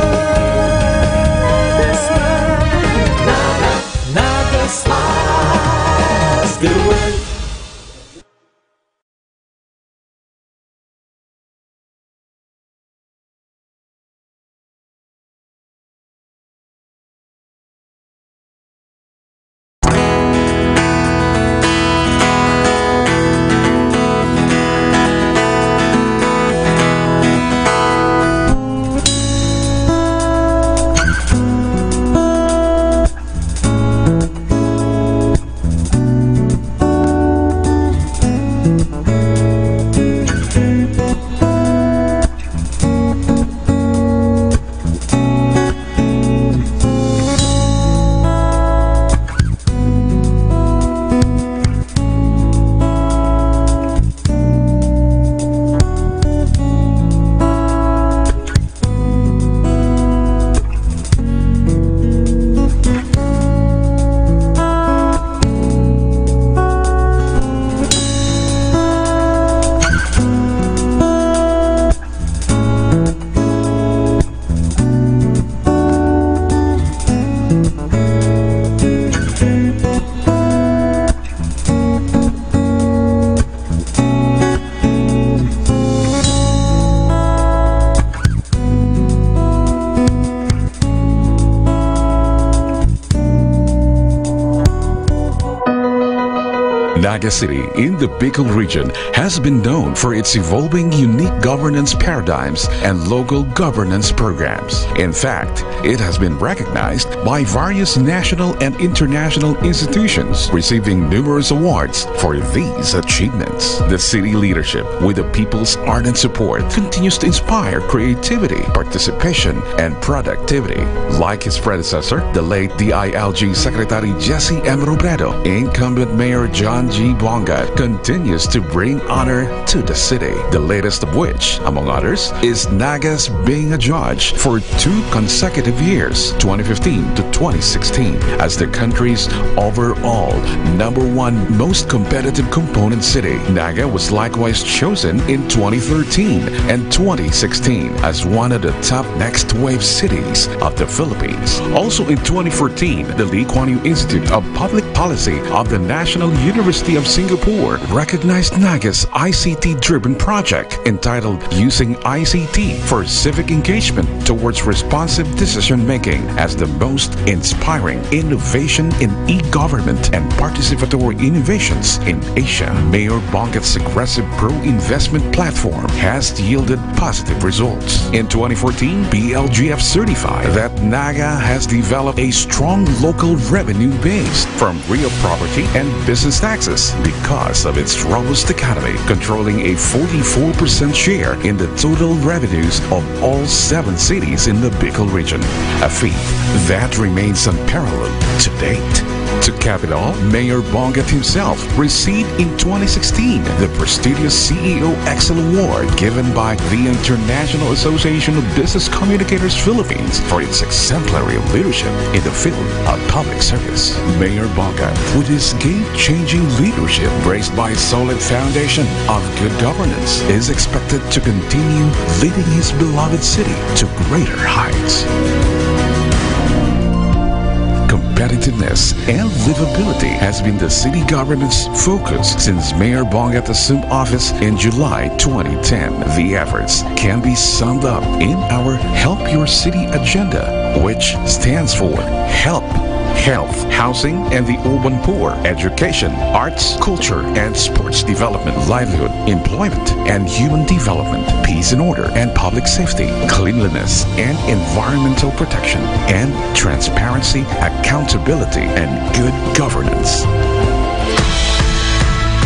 Naga smiles to the world. Naga City in the Bicol region has been known for its evolving unique governance paradigms and local governance programs. In fact, it has been recognized by various national and international institutions, receiving numerous awards for these achievements. The city leadership, with the people's ardent support, continues to inspire creativity, participation, and productivity. Like his predecessor, the late D I L G Secretary Jesse M. Robredo, incumbent Mayor John G. Bongat continues to bring honor to the city, the latest of which, among others, is Nagas being a judge for two consecutive years, twenty fifteen to twenty sixteen, as the country's overall number one most competitive component city. Naga was likewise chosen in twenty thirteen and twenty sixteen as one of the top next wave cities of the Philippines. Also in twenty fourteen, the Lee Kuan Yew Institute of Public Policy of the National University of Singapore recognized Naga's I C T-driven project entitled Using I C T for Civic Engagement Towards Responsive Decision Making as the most inspiring innovation in e-government and participatory innovations in Asia. Mayor Bongat's aggressive pro-investment platform has yielded positive results. In twenty fourteen, B L G F certified that Naga has developed a strong local revenue base from real property and business taxes because of its robust economy, controlling a forty-four percent share in the total revenues of all seven cities in the Bicol region, a feat that remains unparalleled to date. To cap it all, Mayor Bongat himself received in twenty sixteen the prestigious C E O Excel Award given by the International Association of Business Communicators Philippines for its exemplary leadership in the field of public service. Mayor Bongat, with his game-changing leadership graced by a solid foundation of good governance, is expected to continue leading his beloved city to greater heights. Competitiveness and livability has been the city government's focus since Mayor Bongat assumed office in July twenty ten. The efforts can be summed up in our Help Your City agenda, which stands for help health, housing, and the urban poor, education, arts, culture, and sports development, livelihood, employment, and human development, peace and order, and public safety, cleanliness, and environmental protection, and transparency, accountability, and good governance.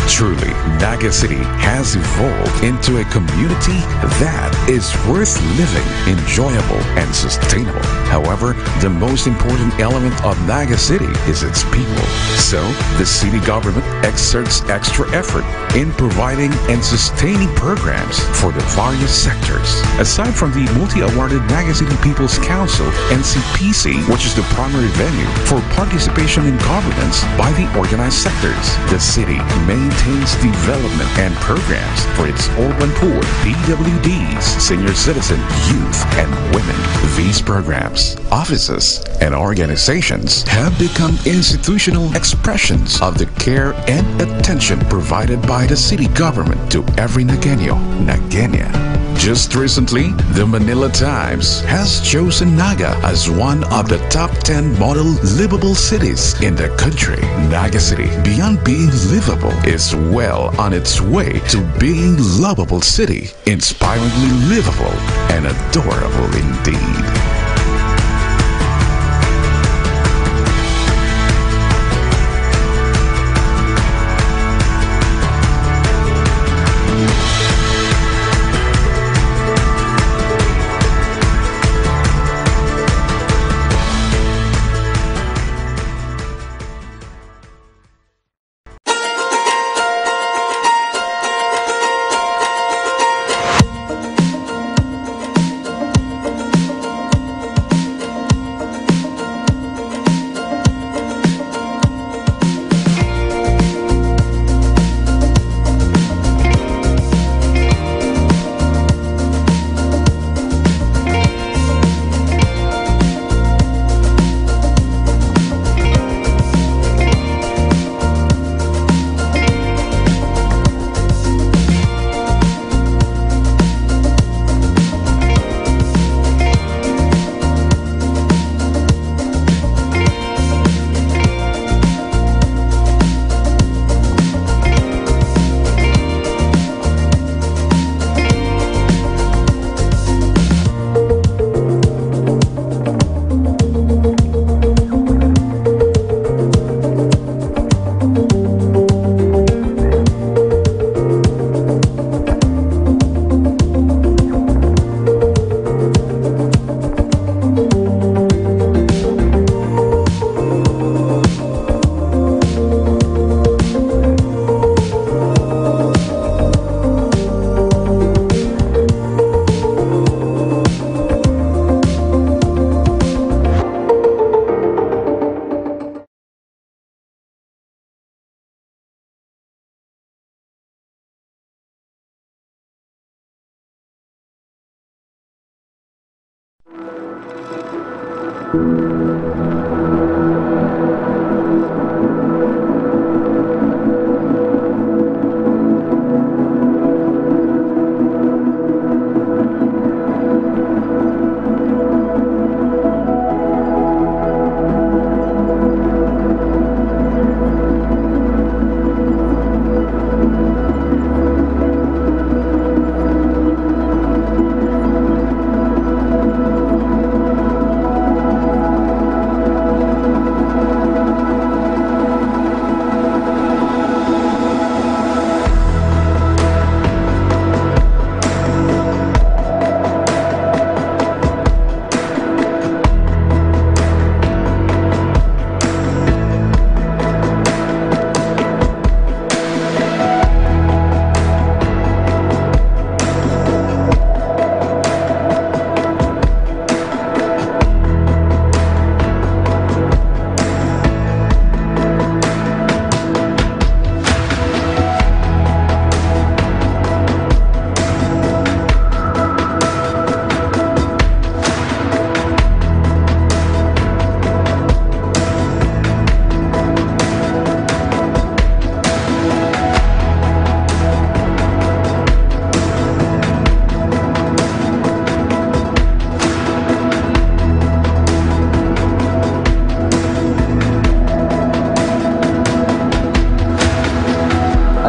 Truly, Naga City has evolved into a community that is worth living, enjoyable, and sustainable. However, the most important element of Naga City is its people. So, the city government exerts extra effort in providing and sustaining programs for the various sectors. Aside from the multi-awarded Naga City People's Council, N C P C, which is the primary venue for participation in governance by the organized sectors, the city maintains development and programs for its urban poor, P W Ds, senior citizen, youth, and women. These programs, offices, and organizations have become institutional expressions of the care and attention provided by the city government to every Nagueño, Nagueña. Just recently, the Manila Times has chosen Naga as one of the top ten model livable cities in the country. Naga City, beyond being livable, is well on its way to being lovable city, inspiringly livable, and adorable indeed.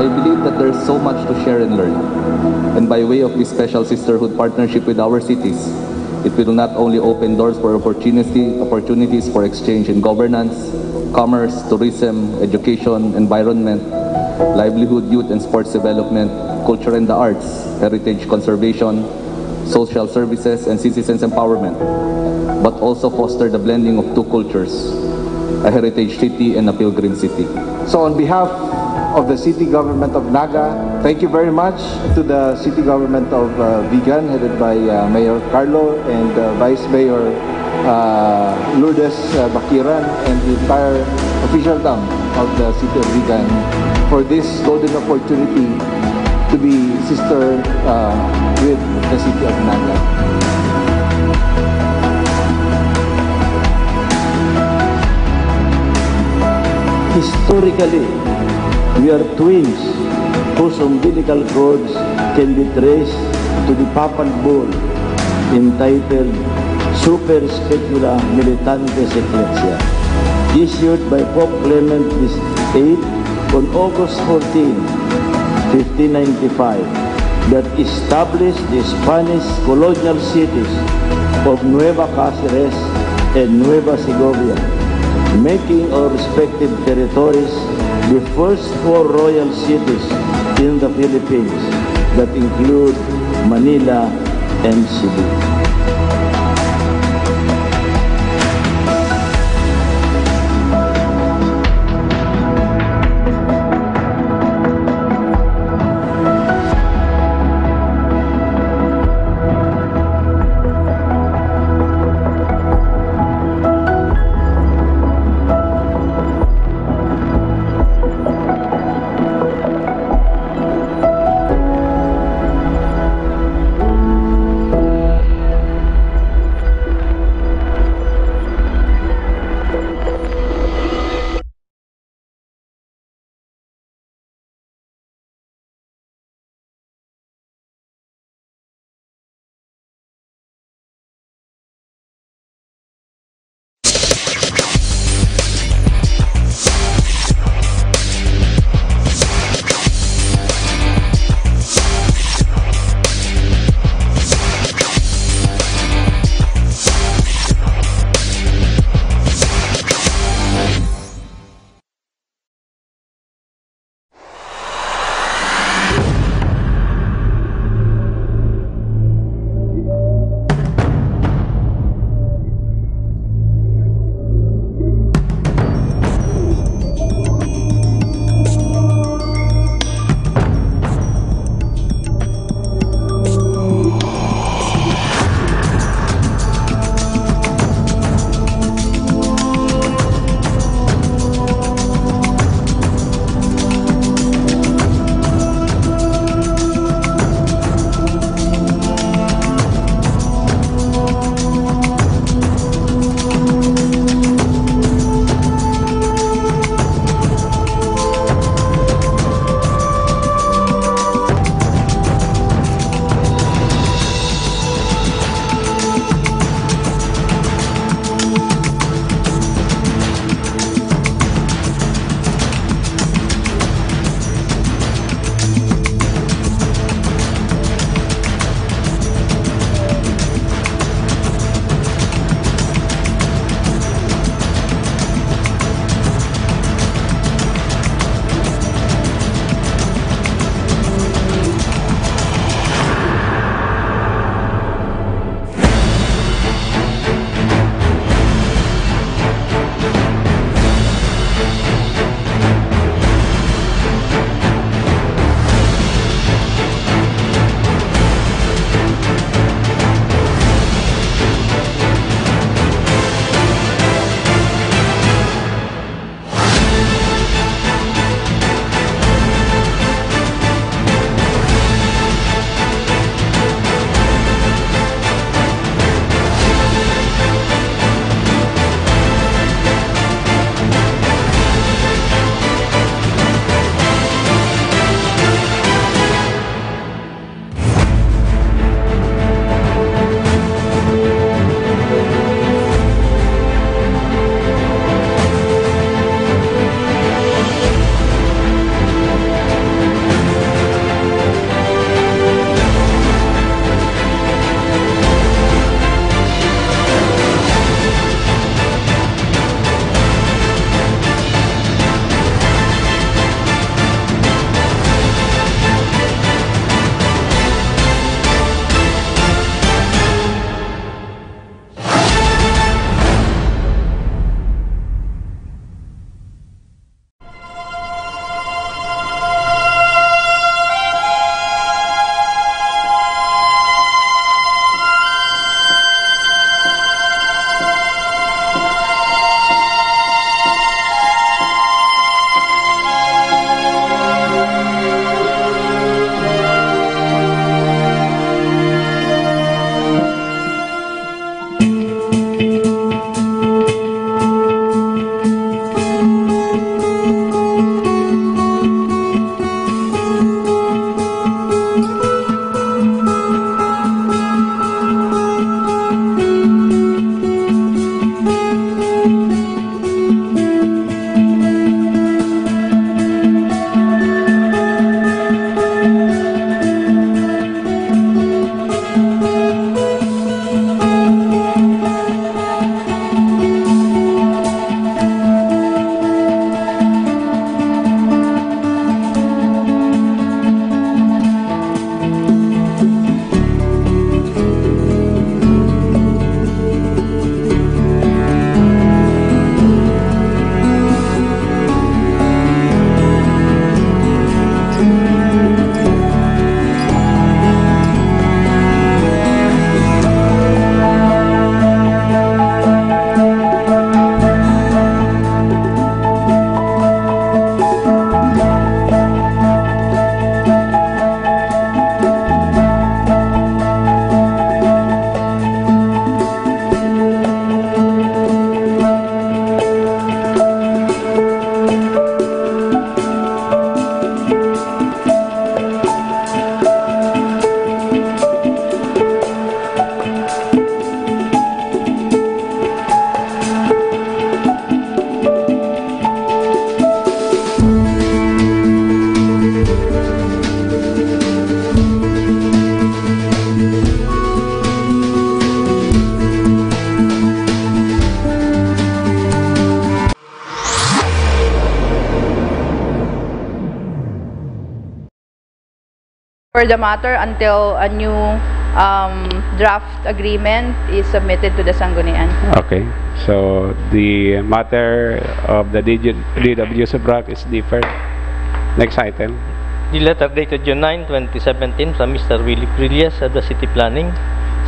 I believe that there's so much to share and learn. And by way of this special sisterhood partnership with our cities, it will not only open doors for opportunity, opportunities for exchange in governance, commerce, tourism, education, environment, livelihood, youth and sports development, culture and the arts, heritage conservation, social services, and citizens empowerment, but also foster the blending of two cultures, a heritage city and a pilgrim city. So on behalf of the city government of Naga, thank you very much to the city government of uh, Vigan, headed by uh, Mayor Carlo and uh, Vice Mayor uh, Lourdes uh, Bakiran, and the entire officialdom of the city of Vigan for this golden opportunity to be sister uh, with the city of Naga. Historically, we are twins whose umbilical cords can be traced to the papal bull entitled Super Specula Militantes Ecclesia, issued by Pope Clement the eighth on August fourteen, fifteen ninety-five, that established the Spanish colonial cities of Nueva Caceres and Nueva Segovia, making our respective territories the first four royal cities in the Philippines that include Manila and Cebu. for the matter until a new, um, draft agreement is submitted to the Sanggunian. Okay. So the matter of the D W Subrak is deferred. Next item. The letter dated June nine, twenty seventeen, from Mister Willie Prillas of the City Planning,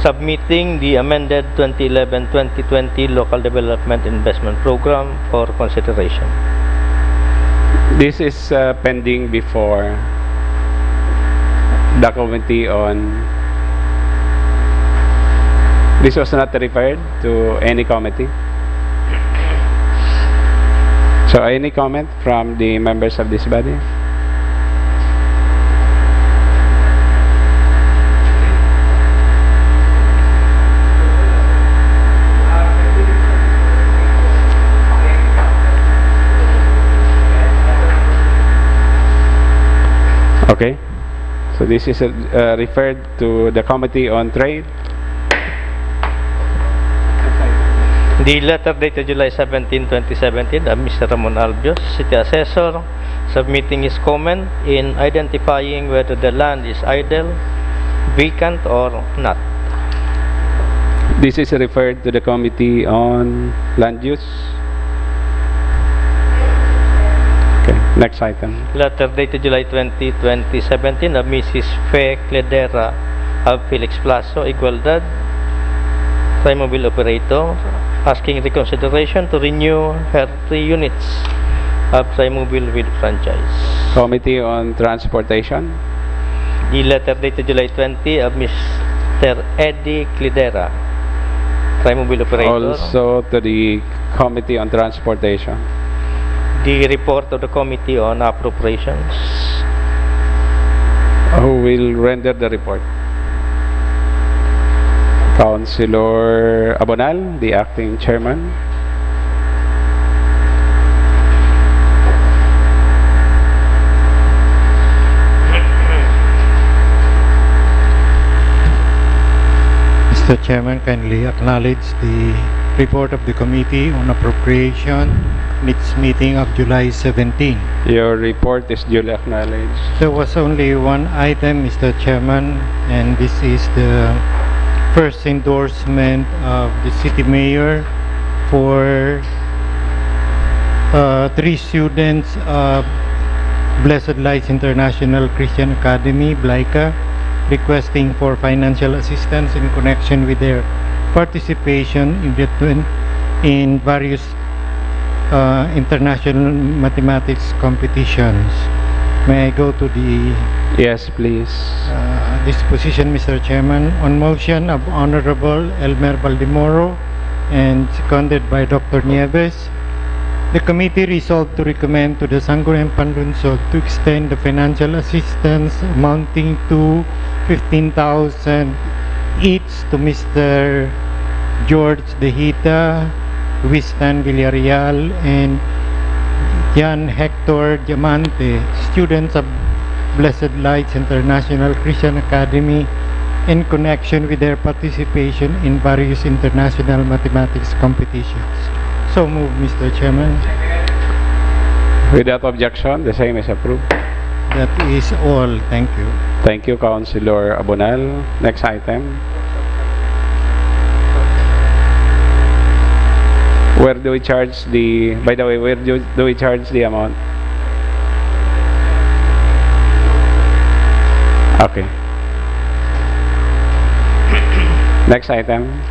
submitting the amended twenty eleven twenty twenty Local Development Investment Program for consideration. This is uh, pending before the committee on. This was not referred to any committee. So, any comment from the members of this body? Okay. So this is uh, referred to the Committee on Trade. The letter dated July seventeen, twenty seventeen, of Mister Ramon Albios, City Assessor, submitting his comment in identifying whether the land is idle, vacant, or not. This is referred to the Committee on Land Use. Okay, next item. Letter dated July twenty, twenty seventeen, of Missus Fe Cledera of Felix Plazo, Igualdad, Trimobile operator, asking reconsideration to renew her three units of Trimobile with franchise. Committee on Transportation. The letter dated July twenty of Mister Eddie Cledera, Trimobile operator. Also to the Committee on Transportation. The report of the Committee on Appropriations. Who will render the report? Councilor Abonal, the acting chairman. Mister Chairman, kindly acknowledge the report of the Committee on Appropriation in its meeting of July seventeen. Your report is duly acknowledged. There was only one item, Mister Chairman, and this is the first endorsement of the city mayor for uh, three students of Blessed Lights International Christian Academy, BLICA, requesting for financial assistance in connection with their participation in the twen- in various uh, international mathematics competitions. May I go to the Yes, please. uh, disposition, Mister Chairman? On motion of Honorable Elmer Baldemoro and seconded by Doctor Nieves, the committee resolved to recommend to the Sangguniang Panlungsod to extend the financial assistance amounting to fifteen thousand each to Mister George De Hita, Wistan Villarreal, and Jan Hector Diamante, students of Blessed Lights International Christian Academy, in connection with their participation in various international mathematics competitions. So move, Mister Chairman. Without objection, the same is approved. That is all. Thank you. Thank you, Councilor Abonal. Next item. Where do we charge the, by the way, where do, do we charge the amount? Okay. Next item.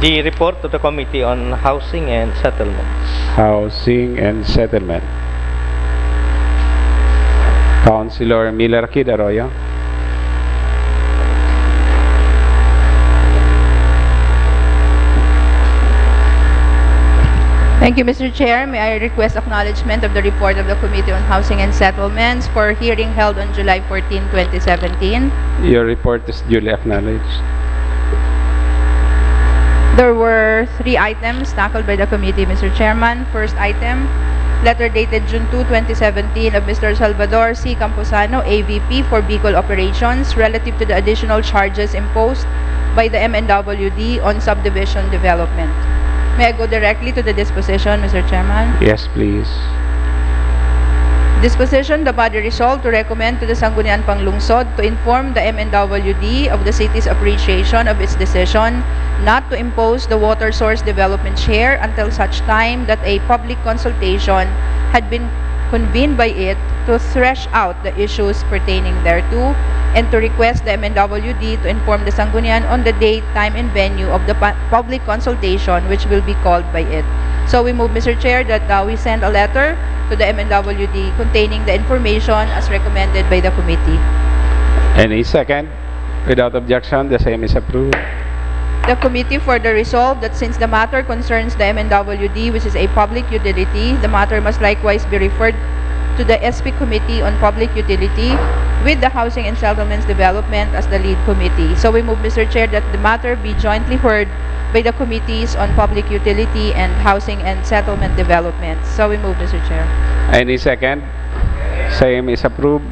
The report of the Committee on Housing and Settlements. Housing and Settlement. Councilor Miller Kidd Arroyo. Thank you, Mister Chair. May I request acknowledgement of the report of the Committee on Housing and Settlements for hearing held on July fourteen, twenty seventeen? Your report is duly acknowledged. There were three items tackled by the committee, Mister Chairman. First item, letter dated June two, twenty seventeen, of Mister Salvador C. Camposano, A V P for Bicol Operations, relative to the additional charges imposed by the M N W D on subdivision development. May I go directly to the disposition, Mister Chairman? Yes, please. Disposition, the body resolved to recommend to the Sangguniang Panglungsod to inform the M N W D of the city's appreciation of its decision not to impose the water source development share until such time that a public consultation had been convened by it to thresh out the issues pertaining thereto, and to request the M N W D to inform the Sangguniang on the date, time, and venue of the pu- public consultation, which will be called by it. So we move, Mister Chair, that uh, we send a letter to the M N W D containing the information as recommended by the committee. Any second? Without objection, the same is approved. The committee further resolved that since the matter concerns the M N W D, which is a public utility, the matter must likewise be referred to the S P Committee on Public Utility, with the Housing and Settlements Development as the lead committee. So we move, Mister Chair, that the matter be jointly heard by the Committees on Public Utility and Housing and Settlement Development. So we move, Mister Chair. Any second? Same is approved.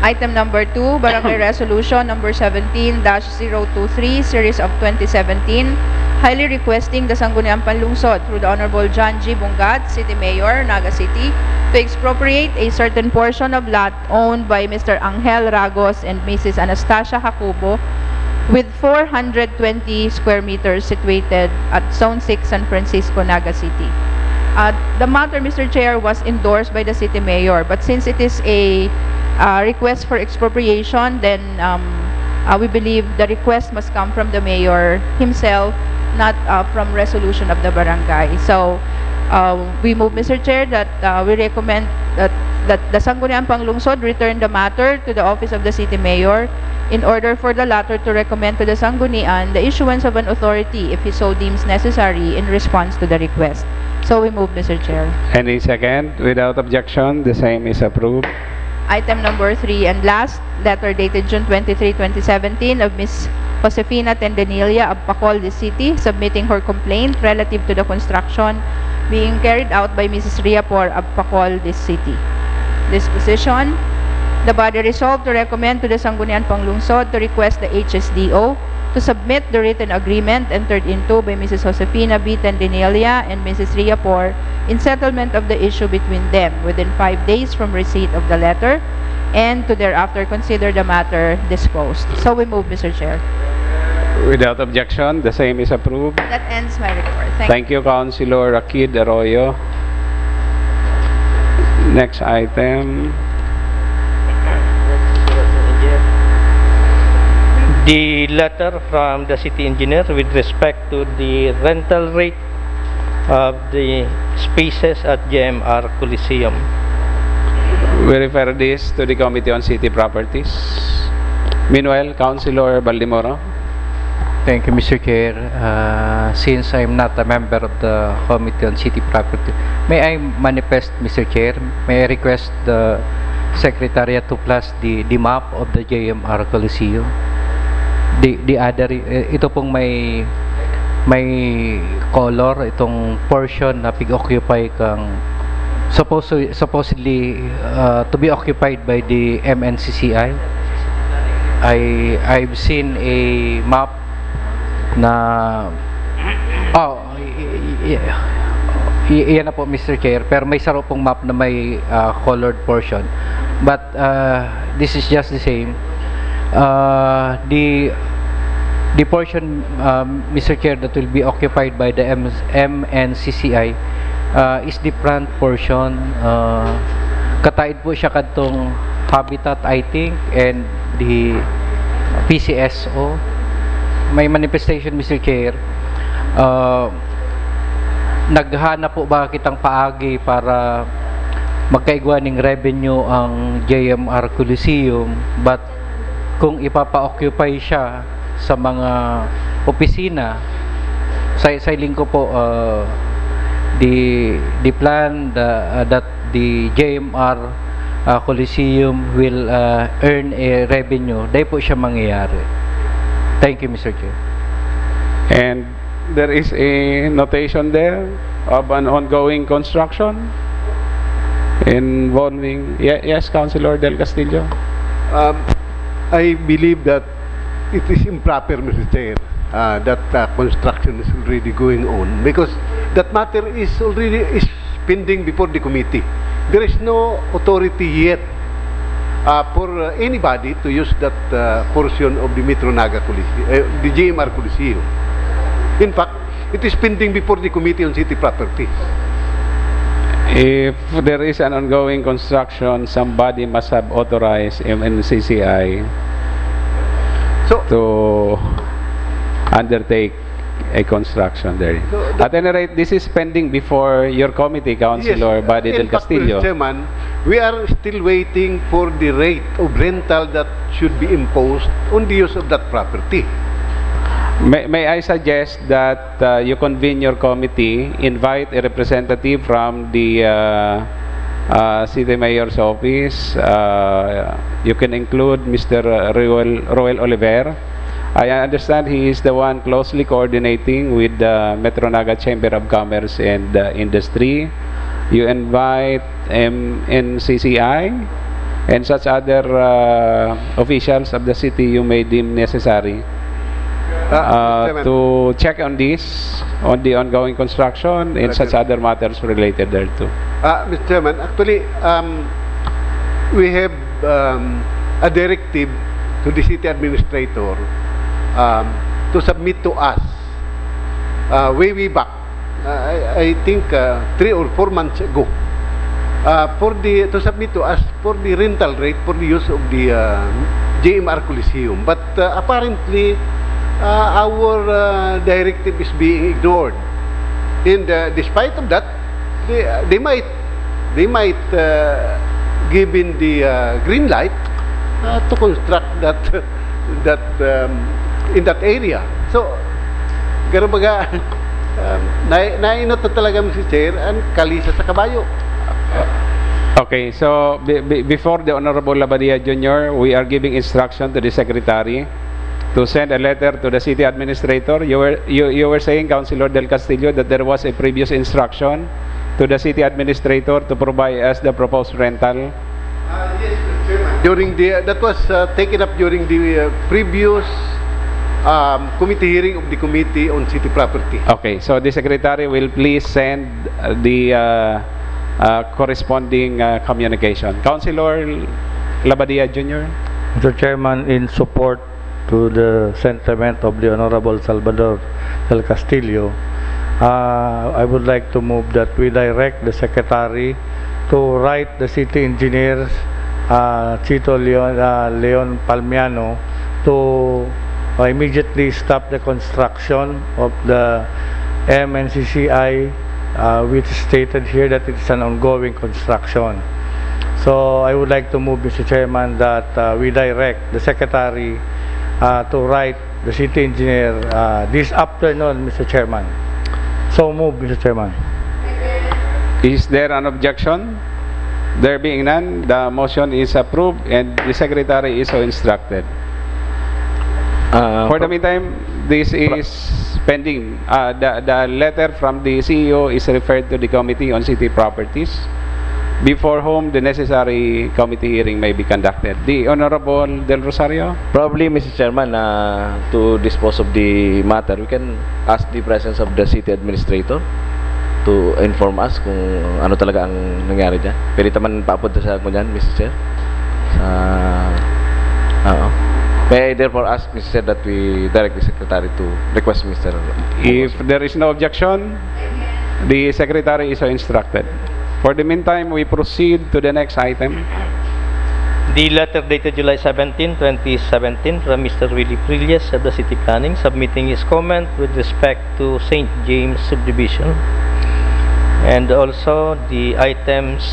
Item number two, Barangay Resolution number seventeen dash zero two three, series of twenty seventeen, highly requesting the Sangguniang Panlungsod through the Honorable John G Bungat, City Mayor, Naga City, to expropriate a certain portion of lot owned by Mister Angel Ragos and Missus Anastasia Jacobo, with four hundred twenty square meters situated at Zone six, San Francisco, Naga City. Uh, the matter, Mister Chair, was endorsed by the city mayor, but since it is a uh, request for expropriation, then um, uh, we believe the request must come from the mayor himself, not uh, from resolution of the barangay. So uh, we move, Mister Chair, that uh, we recommend that, that the Sangguniang Panglungsod return the matter to the office of the city mayor in order for the latter to recommend to the Sanggunian the issuance of an authority if he so deems necessary in response to the request. So we move, Mister Chair. Any second? Without objection, the same is approved. Item number three and last, letter dated June twenty-three, twenty seventeen, of Miss Josefina Tendenilia of Bacolod City, submitting her complaint relative to the construction being carried out by Missus Riapor of Bacolod City. Disposition, the body resolved to recommend to the Sangguniang Panglungsod to request the H S D O to submit the written agreement entered into by Missus Josefina B Tendenilia and Missus Riapor in settlement of the issue between them within five days from receipt of the letter, and to thereafter consider the matter disposed. So we move, Mister Chair. Without objection, the same is approved. That ends my report. Thank Thank you, Councilor Akid Arroyo. Next item. The letter from the city engineer with respect to the rental rate of the spaces at J M R Coliseum. We refer this to the Committee on City Properties. Meanwhile, Councilor Baldemoro. Thank you, Mister Chair. Uh, since I'm not a member of the Committee on City Property, may I manifest, Mister Chair? May I request the Secretariat to plus the, the map of the J M R Coliseum? The, the other, eh, ito pong may, may color, itong portion na pig-occupy kang, supposo-, supposedly uh, to be occupied by the M N C C I. I, I've seen a map na, oh, y- y- y- y- yan na po, Mister Chair, pero may saro pong map na may uh, colored portion. But uh, this is just the same. Uh, the the portion, um, Mister Chair, that will be occupied by the M- M N C C I uh, is the front portion. Uh, kataid po siya kadtong Habitat, I think, and the P C S O. May manifestation, Mister Chair. Uh, naghanap po ba kitang paagi para magkaigwa ning revenue ang J M R Coliseum, but kung ipapa-occupy siya sa mga opisina, sa siling ko po, uh, the the plan the, uh, that the J M R uh, Coliseum will uh, earn a revenue, dai po siya mangyayari. Thank you, Mister Chair. And there is a notation there of an ongoing construction involving, ye- yes, Councilor Del Castillo? Um, I believe that it is improper, Mister Chair, uh, that uh, construction is already going on because that matter is already is pending before the committee. There is no authority yet, uh, for, uh, anybody to use that, uh, portion of the Metro Naga Coliseum, uh, the G M R Coliseum. In fact, it is pending before the Committee on City Property. If there is an ongoing construction, somebody must have authorized M N C C I So, to undertake a construction there. So, the At any rate, this is pending before your committee, Councilor Yes, Buddy in Del fact, Castillo. Mister Chairman, we are still waiting for the rate of rental that should be imposed on the use of that property. May, may I suggest that, uh, you convene your committee, invite a representative from the, uh, uh, City Mayor's office. Uh, you can include Mister Roel, Roel Oliver. I understand he is the one closely coordinating with the Metro Naga Chamber of Commerce and, uh, Industry. You invite M N C C I and such other, uh, officials of the city you may deem necessary, Ah, uh, Mister Chairman. to check on this, on the ongoing construction and Correct. such other matters related thereto. Ah, Mister Chairman, actually, um, we have, um, a directive to the city administrator, um, to submit to us, uh, way, way back, uh, I, I think, uh, three or four months ago, uh, for the, to submit to us for the rental rate for the use of the, uh, G M R Coliseum. But, uh, apparently, uh, our, uh, directive is being ignored. And, uh, despite of that, they, they might, they might, uh, given the, uh, green light, uh, to construct that, that, um, in that area. So, garo baga, um, nai-, nainot na talaga, Mister Chair, ang kalisa sa kabayo. Okay, so be-, be-, before the Honorable Labadia Junior, we are giving instruction to the secretary to send a letter to the city administrator. You were, you, you were saying, Councilor Del Castillo, that there was a previous instruction to the city administrator to provide us the proposed rental. Ah, yes, Mister Chairman. During the, that was, uh, taken up during the, uh, previous, um, committee hearing of the Committee on City Property. Okay, so the secretary will please send, uh, the, uh, uh, corresponding, uh, communication. Councilor Labadia Junior? Mister Chairman, in support to the sentiment of the Honorable Salvador Del Castillo, uh, I would like to move that we direct the secretary to write the city engineer, uh, Chito Leon, uh, Leon Palmiano to, uh, immediately stop the construction of the M N C C I, uh, which stated here that it's an ongoing construction. So I would like to move, Mister Chairman, that, uh, we direct the secretary, uh, to write the city engineer, uh, this afternoon, Mister Chairman. So move, Mister Chairman. Is there an objection? There being none, the motion is approved and the secretary is so instructed. Uh, For the pro- meantime, this pro- is pending. Uh, the, the letter from the C E O is referred to the Committee on City Properties, before whom the necessary committee hearing may be conducted. The Honorable Del Rosario? Probably, Mister Chairman, uh, to dispose of the matter, we can ask the presence of the city administrator to inform us kung ano talaga ang nangyari dyan. Pwede ta man papunta sa, kunyan, Mister Chair? Sa, oo. May I therefore ask, Mister Chair, that we direct the secretary to request Mister If there is no objection, the secretary is so instructed. For the meantime, we proceed to the next item. The letter dated July seventeen, twenty seventeen, from Mister Willie Prillas of the City Planning, submitting his comment with respect to Saint James Subdivision. And also the items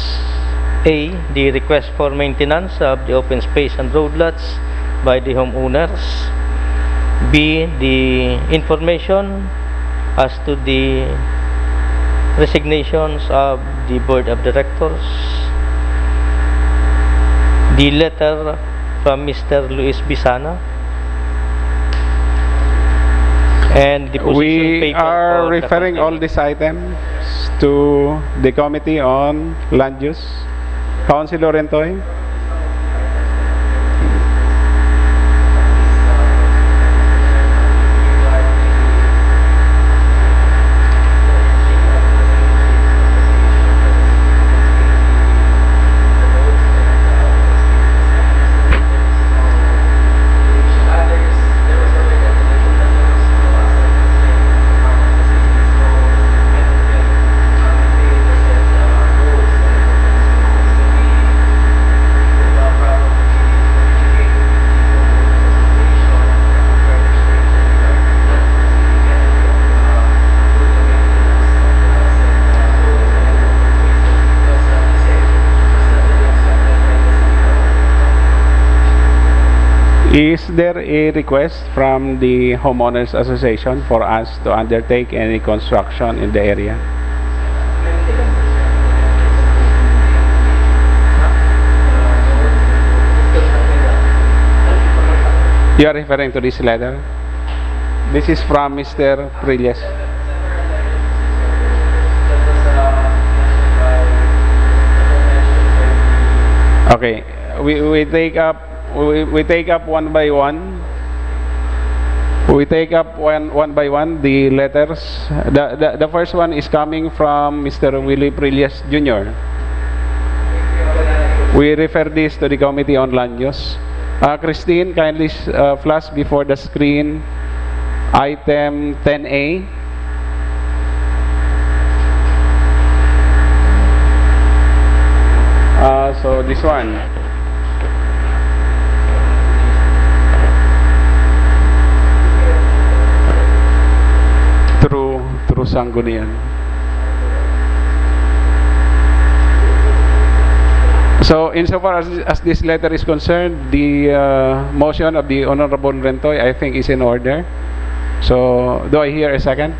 A, the request for maintenance of the open space and road lots by the homeowners. B, the information as to the resignations of the Board of Directors. The letter from Mister Luis Bisana. And the position We paper are for the referring all content. These items to the Committee on Land Use. Councilor Rentoy? Is there a request from the Homeowners Association for us to undertake any construction in the area? You are referring to this letter? This is from Mister Prillas. Okay, we, we take up we, we take up one by one. We take up one, one by one the letters. The, the, the first one is coming from Mister Willie Prillas Junior. We refer this to the Committee on Land Use. Uh, Christine, kindly uh, flash before the screen item ten A. Uh, so this one. Through, through Sanggunian. So, insofar as, as this letter is concerned, the uh, motion of the Honorable Rentoy, I think, is in order. So, do I hear a second?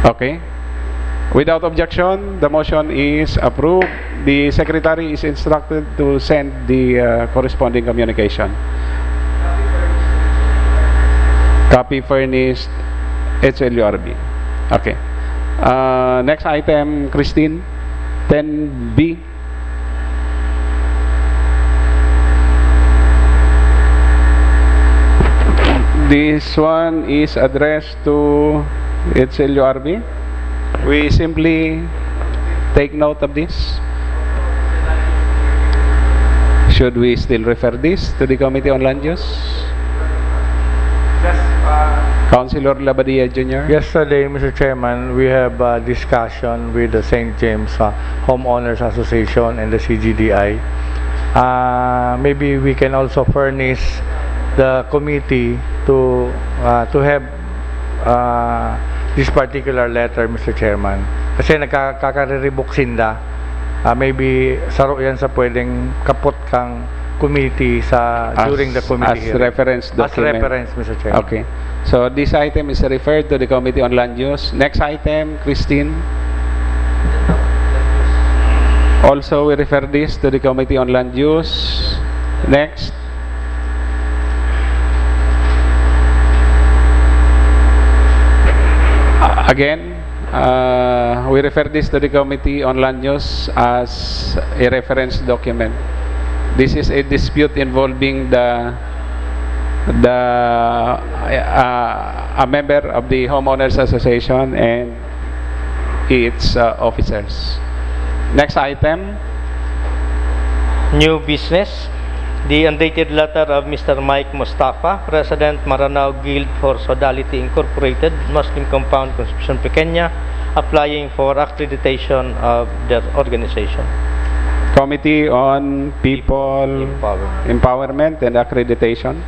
Okay. Without objection, the motion is approved. The secretary is instructed to send the uh, corresponding communication. Copy furnished H L U R B. Okay. Uh, next item, Christine, ten B. This one is addressed to H L U R B. We simply take note of this. Should we still refer this to the Committee on Land Use? Councilor Labadia Junior? Yesterday, Mister Chairman, we have a discussion with the Saint James uh, Homeowners Association and the C G D I. Uh, maybe we can also furnish the committee to uh, to have uh, this particular letter, Mister Chairman. Kasi nagkakariribok sinda. Uh, maybe saro yan sa pwedeng kapot kang committee sa As- during the committee as hearing. Reference As document. Reference, Mister Chairman. Okay. So this item is referred to the Committee on Land Use. Next item, Christine. Also, we refer this to the Committee on Land Use. Next. Uh, again, uh, we refer this to the Committee on Land Use as a reference document. This is a dispute involving the the uh, a member of the Homeowners Association and its uh, officers. Next item. New business. The undated letter of Mister Mike Mustafa, President, Maranao Guild for Sodality Incorporated, Muslim Compound, Concepcion Pequeña, applying for accreditation of their organization. Committee on People Empowerment. Empowerment and Accreditation.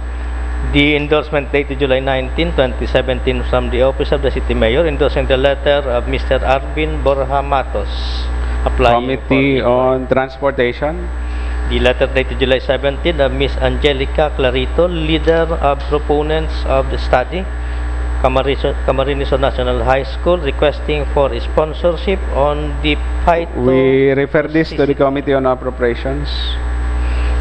The endorsement dated July nineteen, twenty seventeen, from the Office of the City Mayor endorsing the letter of Mister Arvin Borja Matos, applying for Committee on Transportation. The letter dated July seventeen of Miss Angelica Clarito, leader of proponents of the study, Camarines, Camarines Sur National High School, requesting for sponsorship on the phyto- We refer this to the Committee on Appropriations.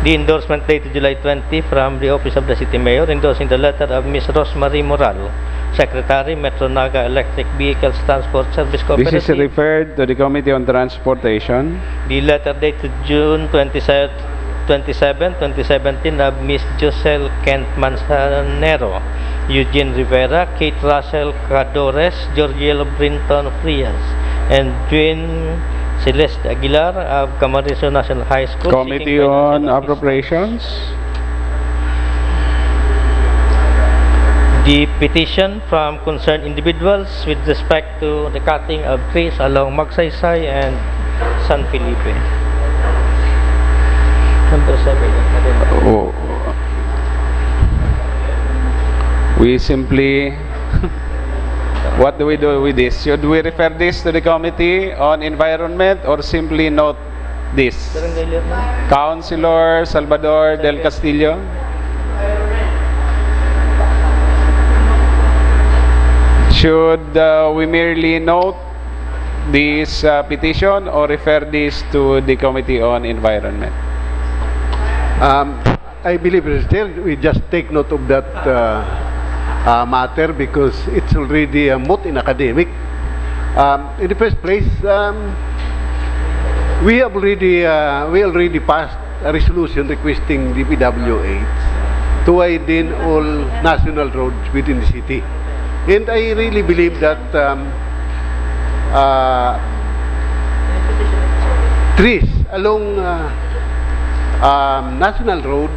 The endorsement dated July twenty from the Office of the City Mayor endorsing the letter of Miss Rosemary Moral, Secretary, Metro Naga Electric Vehicles Transport Service This is Cooperative. Referred to the Committee on Transportation. The letter dated June twenty-seven, twenty-seven, twenty seventeen of Miss Josel Kent Manzanero, Eugene Rivera, Kate Russell Cadores, Georgiel Brinton Frias, and Dwayne Celeste Aguilar of Camarines Sur National High School, seeking Committee financial on assistance. Appropriations. The petition from concerned individuals with respect to the cutting of trees along Magsaysay and San Felipe. Number seven. Oh. We simply What do we do with this? Should we refer this to the Committee on Environment or simply note this? Councilor Salvador Del Castillo? Should uh, we merely note this uh, petition or refer this to the Committee on Environment? Um, I believe, Mister Chair, we just take note of that uh, uh, matter because it's already uh, moot in academic. Um, in the first place, um, we have already uh, we already passed a resolution requesting the P W H to widen all national roads within the city. And I really believe that um, uh, trees along uh, um, national roads,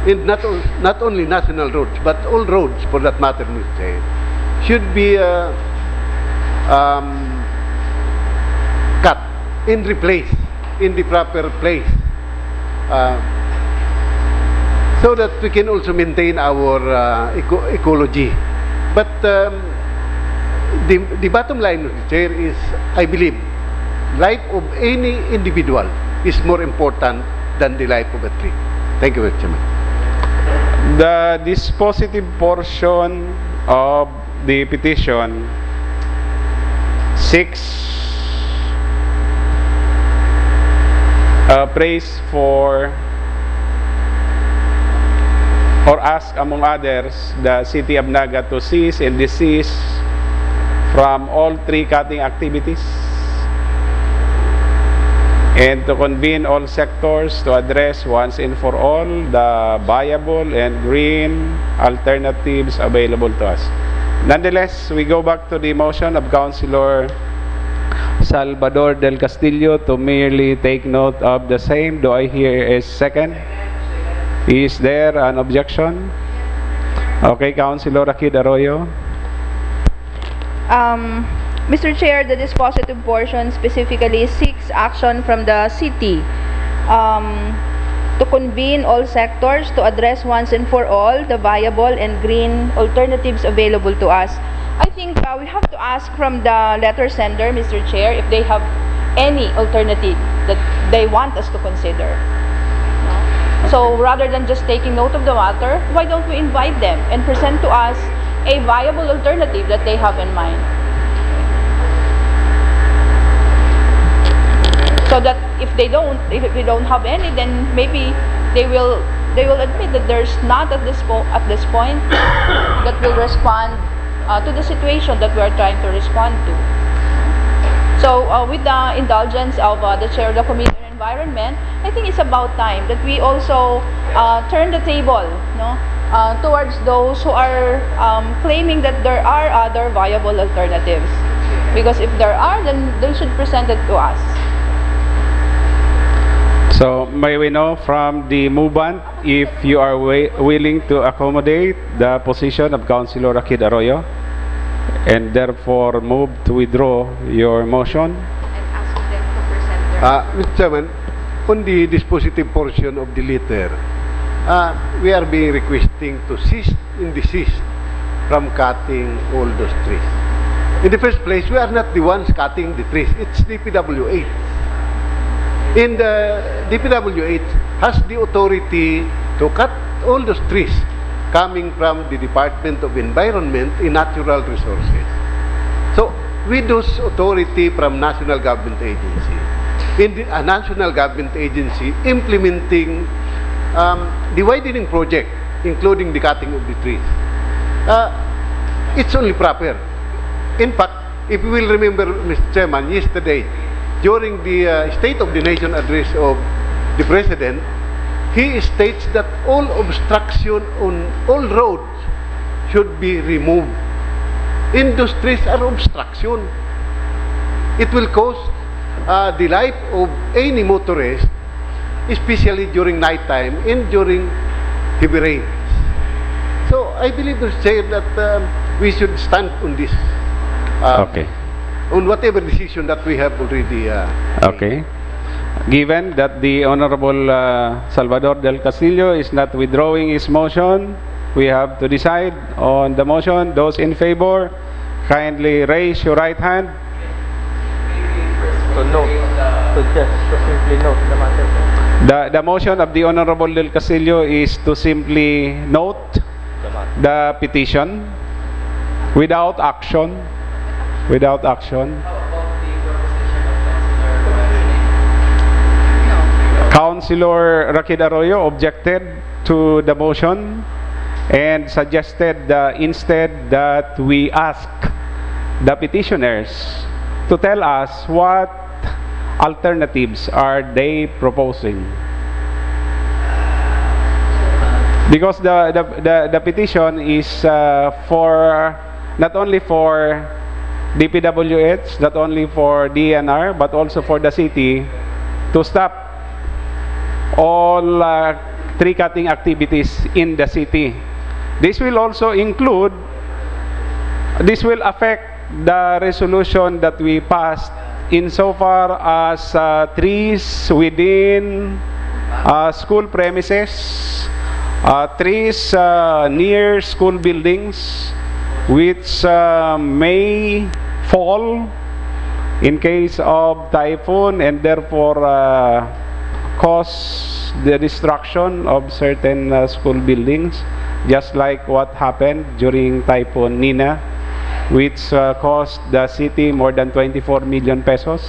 and not, on- not only national roads, but all roads for that matter, Mister Chair, should be uh, um, cut and replaced in the proper place uh, so that we can also maintain our uh, eco- ecology. But um, the, the bottom line, Mister Chair, is I believe life of any individual is more important than the life of a tree. Thank you, Mister Chairman. The dispositive portion of the petition seeks uh, praise for or ask, among others, the City of Naga to cease and desist from all tree cutting activities and to convene all sectors to address once and for all the viable and green alternatives available to us. Nonetheless, we go back to the motion of Councilor Salvador Del Castillo to merely take note of the same. Do I hear a second? Is there an objection? Okay, Councilor Akid Arroyo. Um, Mister Chair, the dispositive portion specifically seeks action from the city um, to convene all sectors to address once and for all the viable and green alternatives available to us. I think uh, we have to ask from the letter sender, Mister Chair, if they have any alternative that they want us to consider. No? So rather than just taking note of the matter, why don't we invite them and present to us a viable alternative that they have in mind? So that if they don't, if we don't have any, then maybe they will they will admit that there's not at this po- at this point that will respond uh, to the situation that we are trying to respond to. So, uh, with the indulgence of uh, the chair of the Committee on Environment, I think it's about time that we also uh, turn the table, no, uh, towards those who are um, claiming that there are other viable alternatives. Because if there are, then they should present it to us. So, may we know from the movant if you are wi- willing to accommodate the position of Councilor Akid Arroyo and therefore move to withdraw your motion? And ask them to present their Uh, Mister Chairman, on the dispositive portion of the letter, uh, we are being requesting to cease and desist from cutting all those trees. In the first place, we are not the ones cutting the trees. It's the P W H. And uh, the P W H has the authority to cut all those trees coming from the Department of Environment and Natural Resources. So, with those authority from national government agency, in the, a national government agency implementing um, the widening project, including the cutting of the trees, uh, it's only proper. In fact, if you will remember, Mister Chairman, yesterday, during the uh, State of the Nation address of the President, he states that all obstruction on all roads should be removed. Industries are obstruction. It will cost uh, the life of any motorist, especially during nighttime and during heavy rains. So I believe, Mister Chair, that um, we should stand on this, uh, Okay. on whatever decision that we have already. Uh, Okay. Given that the Honorable uh, Salvador Del Castillo is not withdrawing his motion, we have to decide on the motion. Those in favor, Kindly raise your right hand. To note, to just to simply note the matter. The, the motion of the Honorable Del Castillo is to simply note the petition without action. Without action. Councilor Rakid Arroyo objected to the motion and suggested, uh, instead that we ask the petitioners to tell us what alternatives are they proposing. Because the, the, the, the petition is, uh, for, not only for D P W H, not only for D N R, but also for the city to stop all, uh, tree cutting activities in the city. This will also include, this will affect the resolution that we passed insofar as, uh, trees within, uh, school premises, uh, trees, uh, near school buildings, which, uh, may fall in case of typhoon and therefore, uh, cause the destruction of certain, uh, school buildings, just like what happened during Typhoon Nina, which, uh, cost the city more than twenty-four million pesos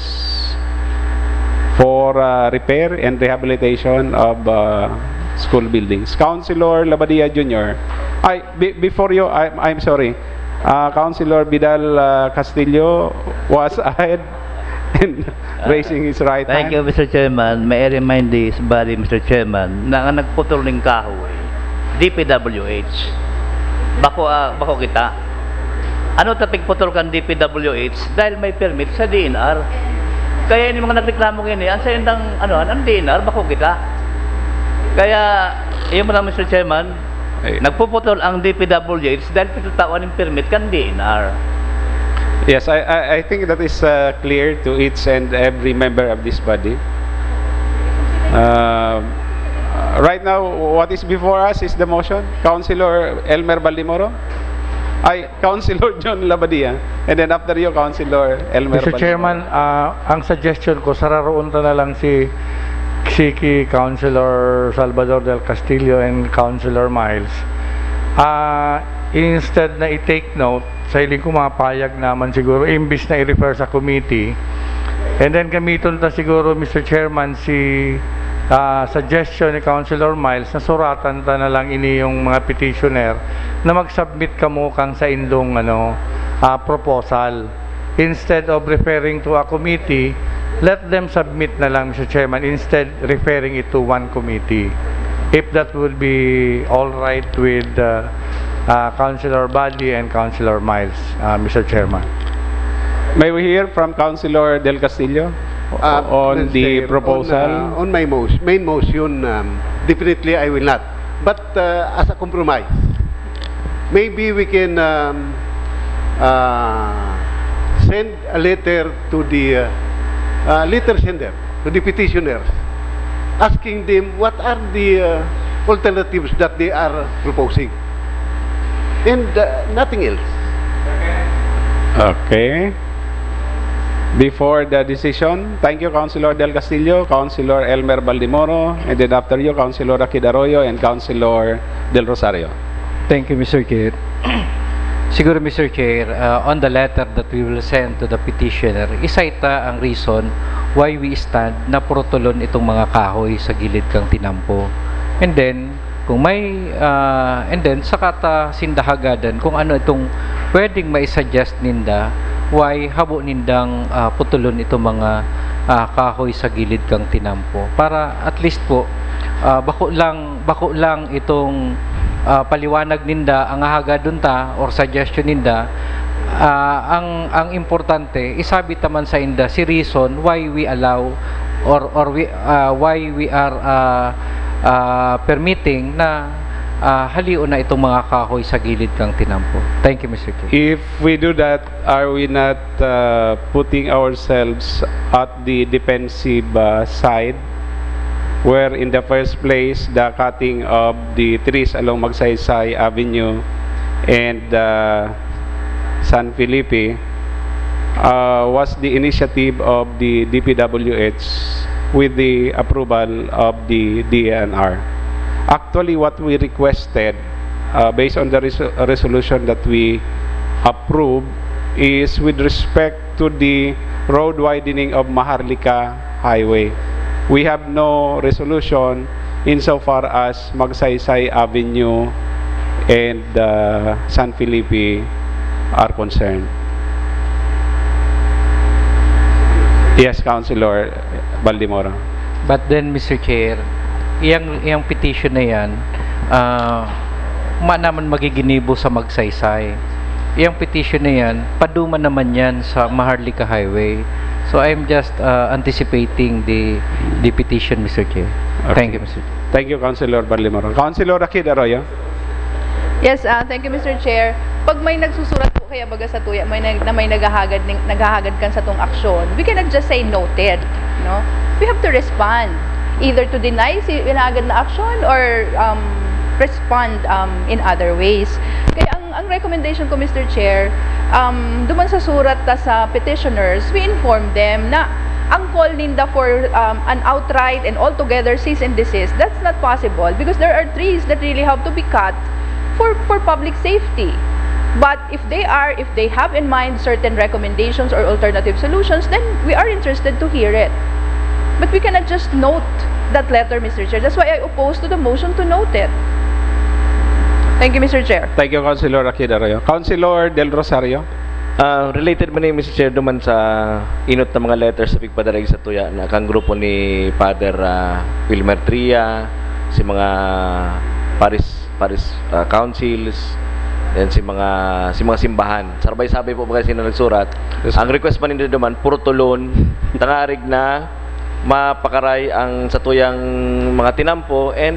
for, uh, repair and rehabilitation of, uh, school buildings. Councilor Labadia Junior, I, be-, before you, I, I'm sorry, uh, Councilor Vidal, uh, Castillo was ahead in raising his right Thank hand. you, Mister Chairman. May I remind this body, Mister Chairman, na ang nagputol ning kahoy, D P W H. Bako, ah, bako kita. Ano ta pigputol kan D P W H? Dahil may permit sa D N R. Kaya ini mga nagreklamo ngini, ang sa indang, ano, ang D N R, bako kita. Kaya, iyo mo lang, Mister Chairman, Ay. nagpuputol ang D P W H dahil pigtatawan ng permit kan D N R. Yes, I, I, I think that is, uh, clear to each and every member of this body. Um, right now, what is before us is the motion. Councilor Elmer Baldimoro? Ay, Councilor John Labadia. And then after you, Councilor Elmer Mister Baldimoro. Chairman, ah, ang suggestion ko, sararoon ta na lang si, si ki Councilor Salvador Del Castillo and Councilor Miles. Ah, instead na i-take note, sa hiling ko, mapayag naman siguro, imbis na i-refer sa committee. And then gamiton ta siguro, Mister Chairman, si, ah, suggestion ni Councilor Miles na suratan ta na lang ini yung mga petitioner na mag-submit kamo kang sa indong, ano, ah, proposal. Instead of referring to a committee, let them submit na lang, Mister Chairman, instead referring it to one committee. If that would be all right with, uh, uh, Councilor Badi and Councilor Miles, uh, Mister Chairman. May we hear from Councilor Del Castillo Uh, on Mister the Chair, proposal? On, uh, on my motion, main motion, um, definitely I will not. But, uh, as a compromise, maybe we can, um, uh, send a letter to the, uh, uh, letter sender, to the petitioners, asking them what are the, uh, alternatives that they are proposing. And, uh, nothing else. Okay. Before the decision, thank you, Councilor Del Castillo, Councilor Elmer Baldimoro, and then after you, Councilor Rakid Arroyo and Councilor Del Rosario. Thank you, Mister Chair. Siguro, Mister Chair, uh, on the letter that we will send to the petitioner, isay ta ang reason why we stand na purutulon itong mga kahoy sa gilid kang tinampo. And then, kung may, uh, and then, saka ta sinda hagadan kung ano itong pwedeng maisuggest ninda, why habo nindang, uh, putulon itong mga, uh, kahoy sa gilid kang tinampo. Para at least po, uh, bako lang, bako lang itong, uh, paliwanag ninda ang hahagadon ta or suggestion ninda. Uh, ang, ang importante, isabi ta man sa inda si reason why we allow or, or we, uh, why we are, uh, uh, permitting na, uh, halion na itong mga kahoy sa gilid kang tinampo. Thank you, Mister Chair. If we do that, are we not, uh, putting ourselves at the defensive, uh, side, where in the first place the cutting of the trees along Magsaysay Avenue and, uh, San Felipe uh, was the initiative of the D P W H with the approval of the D E N R. Actually, what we requested, uh, based on the reso- resolution that we approved, is with respect to the road widening of Maharlika Highway. We have no resolution insofar as Magsaysay Avenue and uh, San Felipe are concerned. Yes, Councilor Baldemoro. But then, Mister Chair, iyang, iyang petition na yan, ah, ma naman magiginibo sa Magsaysay. Iyang petition na yan, paduman naman yan sa Maharlika Highway. So, I'm just uh, anticipating the, the petition, Mister Chair. Okay. Thank you, Mister Chair. Thank you, Councilor Baldemoro. Councilor Rakid Arroyo. Yes, uh, thank you, Mister Chair. Pag may nagsusurat po kaya baga sa tuya, may nag, na may naghahagad, ning- naghahagad kan satong aksyon, we cannot just say noted, no? We have to respond. Either to deny si hinahagad na aksyon or um, respond um, in other ways. Kaya ang, ang recommendation ko, Mister Chair, um, duman sa surat ta sa petitioners, we inform them na ang call ninda for um, an outright and altogether cease and desist, that's not possible because there are trees that really have to be cut for, for public safety. But if they are, if they have in mind certain recommendations or alternative solutions, then we are interested to hear it. But we cannot just note that letter, Mister Chair. That's why I oppose to the motion to note it. Thank you, Mister Chair. Thank you, Councilor Rakid Arroyo. Councilor Del Rosario. Ah, related man ni Mister Chair duman sa inot na mga letters sa pigpadarig sa tuya na kang grupo ni Father ah, Wilmer Tria, si mga paris paris ah, councils, then si mga si mga simbahan. Sarbay-sabay po ba kasi na nagsurat? Yes, sir. Ang request man nila duman, purtulon, tangarig na mapakaray ang satuyang mga tinampo and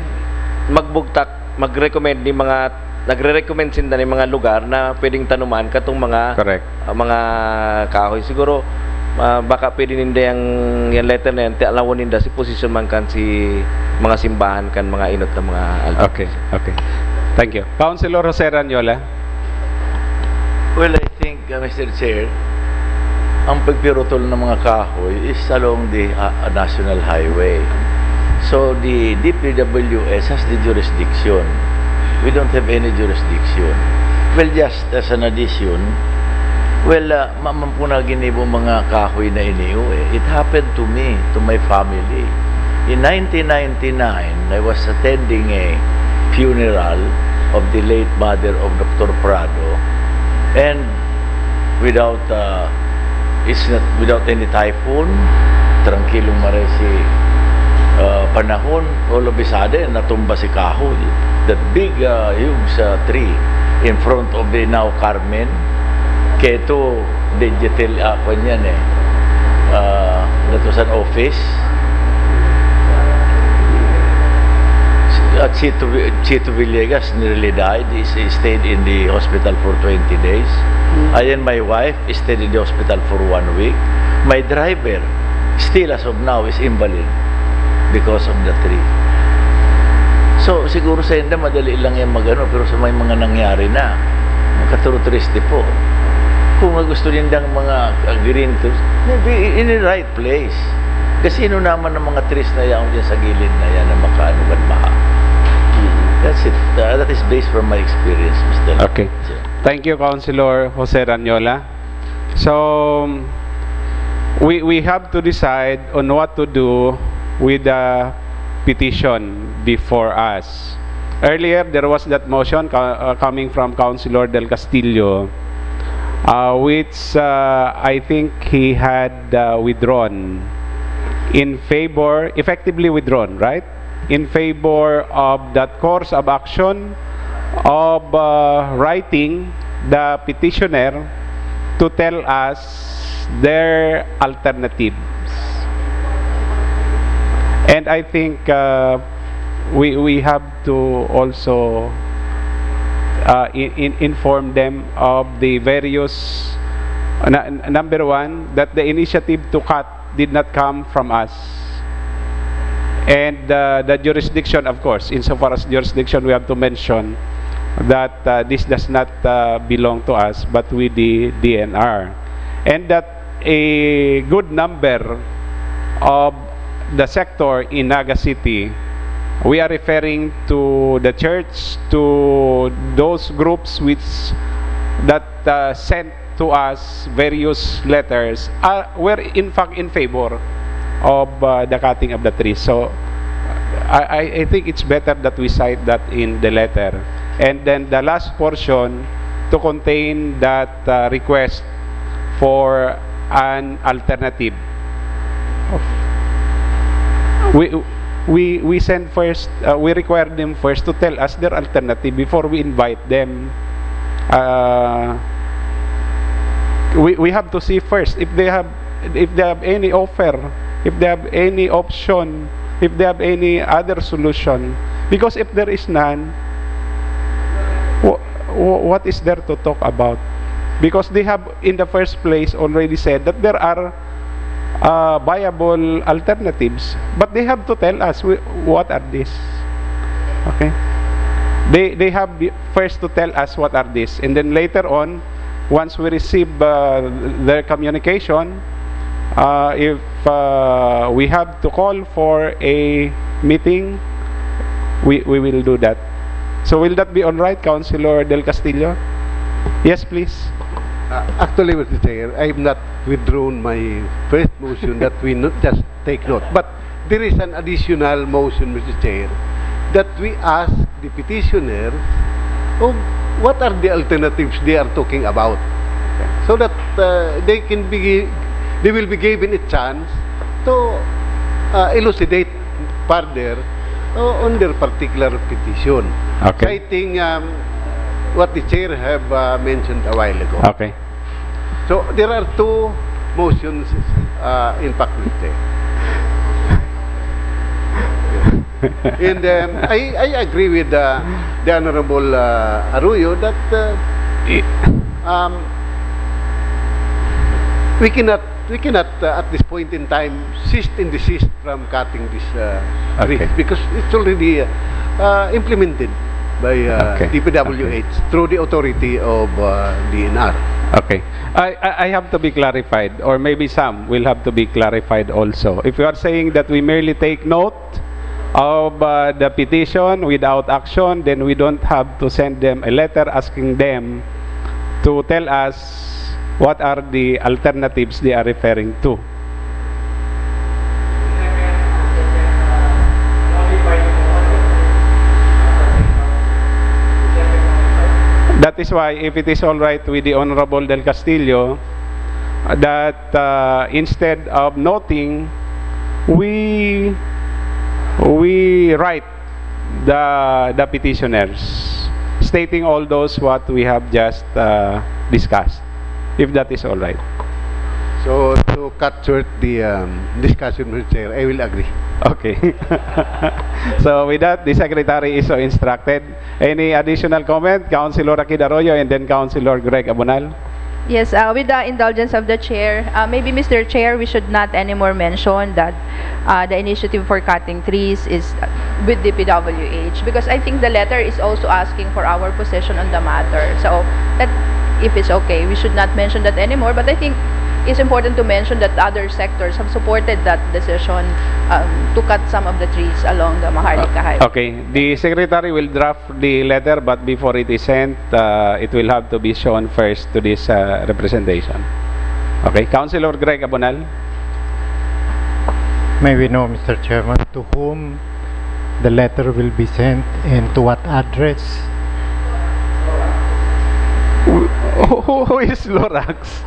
magbugtak, mag-recommend ni mga nagre-recommend sinda ni mga lugar na pwedeng tanuman katong mga Correct. ah, mga kahoy. Siguro ah, baka pwede ninda yang yang letter na yan, ti alawon ninda si position man kan si mga simbahan kan mga inot na mga altar. Okay, okay. Thank you. Councilor Jose Ranyola. Well, I think, uh, Mister Chair, ang pagpirutol ng mga kahoy is along the uh, uh, national highway. So the D P W S has the jurisdiction. We don't have any jurisdiction. Well, just as an addition, well, uh, maman po na ginibo mga kahoy na iniyo eh. It happened to me, to my family. In nineteen ninety-nine, I was attending a funeral of the late mother of Doctor Prado, and without uh, it's not without any typhoon, tranquilong maray si uh, panahon, all of a sudden natumba si kahoy, that big uh, huge uh, tree in front of the now Carmen. Keto digital ako niyan eh. Uh, that was an office. At Chito, Chito Villegas nearly died. He, he stayed in the hospital for twenty days. I and my wife stayed in the hospital for one week. My driver, still as of now, is invalid because of the tree. So, siguro sa inda, madali lang yan magano, pero sa may mga nangyari na, makaturtriste po. Kung gusto nindang mga uh, green to, maybe in the right place. Kasi sino naman ang mga trees na yaon dyan sa gilid na yan na makaano kan maha? That's it. Uh, that is based from my experience, Mister Okay. Thank you, Councilor Jose Ranyola. So, we, we have to decide on what to do with the petition before us. Earlier, there was that motion co- uh, coming from Councilor Del Castillo, uh, which uh, I think he had uh, withdrawn in favor, effectively withdrawn, right? In favor of that course of action of uh, writing the petitioner to tell us their alternatives. And I think uh, we, we have to also uh, in, in inform them of the various, na, number one, that the initiative to cut did not come from us. And uh, the jurisdiction, of course, insofar as jurisdiction, we have to mention that uh, this does not uh, belong to us but with the D N R, and that a good number of the sector in Naga City, we are referring to the church, to those groups which that uh, sent to us various letters, uh, were in fact in favor of uh, the cutting of the trees. So I, I think it's better that we cite that in the letter. And then the last portion to contain that uh, request for an alternative. We, we, we send first, uh, we require them first to tell us their alternative before we invite them. Uh, we, we have to see first if they have if they have any offer, if they have any option, if they have any other solution. Because if there is none, wh- wh- what is there to talk about? Because they have, in the first place, already said that there are uh, viable alternatives, but they have to tell us wh- what are these. Okay? They, they have the- first to tell us what are these, and then later on, once we receive uh, their communication, uh, if uh, we have to call for a meeting, we, we will do that. So will that be all right, Councilor Del Castillo? Yes, please. Uh, actually, Mister Chair, I have not withdrawn my first motion that we not just take note. But there is an additional motion, Mister Chair, that we ask the petitioners of what are the alternatives they are talking about, so that uh, they can be they will be given a chance to uh, elucidate further uh, on their particular petition. Okay. Citing um, what the chair have uh, mentioned a while ago. Okay. So there are two motions uh, in fact, Mister Chair. And um, I, I agree with uh, the Honorable uh, Arroyo that uh, um, we cannot we cannot uh, at this point in time cease and desist from cutting this uh, tree Okay. because it's already uh, uh, implemented by uh, Okay. D P W H through the authority of uh, D N R. Okay. I, I I have to be clarified, or maybe some will have to be clarified also. If you are saying that we merely take note of uh, the petition without action, then we don't have to send them a letter asking them to tell us what are the alternatives they are referring to. That is why, if it is all right with the Honorable Del Castillo, that uh, instead of noting, we we write the the petitioners, stating all those what we have just uh, discussed, if that is all right. So to cut short the um, discussion, Mister Chair, I will agree. Okay. So with that, the secretary is so instructed. Any additional comment, Councilor Akid Arroyo and then Councilor Greg Abonal? Yes, uh, with the indulgence of the chair, uh, maybe, Mister Chair, we should not anymore mention that uh, the initiative for cutting trees is uh, with D P W H, because I think the letter is also asking for our position on the matter. So that, if it's okay, we should not mention that anymore. But I think it's important to mention that other sectors have supported that decision um, to cut some of the trees along the Maharlika Highway. Okay, the secretary will draft the letter, but before it is sent, uh, it will have to be shown first to this uh, representation. Okay, Councilor Greg Abonal. May we know, Mister Chairman, to whom the letter will be sent and to what address? Who, who, who is Lorax?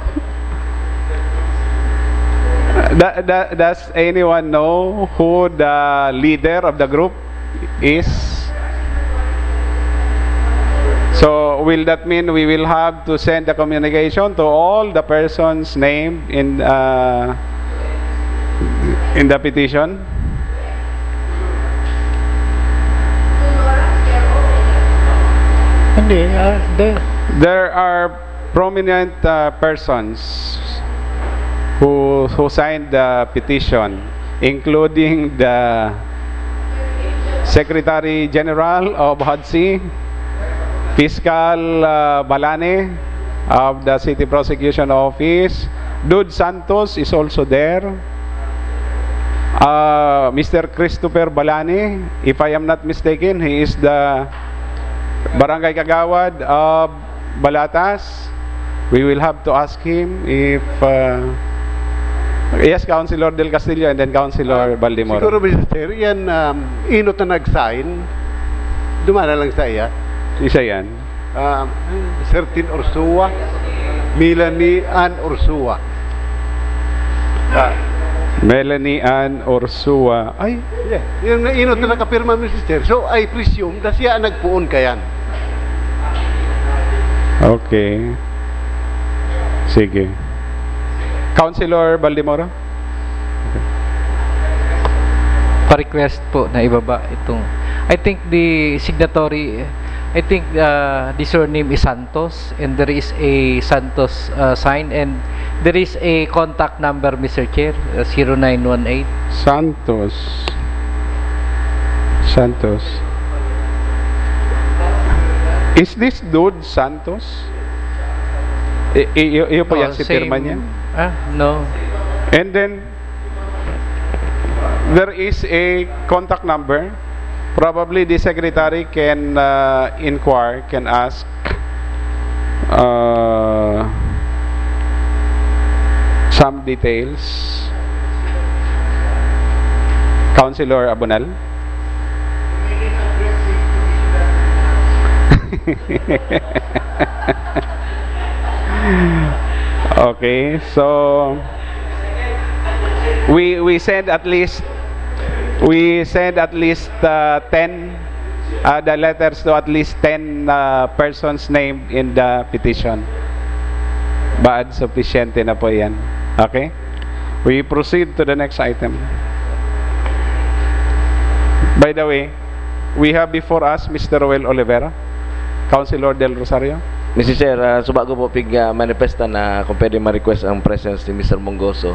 Da, da, does anyone know who the leader of the group is? So will that mean we will have to send the communication to all the persons named in uh, in the petition? Hindi, ah, the, There are prominent uh, persons who who signed the petition, including the Secretary General of HODCI, Fiscal uh, Balane of the City Prosecution Office. Dud Santos is also there. Uh, Mister Christopher Balani, if I am not mistaken, he is the barangay kagawad of Balatas. We will have to ask him if uh, yes, Councilor Del Castillo and then Councilor Baldemoro. Siguro, Mister Chair, yan um, inot na nag-sign, dumana lang sa iya. Isa yan. Um, Sertin Ursua, Melanie Ann Ursua. Ah, Melanie Ann Ursua. Ay, Yeah, yung inot na nakapirma, Mister Chair. So, I presume na siya ang nagpoon kayan. Okay. Sige. Councilor Baldemoro? Pa-request po na ibaba itong, I think the signatory, I think uh, the surname is Santos, and there is a Santos uh, sign, and there is a contact number, Mister Chair, uh, zero nine one eight. Santos. Santos. Is this Dud Santos? I, i, iyo po yan Oh, si pirma same. Niya? Ah, no. And then, there is a contact number. Probably the secretary can uh, inquire, can ask uh, some details. Councilor Abonal? Okay, so we we send at least we send at least uh, ten uh, the letters to at least ten uh, persons named in the petition. Baad sufisyente na po yan. Okay? We proceed to the next item. By the way, we have before us Mister Roel Oliver, Councilor Del Rosario. Mister Chair, ah, subago po pig ah, manifesta na kung pwede ma-request ang presence ni Mister Mongoso.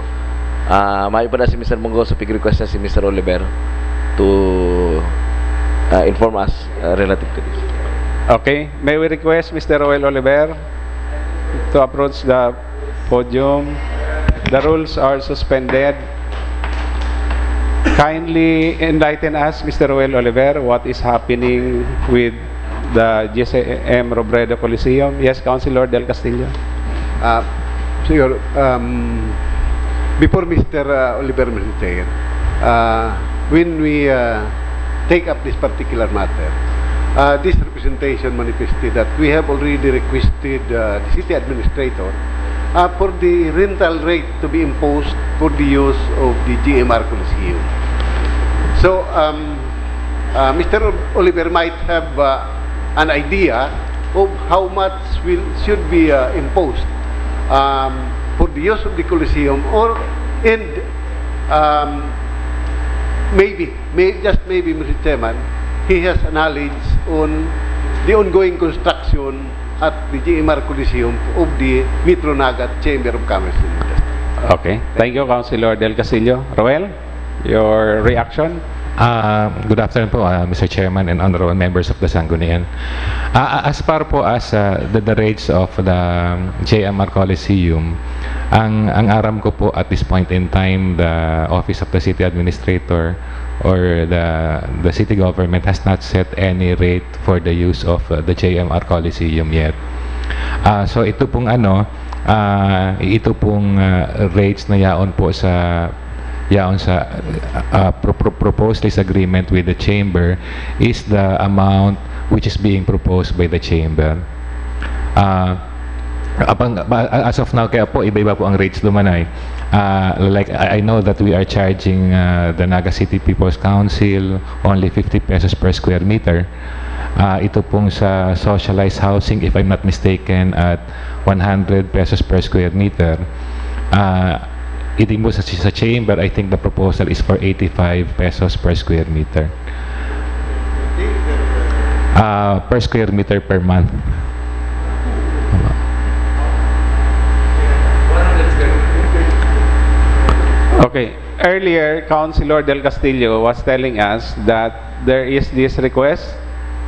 Ah, mayo pa na si Mister Mongoso, pig-request na si Mister Oliver to ah, inform us ah, relative to this. Okay, may we request Mister Roel Oliver to approach the podium. The rules are suspended. Kindly enlighten us, Mister Roel Oliver, what is happening with the G C M Robredo Coliseum? Yes, Councilor Del Castillo. Uh, Senyor, um, before Mister uh, Oliver Mister Chair, uh, when we uh, take up this particular matter, uh, this representation manifested that we have already requested uh, the city administrator uh, for the rental rate to be imposed for the use of the G M R Coliseum. So, um, uh, Mister Oliver might have uh, an idea of how much will should be uh, imposed um, for the use of the Coliseum, or and um, maybe, may, just maybe, Mister Chairman, he has a knowledge on the ongoing construction at the G M R Coliseum of the Metro Naga Chamber of Commerce and Industry. Okay. Thank you, Councilor Del Castillo. Roel, your reaction? Ah, good afternoon po, ah, Mister Chairman and honorable members of the Sanggunian. Ah, as far po as ah, the, the rates of the um, J M R Coliseum, ang ang aram ko po at this point in time, the office of the city administrator or the the city government has not set any rate for the use of uh, the J M R Coliseum yet. Ah, so ito pong ano, ah, ito pong ah, rates na yaon po sa yaon sa uh, pro- pro- proposed lease agreement with the chamber is the amount which is being proposed by the chamber. Uh, apang, ba- as of now, kaya po, iba-iba po ang rates dumanay. Uh, like, I I know that we are charging uh, the Naga City People's Council only fifty pesos per square meter. Uh, ito pong sa socialized housing, if I'm not mistaken, at one hundred pesos per square meter. Uh, ito po sa, sa chamber, I think the proposal is for eighty-five pesos per square meter. Uh, per square meter per month. Okay. Earlier, Councilor Del Castillo was telling us that there is this request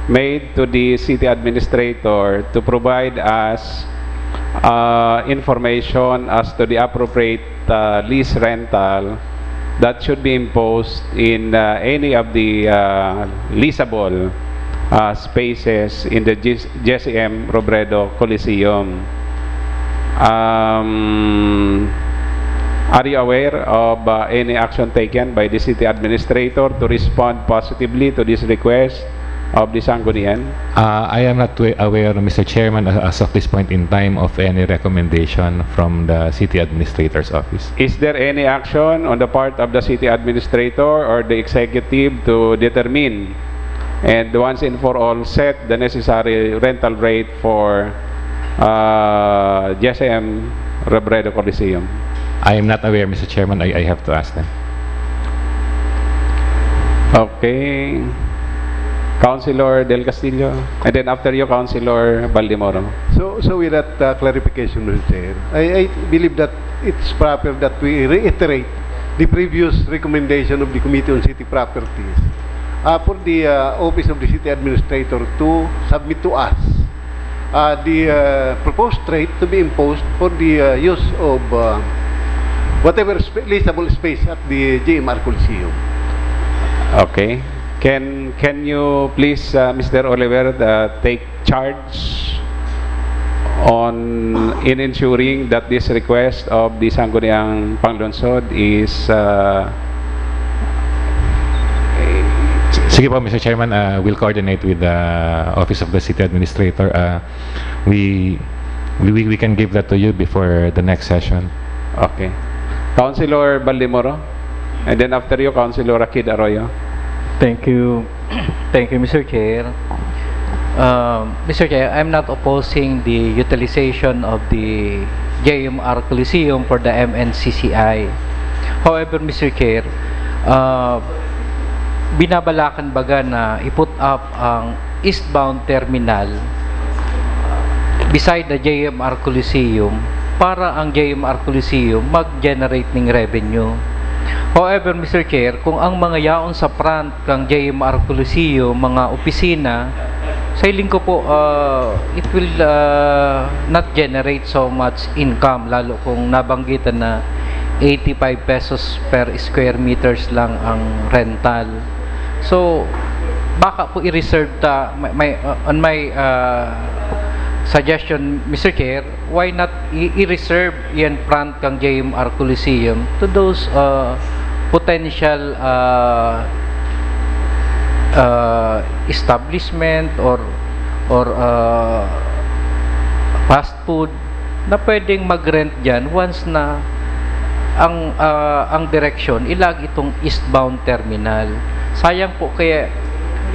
made to the city administrator to provide us uh, information as to the appropriate uh, lease rental that should be imposed in uh, any of the uh, leasable uh, spaces in the G- G C M Robredo Coliseum. Um, are you aware of uh, any action taken by the city administrator to respond positively to this request of the Sanggunian? Uh, I am not wa- aware, Mister Chairman, a- as of this point in time, of any recommendation from the city administrator's office. Is there any action on the part of the city administrator or the executive to determine and once and for all set the necessary rental rate for uh, G C M Robredo Coliseum? I am not aware, Mister Chairman. I, I have to ask them. Okay. Councilor Del Castillo. And then after you, Councilor Baldemoro. So, so with that uh, clarification, Mister Chair, I, I believe that it's proper that we reiterate the previous recommendation of the Committee on City Properties uh, for the uh, Office of the City Administrator to submit to us uh, the uh, proposed rate to be imposed for the uh, use of uh, whatever sp- leasable space at the G M R Coliseum. Okay. Can can you please, uh, Mister Oliver, uh, take charge on in ensuring that this request of the Sangguniang Panglungsod is uh, Sige po, Mister Chairman, uh, we'll coordinate with the Office of the City Administrator. Uh, we, we we can give that to you before the next session. Okay. Councilor Baldemoro, and then after you, Councilor Akid Arroyo. Thank you. Thank you, Mister Chair. Um, Mister Chair, I'm not opposing the utilization of the J M R Coliseum for the M N C C I. However, Mister Chair, uh, binabalakan baga na i-put up ang eastbound terminal beside the J M R Coliseum para ang J M R Coliseum mag-generate ning revenue. However, Mister Chair, kung ang mga yaon sa front kan J M R Coliseum, mga opisina, sa hiling ko po, uh, it will uh, not generate so much income, lalo kung nabanggitan na eighty-five pesos per square meters lang ang rental. So, baka po i-reserve ta, my, my, uh, on my uh, suggestion, Mister Chair, why not i- i-reserve yan front kang J M R Coliseum to those uh, potential uh, uh, establishment or or uh, fast food na pwedeng mag-rent diyan once na ang uh, ang direksyon ilag itong eastbound terminal. Sayang po kaya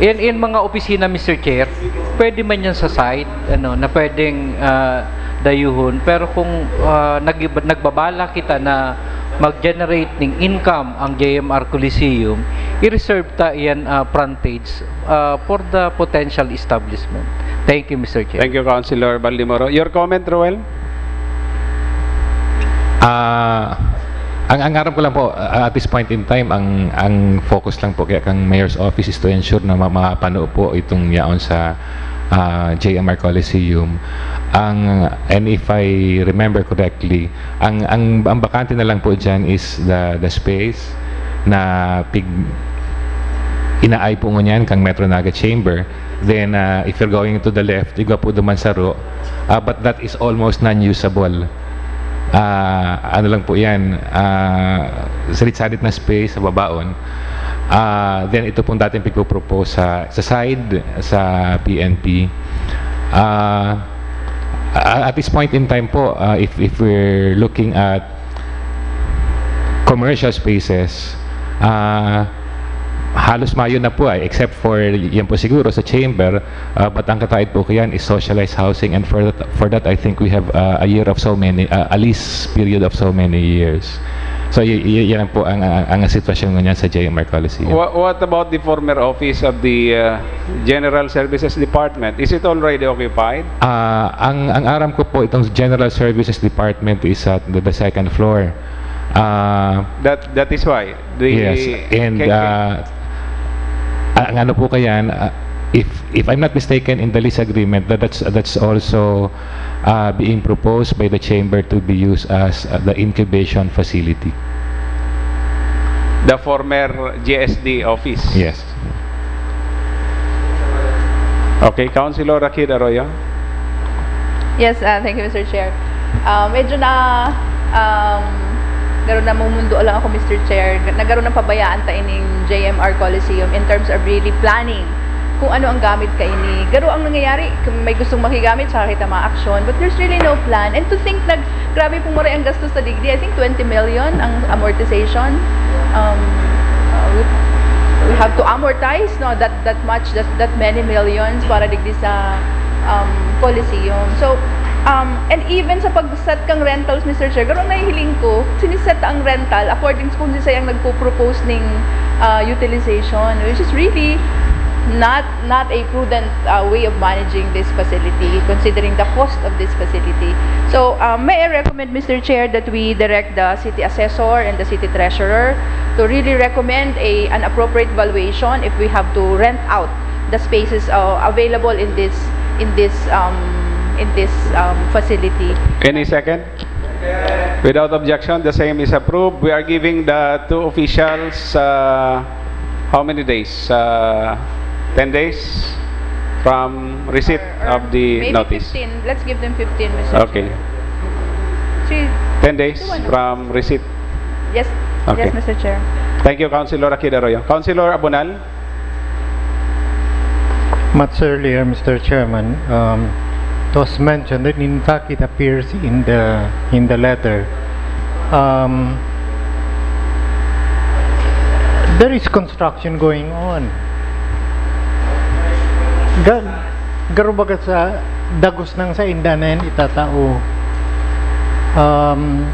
in in mga opisina, Mister Chair, pwede man yan sa side, ano, na pwedeng uh, dayuhon, pero kung uh, nag- nagbabala kita na mag-generate ng income ang J M R Coliseum, i-reserve ta yan uh, frontage uh, for the potential establishment. Thank you, Mister Chair. Thank you, Councilor Baldemoro. Your comment, Roel? Ah, ang, ang aram ko lang po, uh, at this point in time, ang ang focus lang po kaya kang Mayor's Office is to ensure na ma- mapano po itong yaon sa uh, J M R Coliseum. Ang, and if I remember correctly, ang ang ang bakante na lang po diyan is the the space na pig inaay po ngunyan kang Metro Naga Chamber. Then uh, if you're going to the left, igwa po duman saro, uh, but that is almost non-usable. Ah, ano lang po yan, ah, salit-salit na space sa babaon. Ah, then ito pong dating pigpupropose sa, sa side, sa P N P. Ah, a- at this point in time po, ah, if, if we're looking at commercial spaces, ah, halos mayo na po ay, except for yan po siguro sa chamber, uh, but ang kataid po ko yan is socialized housing, and for that, for that I think we have uh, a year of so many, uh, a lease period of so many years. So y- y- yan po ang, ang, ang sitwasyon ngunyan sa J M R Coliseum. What, what about the former office of the uh, General Services Department? Is it already occupied? Ah, ang ang aram ko po itong General Services Department is at the, the second floor. Ah, That that is why the yes, and can- can- ah, ang ano po kayan, ah, if if I'm not mistaken, in the lease agreement, that that's that's also uh, being proposed by the chamber to be used as uh, the incubation facility. The former G S D office. Yes. Okay, Councilor Rakid Arroyo. Yes, uh, thank you, Mister Chair. Uh, medyo na, um, garo na mumundo lang ako, Mister Chair, na garo na pabayaan ta ining J M R Coliseum in terms of really planning kung ano ang gamit kaini. Garo ang nangyayari, kung may gustong makigamit, saka kita ma-action. But there's really no plan. And to think na grabe pong maray ang gastos sa digdi. I think twenty million ang amortization. Um, uh, we, we have to amortize, no, that that much, that that many millions para digdi sa um, Coliseum. So, um, and even sa pag-set kang rentals, Mister Chair, garo ang nahihiling ko, siniset ang rental according sa kung sisay ang nagpo-propose ning uh, utilization, which is really not not a prudent uh, way of managing this facility, considering the cost of this facility. So, um, may I recommend, Mister Chair, that we direct the city assessor and the city treasurer to really recommend a an appropriate valuation if we have to rent out the spaces uh, available in this in this um, in this um, facility. Any second? Without objection, the same is approved. We are giving the two officials uh, how many days? Uh, ten days from receipt Or of the maybe notice. fifteen. Let's give them fifteen, Mister Okay. Chair. Si- Ten days Two, ano? From receipt. Yes. Okay. Yes, Mister Chair. Thank you, Councilor Rakid Arroyo. Councilor Abonal? Much earlier, Mister Chairman, um, it was mentioned that in fact it appears in the in the letter. Um, there is construction going on. Ga- garo baga sa dagos nang sainda na yan itatao. Um,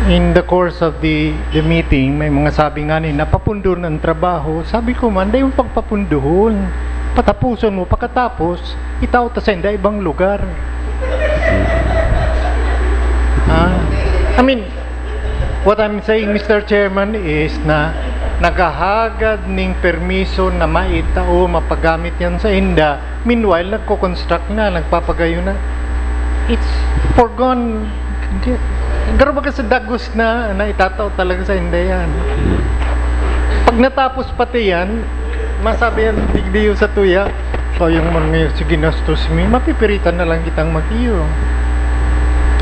in the course of the, the meeting, may mga sabi nga ni, "Napapundon ang trabaho." Sabi ko man, "Dai mo pagpapundohon. Patapuson mo, pakatapos, itao ta sainda ibang lugar." Ah, I mean, what I'm saying, Mister Chairman, is na naghahagad ning permiso na maitao, mapagamit yan sainda. Meanwhile, nagko-construct na, nagpapagayo na. It's foregone. Garo baga sa dagos na, na itatao talaga sainda yan. Pag natapos pati yan, masabi yan, digdi yung sa tuya, "Sayang man ngayon si ginastos mi, mapipiritan na lang kitang mag-iyo."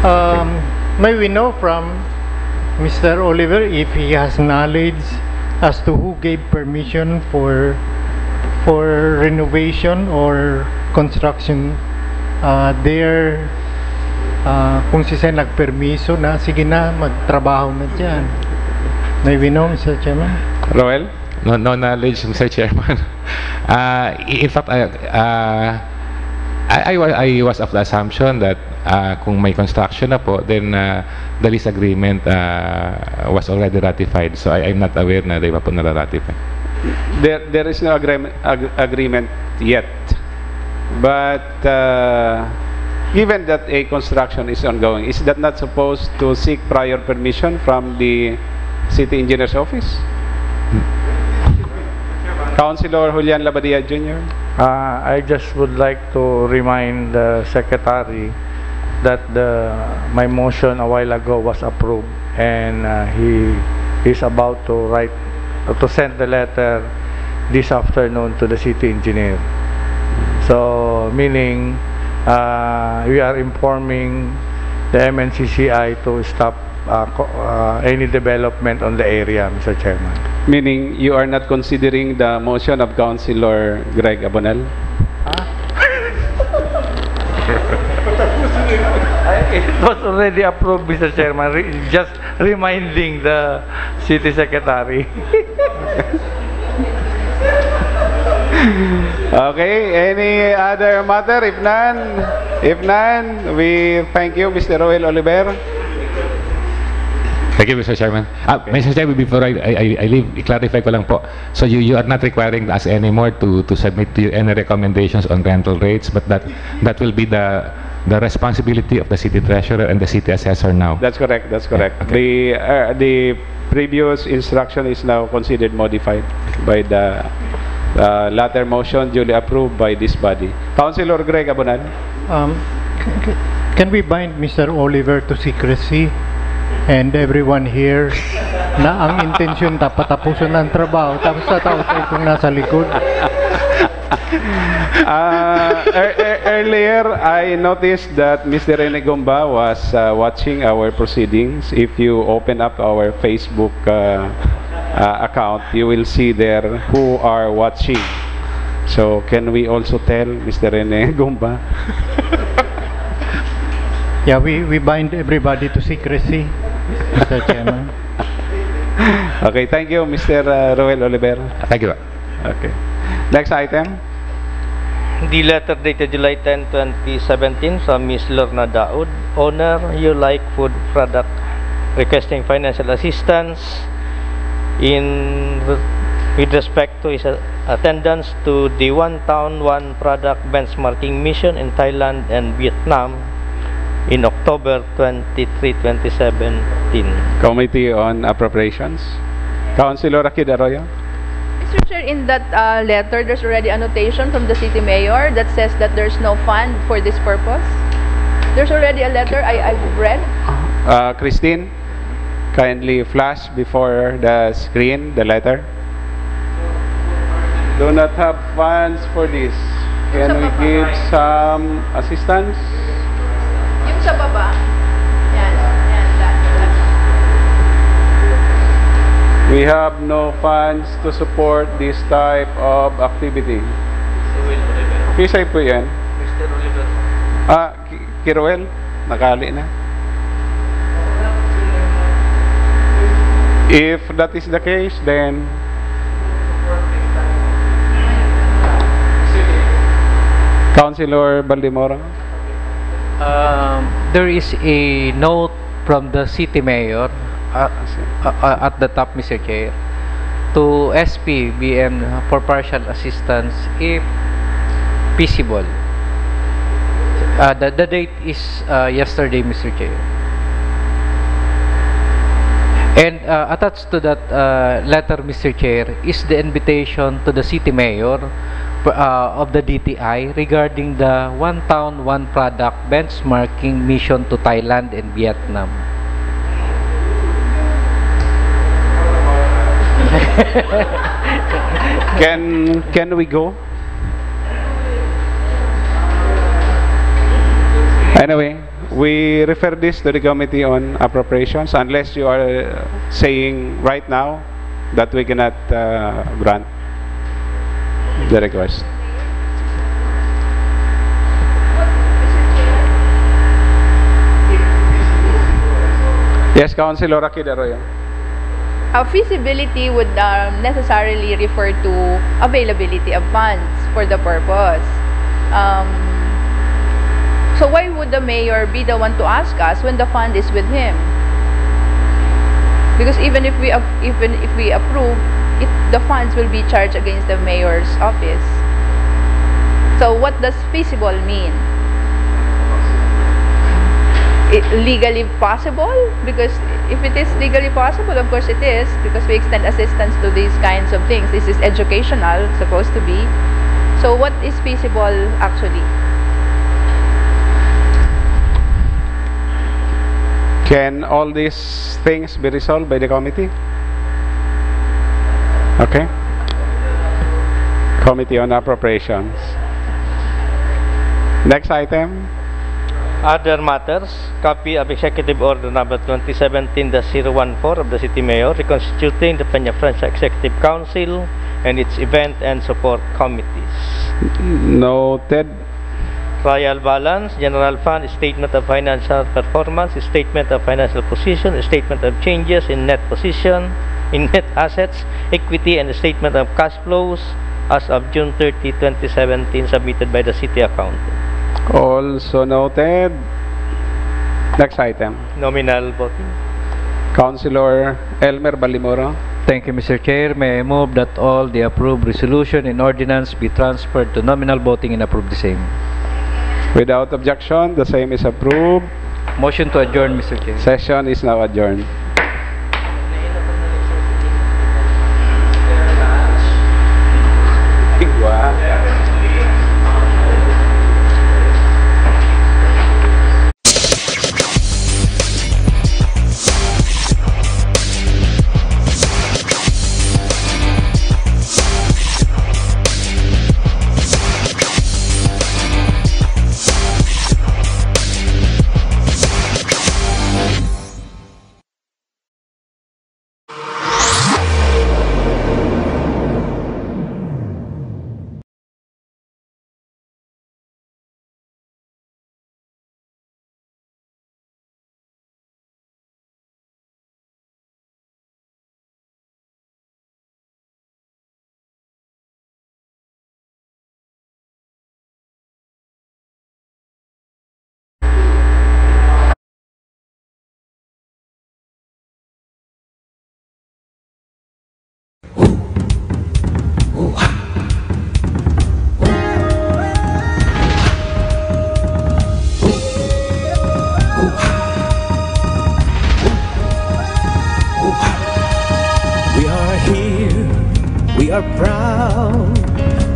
Um, may we know from Mister Oliver if he has knowledge as to who gave permission for for renovation or construction uh, there, uh, kung sisay nagpermiso na, sige na, magtrabaho na dyan. May we know, Mister Chairman? Roel? No, no knowledge, Mister Chairman. Uh, in fact, uh, uh, I, I, wa- I was of the assumption that uh, kung may construction na po, then uh, the lease agreement uh, was already ratified. So I, I'm not aware na di pa po nara-ratify. There, there is no agreement, ag- agreement yet. But uh, given that a construction is ongoing, is that not supposed to seek prior permission from the city engineer's office? Councilor Julian Labadia Junior? Uh, I just would like to remind the secretary that the my motion a while ago was approved, and uh, he is about to write to send the letter this afternoon to the city engineer. So, meaning, uh, we are informing the M N C C I to stop uh, co- uh, any development on the area, Mister Chairman. Meaning you are not considering the motion of Councilor Greg Abonal? It was already approved, Mister Chairman. Re- just reminding the city secretary. Okay, any other matter? If none, if none, we thank you, Mister Roel Oliver. Thank you, Mister Chairman. Ah, Mister Chairman, before I, I, I- I leave, i-clarify ko lang po. So you, you are not requiring us anymore to, to submit to you any recommendations on rental rates, but that that will be the the responsibility of the city treasurer and the city assessor now. That's correct. That's correct. Okay. The uh, the previous instruction is now considered modified by the Uh, latter motion duly approved by this body. Councilor Greg Abonal. Um, c- c- can we bind Mister Oliver to secrecy and everyone here na ang intensyon ta patapusan ang trabaho tapos sa tao itong nasa likod? Uh, er- er- earlier, I noticed that Mister Rene Gumba was uh, watching our proceedings. If you open up our Facebook uh, uh, account, you will see there who are watching. So, can we also tell Mister Rene Gumba? Yeah, we, we bind everybody to secrecy, Mister Chairman. Okay, thank you, Mister uh, Roel Oliver. Thank you. Okay. Next item. The letter dated July ten, twenty seventeen from Miss Lorna Daud, owner, You Like Food Product, requesting financial assistance in with respect to his uh, attendance to the One Town One Product benchmarking mission in Thailand and Vietnam in October twenty-three, twenty seventeen. Committee on Appropriations. Councilor Akid Arroyo. Mister Chair, in that uh, letter, there's already a notation from the city mayor that says that there's no fund for this purpose. There's already a letter I, I've read. Uh, Christine, kindly flash before the screen the letter. Do not have funds for this. Can we give some assistance? Yung sa baba. Yan. Yan. That, that. We have no funds to support this type of activity. Kisay po yan. Mister Oliver. Ah, Ki- Kiruel, nakali na. If that is the case, then Councilor Baldemoro. Um, there is a note from the city mayor uh, uh, uh, at the top, Mister Chair, to S P B M for partial assistance if feasible. Uh, the, the date is uh, yesterday, Mister Chair. And uh, attached to that uh, letter, Mister Chair, is the invitation to the city mayor uh, of the D T I regarding the One Town, One Product benchmarking mission to Thailand and Vietnam. Can can we go? Anyway, we refer this to the Committee on Appropriations unless you are saying right now that we cannot uh, grant the request. Yes, Councilor Akid Arroyo. Uh, feasibility would um, necessarily refer to availability of funds for the purpose. Um, so why would the mayor be the one to ask us when the fund is with him? Because even if we ap- even if we approve, it, the funds will be charged against the mayor's office. So what does feasible mean? It legally possible? Because if it is legally possible, of course it is, because we extend assistance to these kinds of things. This is educational, supposed to be. So what is feasible actually? Can all these things be resolved by the committee? Okay. Committee on Appropriations. Next item. Other matters, copy of Executive Order number twenty seventeen-014 of the City Mayor reconstituting the Peñafrancia Executive Council and its event and support committees. Noted. Trial balance, general fund, statement of financial performance, statement of financial position, statement of changes in net position, in net assets, equity, and statement of cash flows as of June thirty, twenty seventeen, submitted by the city accountant. Also noted. Next item. Nominal voting. Councilor Elmer Balimoro. Thank you, Mister Chair. May I move that all the approved resolution and ordinance be transferred to nominal voting and approve the same. Without objection, the same is approved. Motion to adjourn, Mister Chair. Session is now adjourned. are proud.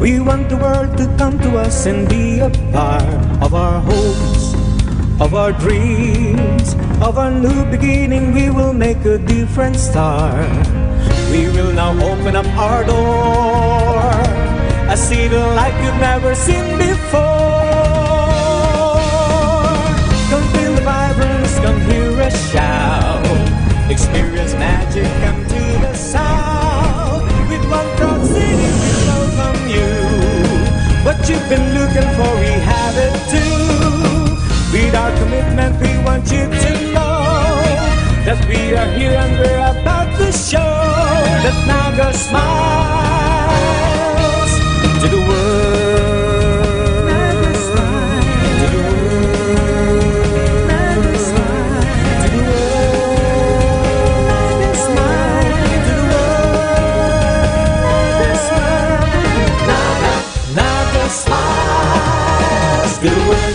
We want the world to come to us and be a part of our hopes, of our dreams, of our new beginning. We will make a different start. We will now open up our door, a city like you've never seen before. Come feel the vibrance, come hear us shout. Experience magic, come to the south. With one proud city, we welcome you. What you've been looking for, we have it too. With our commitment, we want you to know that we are here and we're about to show that Naga smiles to the world. Naga smiles to the world. Naga smiles to the world. Naga smiles to the world. Naga smiles to the world.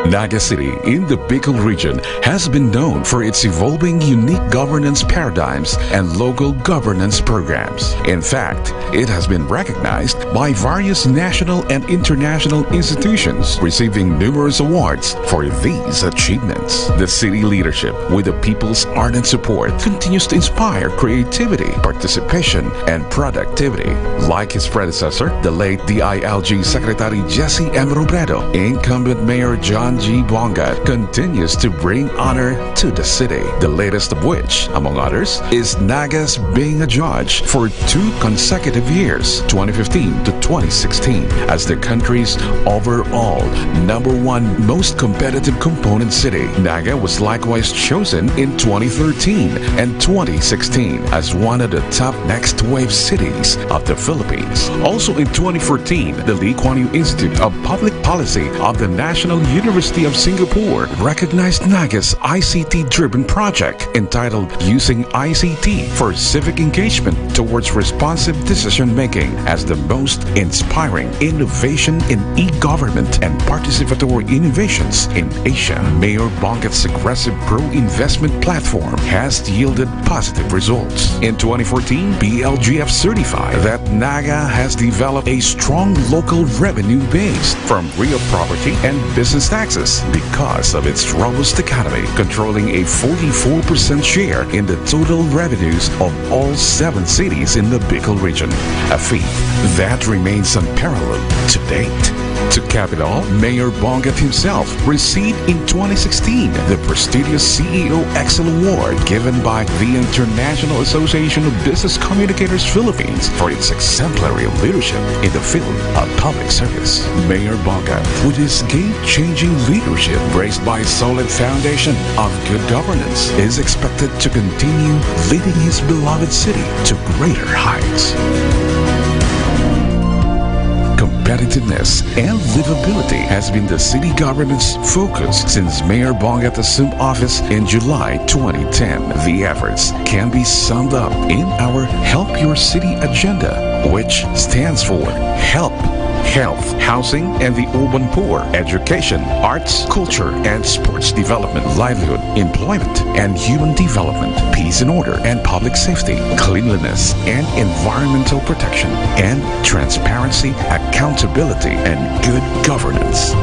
Naga City in the Bicol region has been known for its evolving unique governance paradigms and local governance programs. In fact, it has been recognized by various national and international institutions, receiving numerous awards for these achievements. The city leadership, with the people's ardent support, continues to inspire creativity, participation, and productivity. Like his predecessor, the late D I L G Secretary Jesse M. Robredo, incumbent Mayor John G. Bongat continues to bring honor to the city, the latest of which, among others, is Naga's being a judge for two consecutive years, twenty fifteen to twenty sixteen, as the country's overall number one most competitive component city. Naga was likewise chosen in twenty thirteen and twenty sixteen as one of the top next wave cities of the Philippines. Also in twenty fourteen, the Lee Kuan Yew Institute of Public Policy of the National University of Singapore recognized Naga's I C T-driven project entitled Using I C T for Civic Engagement Towards Responsive Decision Making as the most inspiring innovation in e-government and participatory innovations in Asia. Mayor Bongat's aggressive pro-investment platform has yielded positive results. In twenty fourteen, B L G F certified that Naga has developed a strong local revenue base from real property and business taxes because of its robust economy, controlling a forty-four percent share in the total revenues of all seven cities in the Bicol region, a feat that remains unparalleled to date. To cap it all, Mayor Bongat himself received in twenty sixteen the prestigious C E O Excel Award given by the International Association of Business Communicators Philippines for its exemplary leadership in the field of public service. Mayor Bongat, with his game-changing leadership graced by solid foundation of good governance, is expected to continue leading his beloved city to greater heights. competitiveness, and livability has been the city government's focus since Mayor Bongat assumed office in July twenty ten. The efforts can be summed up in our Help Your City agenda, which stands for help, health, housing, and the urban poor, education, arts, culture, and sports development, livelihood, employment, and human development, peace and order, and public safety, cleanliness, and environmental protection, and transparency, accountability, and good governance.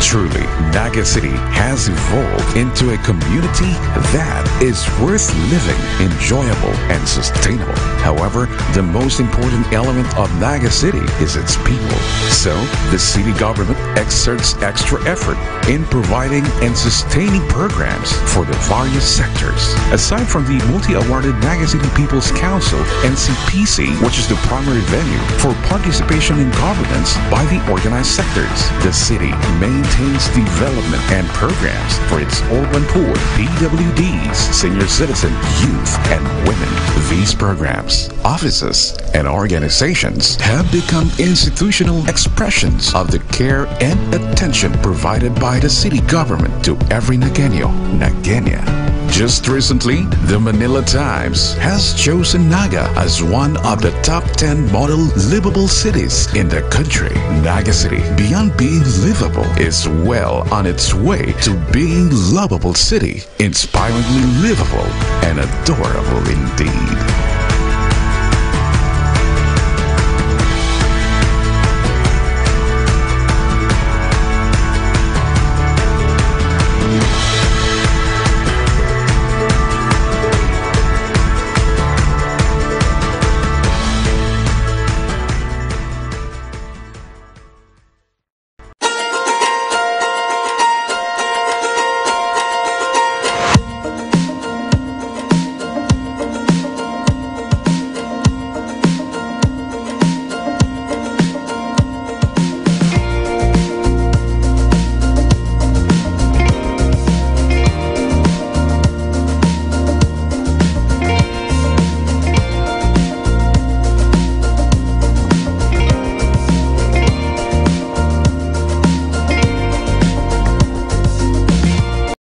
Truly, Naga City has evolved into a community that is worth living, enjoyable, and sustainable. However, the most important element of Naga City is its people. So, the city government exerts extra effort in providing and sustaining programs for the various sectors. Aside from the multi-awarded Naga City People's Council, N C P C, which is the primary venue for participation in governance by the organized sectors, the city maintains development and programs for its urban poor, P W Ds, senior citizen, youth, and women. These programs, offices, and organizations have become institutional expressions of the care and attention provided by the city government to every Nagueño, Nagueña. Just recently, the Manila Times has chosen Naga as one of the top ten model livable cities in the country. Naga City, beyond being livable, is well on its way to being lovable city, inspiringly livable, and adorable indeed.